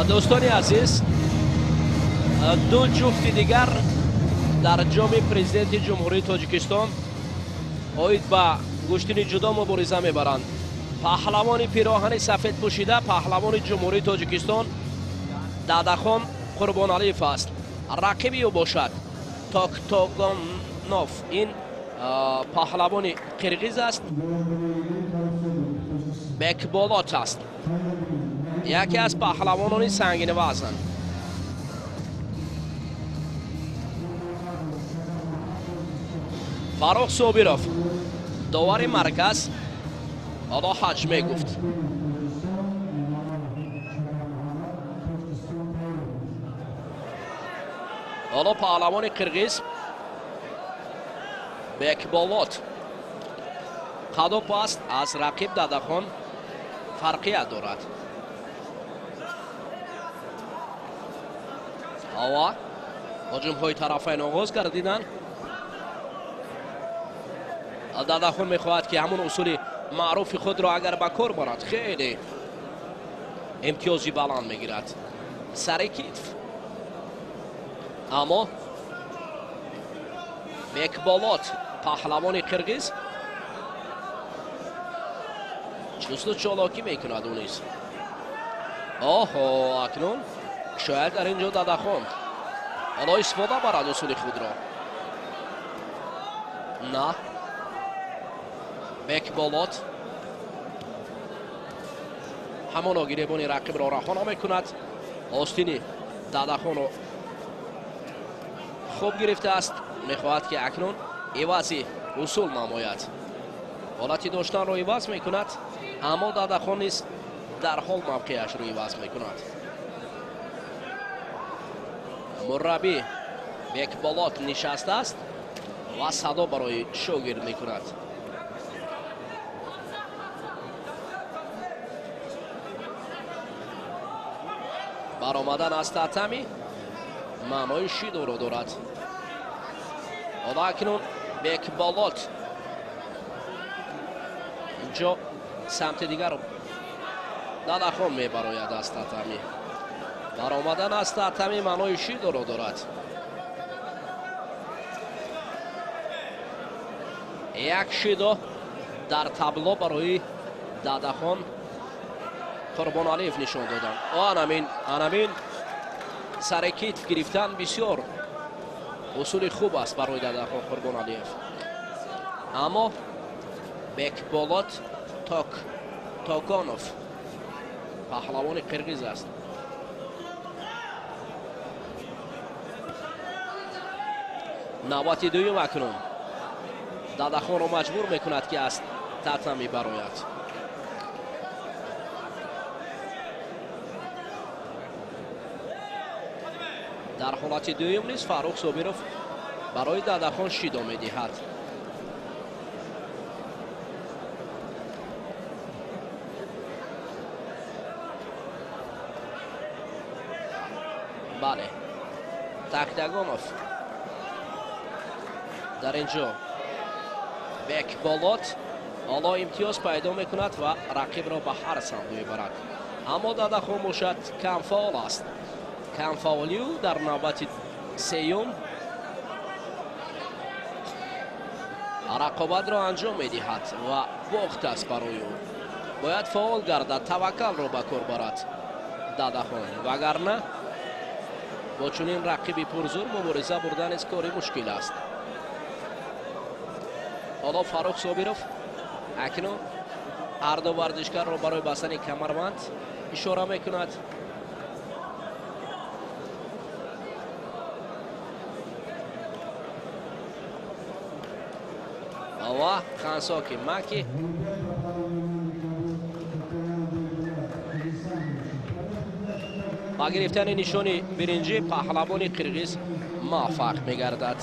Дӯстони азиз, ду ҷуфти дигар дар ҷоми президенти Ҷумҳурии Тоҷикистон оид ба гӯштини ҷудо мубориза мебаранд. Паҳлавони пироҳани сафед пӯшида паҳлавони Ҷумҳурии Тоҷикистон Дадахон Қурбоналиев аст. Рақиби ӯ бошад Токтогонов. Ин паҳлавони қирғиз аст, Бекболот аст, яке аз паҳлавонони сангинвазн. Фаррух Собиров, довари марказ, ҳоло ҳаҷ мегуфт. Ҳоло паҳлавони қирғиз Бекболот қадоп аст, аз рақиб Дадахон фарқият дорад. Ава ҳуҷумҳои тарафайн оғоз гардиданд. Дадахон мехоҳад ки ҳамон усули маъруфи худро агар ба кор барад, хеле имтиёзи баланд мегирад. Сари китф Аммо Бекболот, паҳлавони қирғиз, чусту чолокӣ мекунад ӯ низ. Оҳо, акнун шояд дар ин ҷо Дадахон ҳоло истифода барад усули худро. На, Бекболот ҳамоно гиребони рақибро раҳо намекунад. Остини Дадахонро хуб гирифтааст, мехоҳад ки акнун ивази усул намояд. Ҳолати доштанро иваз мекунад, аммо Дадахон низ дарҳол мавқеашро иваз мекунад. Мураббӣ Бекболот нишастааст ва садо барои шогирд мекунад. Баромадан аз татами маънои шидоро дорад. Ҳоло акнун Бекболот инҷо самти дигар Дадахон мебарояд аз татами. Баромадан аз татами маънои шидоро дорад. Як шидо дар табло барои Дадахон Қурбоналиев нишон доданд. Анамин сари китф гирифтан бисёр усули хуб аст барои Дадахон Қурбоналиев. Аммо Бекболот Токонов паҳлавони қирғиз аст. Навбати дуюм акнун Дадахонро маҷбур мекунад, ки аз татами барояд. Дар ҳолати дуюм низ Фаррух Собиров барои Дадахон шидо медиҳад. Бале, Тактагонов дар ин ҷо Бекболот ҳоло имтиёз пайдо мекунад ва рақибро ба ҳар самт мебарад. Аммо Дадахон бошад камфаъол аст. Камфаъолиу дар навбати сеюм рақобатро анҷом медиҳад ва бохт аст барои ӯ. Бояд фаъол гардад, таваккалро ба кор барад Дадахон, вагарна бо чунин рақиби пурзур мубориза бурдан низ кори мушкил аст. Ҳоло Фаррух Собиров акнун ҳарду варзишгарро барои бастани камарбанд ишора мекунад. Ва Хансоки Маки ба гирифтани нишони биринҷӣ паҳлавони қирғиз муваффақ мегардад.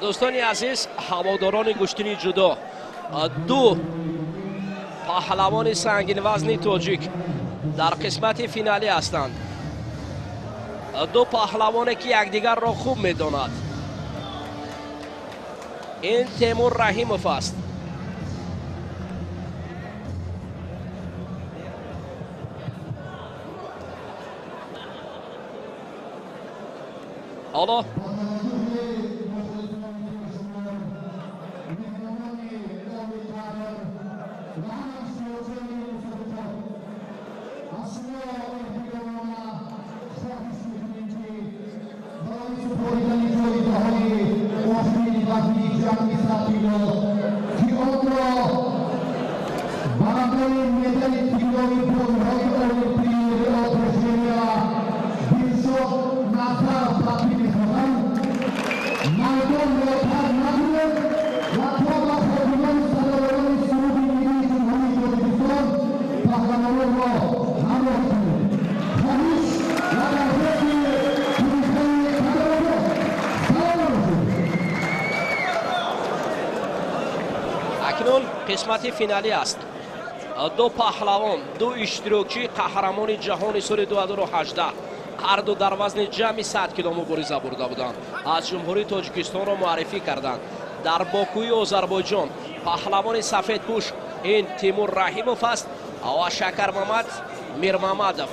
Дӯстони азиз, ҳаводорони гӯштини ҷудо, ду паҳлавони сангинвазни тоҷик дар қисмати финалӣ ҳастанд. Ду паҳлавоне ки якдигарро хуб медонад. Ин Темур Раҳимов аст. Ҳоло Қисмати финалӣ аст. Ду паҳлавон, ду иштирокчии қаҳрамони ҷаҳони соли 2018 ҳар ду дар вазни ҷамъи 100 кило мубориза бурда буданд. Аз Ҷумҳурии Тоҷикистонро муаррифӣ карданд. Дар Бокуи Озарбойҷон паҳлавони сафедпӯш ин Тимур Раҳимов аст ва Шакармамад Мирмамадов,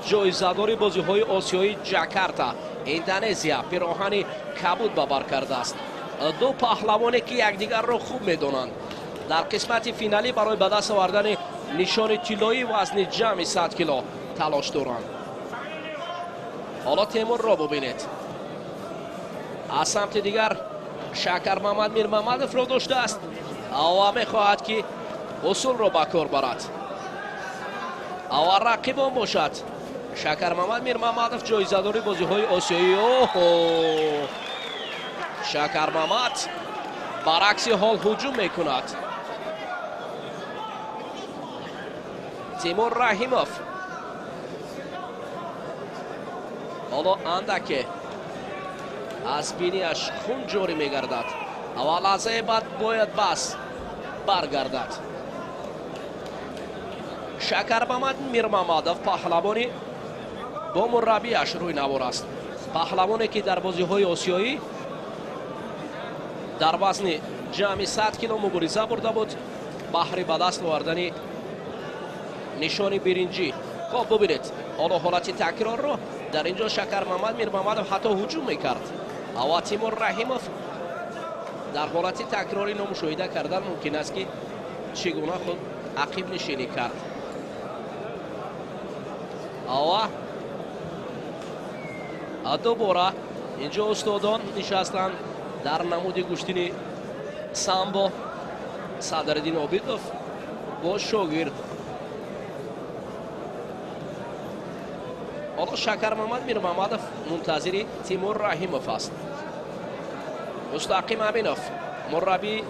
ҷоизадори бозиҳои осиёии Ҷакарта, Индонезия, пироҳани кабуд ба бар кардааст. Ду паҳлавоне ки якдигарро хуб медонанд. Дар қисмати финалӣ барои ба даст овардани нишони тиллоии вазни ҷамъи 100 кило талош доранд. Ҳоло Темурро бубинед. Аз самти дигар Шакармамад Мирмамадовро доштааст ва мехоҳад ки усулро ба кор барад. Ва рақибон бошад Шакармамад Мирмамадов, ҷоизадори бозиҳои осиёӣ. Оҳо, Шакармамад баръакси ҳол ҳуҷум мекунад. Тимур Раҳимов ҳоло андаке аз бинияш хун ҷорӣ мегардад ва лаҳзаи баъд бояд бас баргардад. Шакармамад Мирмамадов паҳлавони бо мураббияш рӯй навор аст. Паҳлавоне ки дар бозиҳои осиёӣ дар вазни ҷамъи 100 кило мубориза бурда буд баҳри ба даст овардани нишони биринҷӣ. Хоб, бубинед ҳоло ҳолати такрорро. Дар ин ҷо Шакармамад Мирмамадов ҳатто ҳуҷум мекард ва Тимур Раҳимов дар ҳолати такрори номушоҳида кардан мумкин аст ки чӣ гуна худ ақибнишинӣ кард. Ва дубора инҷо устодон нишастанд дар намуди гӯштини самбо. Садриддин Обидов бо шогирд. Ҳоло Шакармамад Мирмамадов мунтазири Тимур Раҳимов аст. Мустақим Аминов, мураббии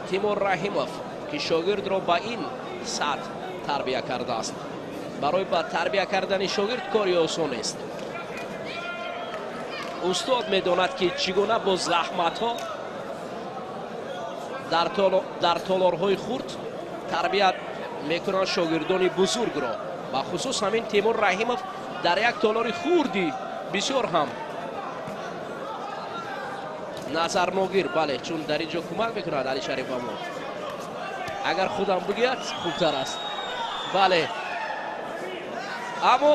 Тимур Раҳимов, ки шогирдро ба ин сатҳ тарбия кардааст. Барои ба тарбия кардани шогирд кори осон нест. Устод медонад ки чӣ гуна бо заҳматҳо дар толорҳои хурд тарбия мекунанд шогирдони бузургро. Ба хусус ҳамин Тимур Раҳимов дар як толори хурди бисёр ҳам назарногир, бале, чун дар ин ҷо кӯмак мекунад Али Шариф ба мо. Агар худам бигӯяд хубтар аст. Бале, аммо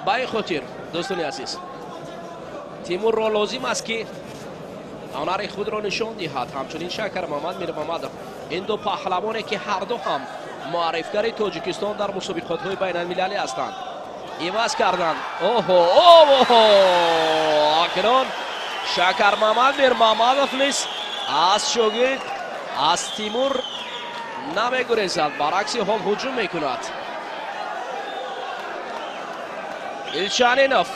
ба ин хотир дӯстони азиз, Тимурро лозим аст ки ҳунари худро нишон диҳад. Ҳамчунин Шакармамад Мирмамадов, ин ду паҳлавоне ки ҳар ду ҳам муаррифгари Тоҷикистон дар мусобиқотҳои байналмилалӣ ҳастанд. Иваз карданд. Оҳо, оҳо, акнун Шакармамад Мирмамадов низ аз шогирд, аз Тимур намегурезад, баръакси ҳол ҳуҷум мекунад. Илчанинов,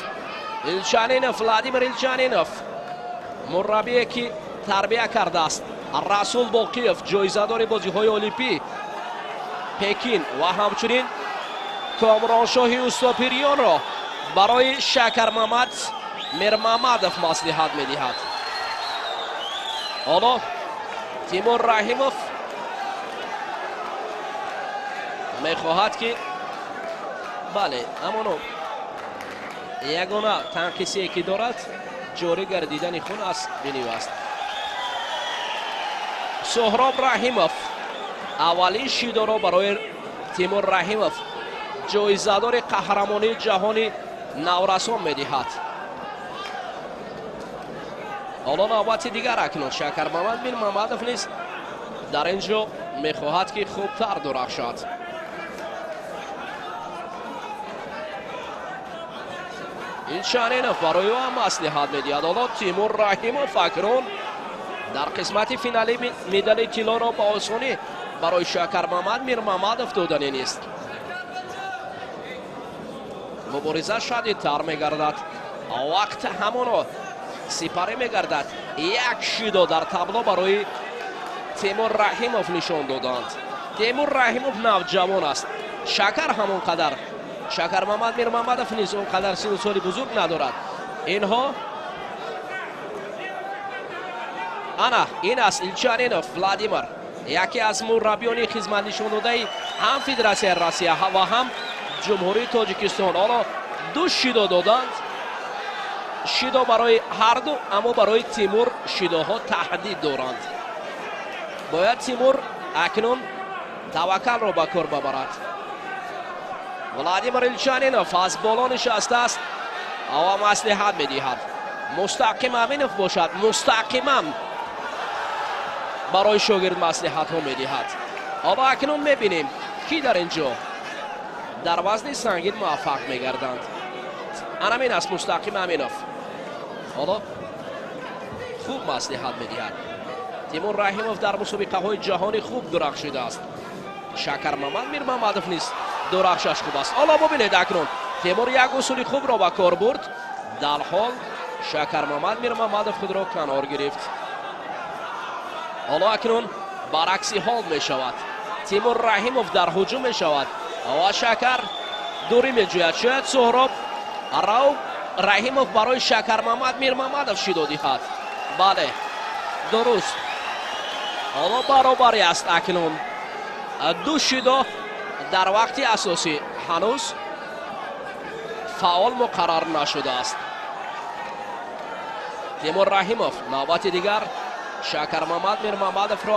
Илчанинов, Владимир Илчанинов, мураббие ки тарбия кардааст Расул Боқиев, ҷоизадори бозиҳои олимпӣ Пекин ва ҳамчунин Комроншоҳи Устопирёнро барои Шакармамад Мирмамадов маслиҳат медиҳад. Ҳоло Тимур Раҳимов мехоҳад ки, бале, амоно ягона танқисие ки дорад ҷорӣ гардидани хун аз бинӣ аст. Суҳроб Раҳимов аввалин шидоро барои Тимур Раҳимов, ҷоизадори қаҳрамонии ҷаҳони наврасон медиҳад. Ҳоло навбати дигар акнун Шакармамад Мирмамадов низ дар ин ҷо мехоҳад ки хубтар дурахшад. Илчанинов барои ӯ ҳам маслиҳат медиҳад. Ҳоло Тимур Раҳимов акнун дар қисмати финалӣ медали тиллоро ба осонӣ барои Шакармамад Мирмамадов додани нест. Мубориза шадидтар мегардад. Вақт ҳамоно сипарӣ мегардад. Як шидо дар табло барои Тимур Раҳимов нишон доданд. Тимур Раҳимов навҷавон аст. Шакар ҳамон қадар. Шакармамад Мирмамадов низ он қадар сину соли бузург надорад. Инҳо ана ин аст Илчанинов Владимир. Яке аз мураббиёни хизматнишондодаи ҳам Федератсияи Россия ва ҳам Ҷумҳурии Тоҷикистон. Ҳоло ду шидо доданд. Шидо барои ҳарду, аммо барои Тимур шидоҳо таҳдид доранд. Бояд Тимур акнун таваккалро ба кор бабарад. Владимир Илчанинов аз боло нишастааст ва маслиҳат медиҳад. Мустақим Аминов бошад, мустақиман барои шогирд маслиҳатҳо медиҳад. Ҳоло акнун мебинем, ки дар ин ҷо дар вазни сангин муваффақ мегарданд. Анамин аст Мустақим Аминов. Ҳоло хуб маслиҳат медиҳад. Тимур Раҳимов дар мусобиқаҳои ҷаҳонӣ хуб дурахшидааст. Шакармамад Мирмамадов низ дурахшаш хуб аст. Ҳоло бубинед, акнун Тимур як усули хубро ба кор бурд. Дарҳол Шакармамад Мирмамадов худро канор гирифт. Ҳоло акнун баръакси ҳол мешавад. Тимур Раҳимов дар ҳуҷум мешавад ва Шакар дурӣ меҷӯяд. Шояд Суҳроб Рауф Раҳимов барои Шакармамад Мирмамадов шидо диҳад. Бале, дуруст. Ҳоло баробарӣ аст акнун. Ду шидо дар вақти асосӣ ҳанӯз фаъол муқаррар нашудааст. Тимур Раҳимов навбати дигар Шакармамад Мирмамадовро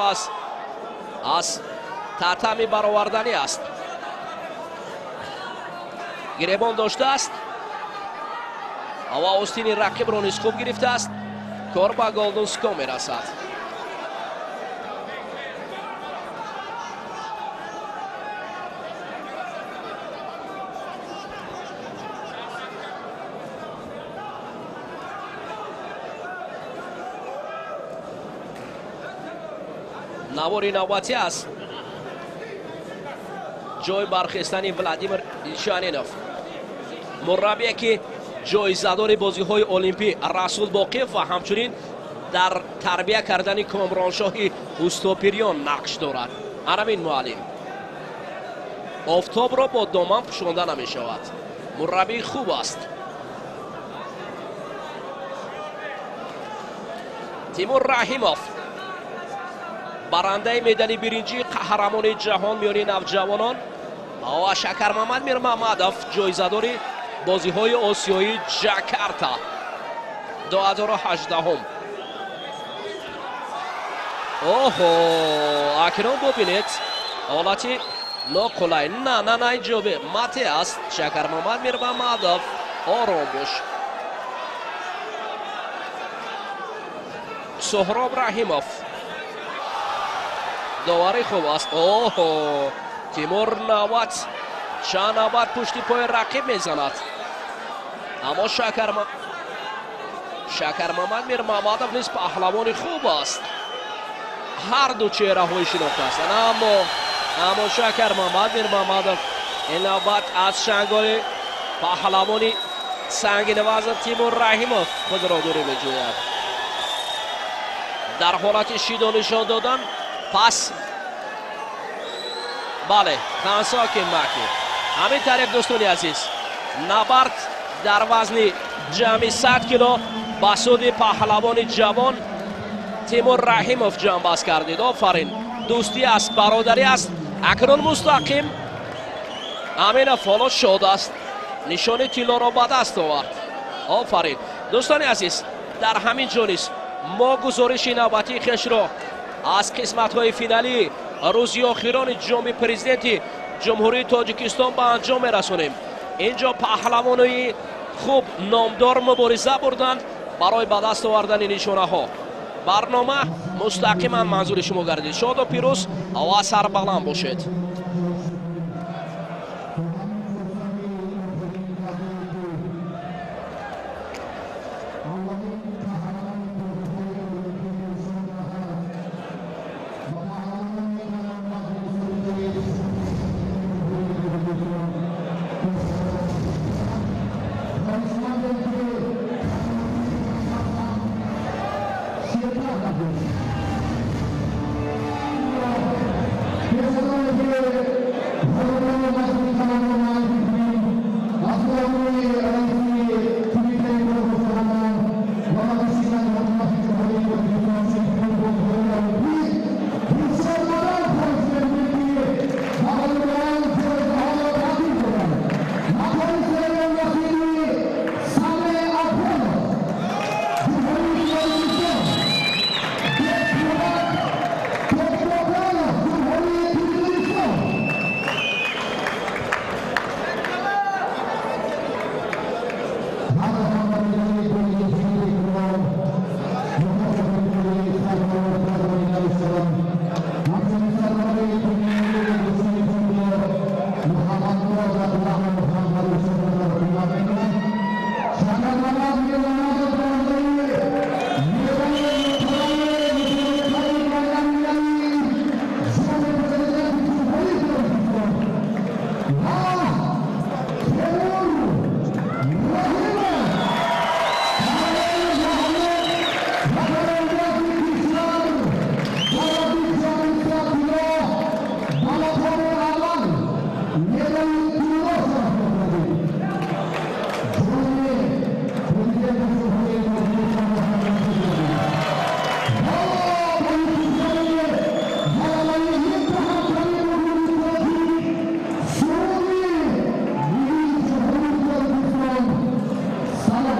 аз татами бароварданӣ аст. Гиребон доштааст ва остини рақибро низ хуб гирифтааст. Кор ба голдунско мерасад. Навори навбатӣ аст ҷои бархестани Владимир Илчанинов, мураббие ки ҷоизадори бозиҳои олимпӣ Расул Боқиев ва ҳамчунин дар тарбия кардани Комроншоҳи Устопирён нақш дорад. Анамин муаллим офтобро бо доман пӯшонда намешавад. Мураббии хуб аст. Тимур Раҳимов, барандаи медали биринҷии қаҳрамони ҷаҳон миёни навҷавонон, ва Шакармамад Мирмамадов, ҷоизадори бозиҳои осиёии Ҷакарта 2018. Оҳо, акнун бубинед ҳолати ноқулай. На, на, на, инҷо мате аст. Шакармамад Мирмамадов, ором бош. Суҳроб Раҳимов доварӣ хуб аст. Оҳо, Тимур навбат чанд навбат пушти пои рақиб мезанад, аммо Шакармамад Мирмамадов низ паҳлавони хуб аст. Ҳар ду чеҳраҳои шинохта ҳастанд, аммо Шакармамад Мирмамадов ин навбат аз шанголи паҳлавони сангинвазн Тимур Раҳимов худро дурӣ меҷӯяд. Дар ҳолати шидо нишон додан пас бале, Хансоки Маки. Ҳамин тариқ, дӯстони азиз, набард дар вазни ҷамъи 100 кило ба суди паҳлавони ҷавон Тимур Раҳимов ҷамъбаст кардид. Офарин, дӯстӣ аст, бародарӣ аст. Акнун Мустақим Аминов ҳоло шод аст, нишони тиллоро ба даст овард. Офарин, дӯстони азиз, дар ҳамин ҷо низ мо гузориши навбатии хешро аз қисматҳои финалии рӯзи охирони ҷоми президенти Ҷумҳурии Тоҷикистон ба анҷом мерасонем. Инҷо паҳлавонои хуб номдор мубориза бурданд барои ба даст овардани нишонаҳо. Барнома мустақиман манзури шумо гардид. Шоду пирӯз ва сарбаланд бошед.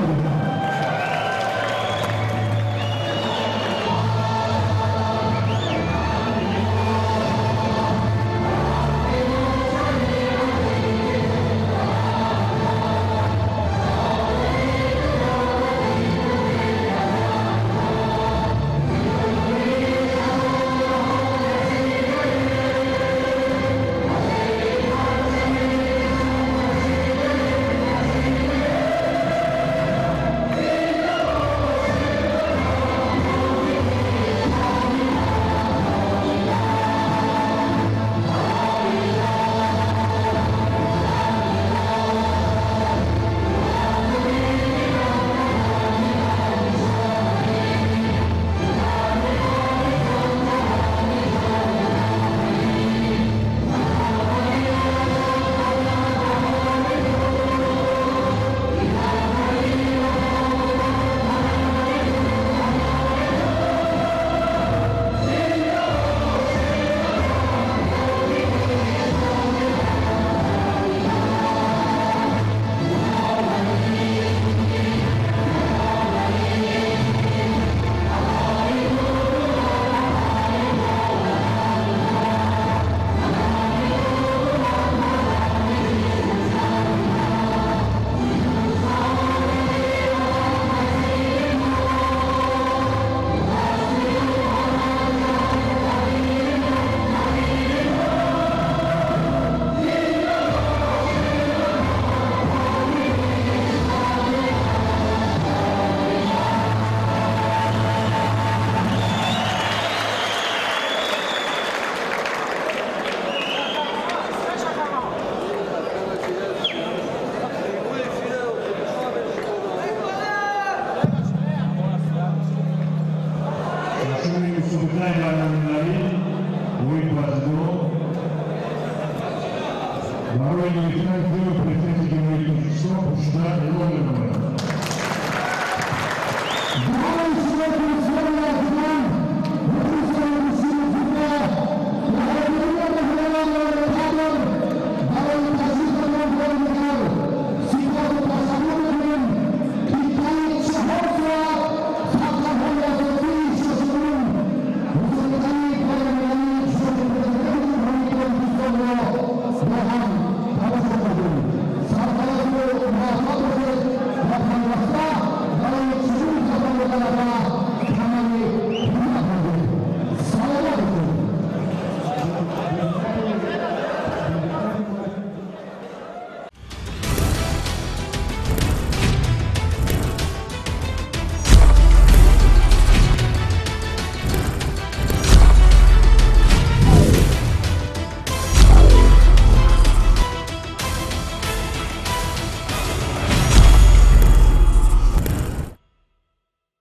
медиҳам. Барои гирифтани пули президенти Ҷумҳурии Тоҷикистон пурсида эълон менамояд.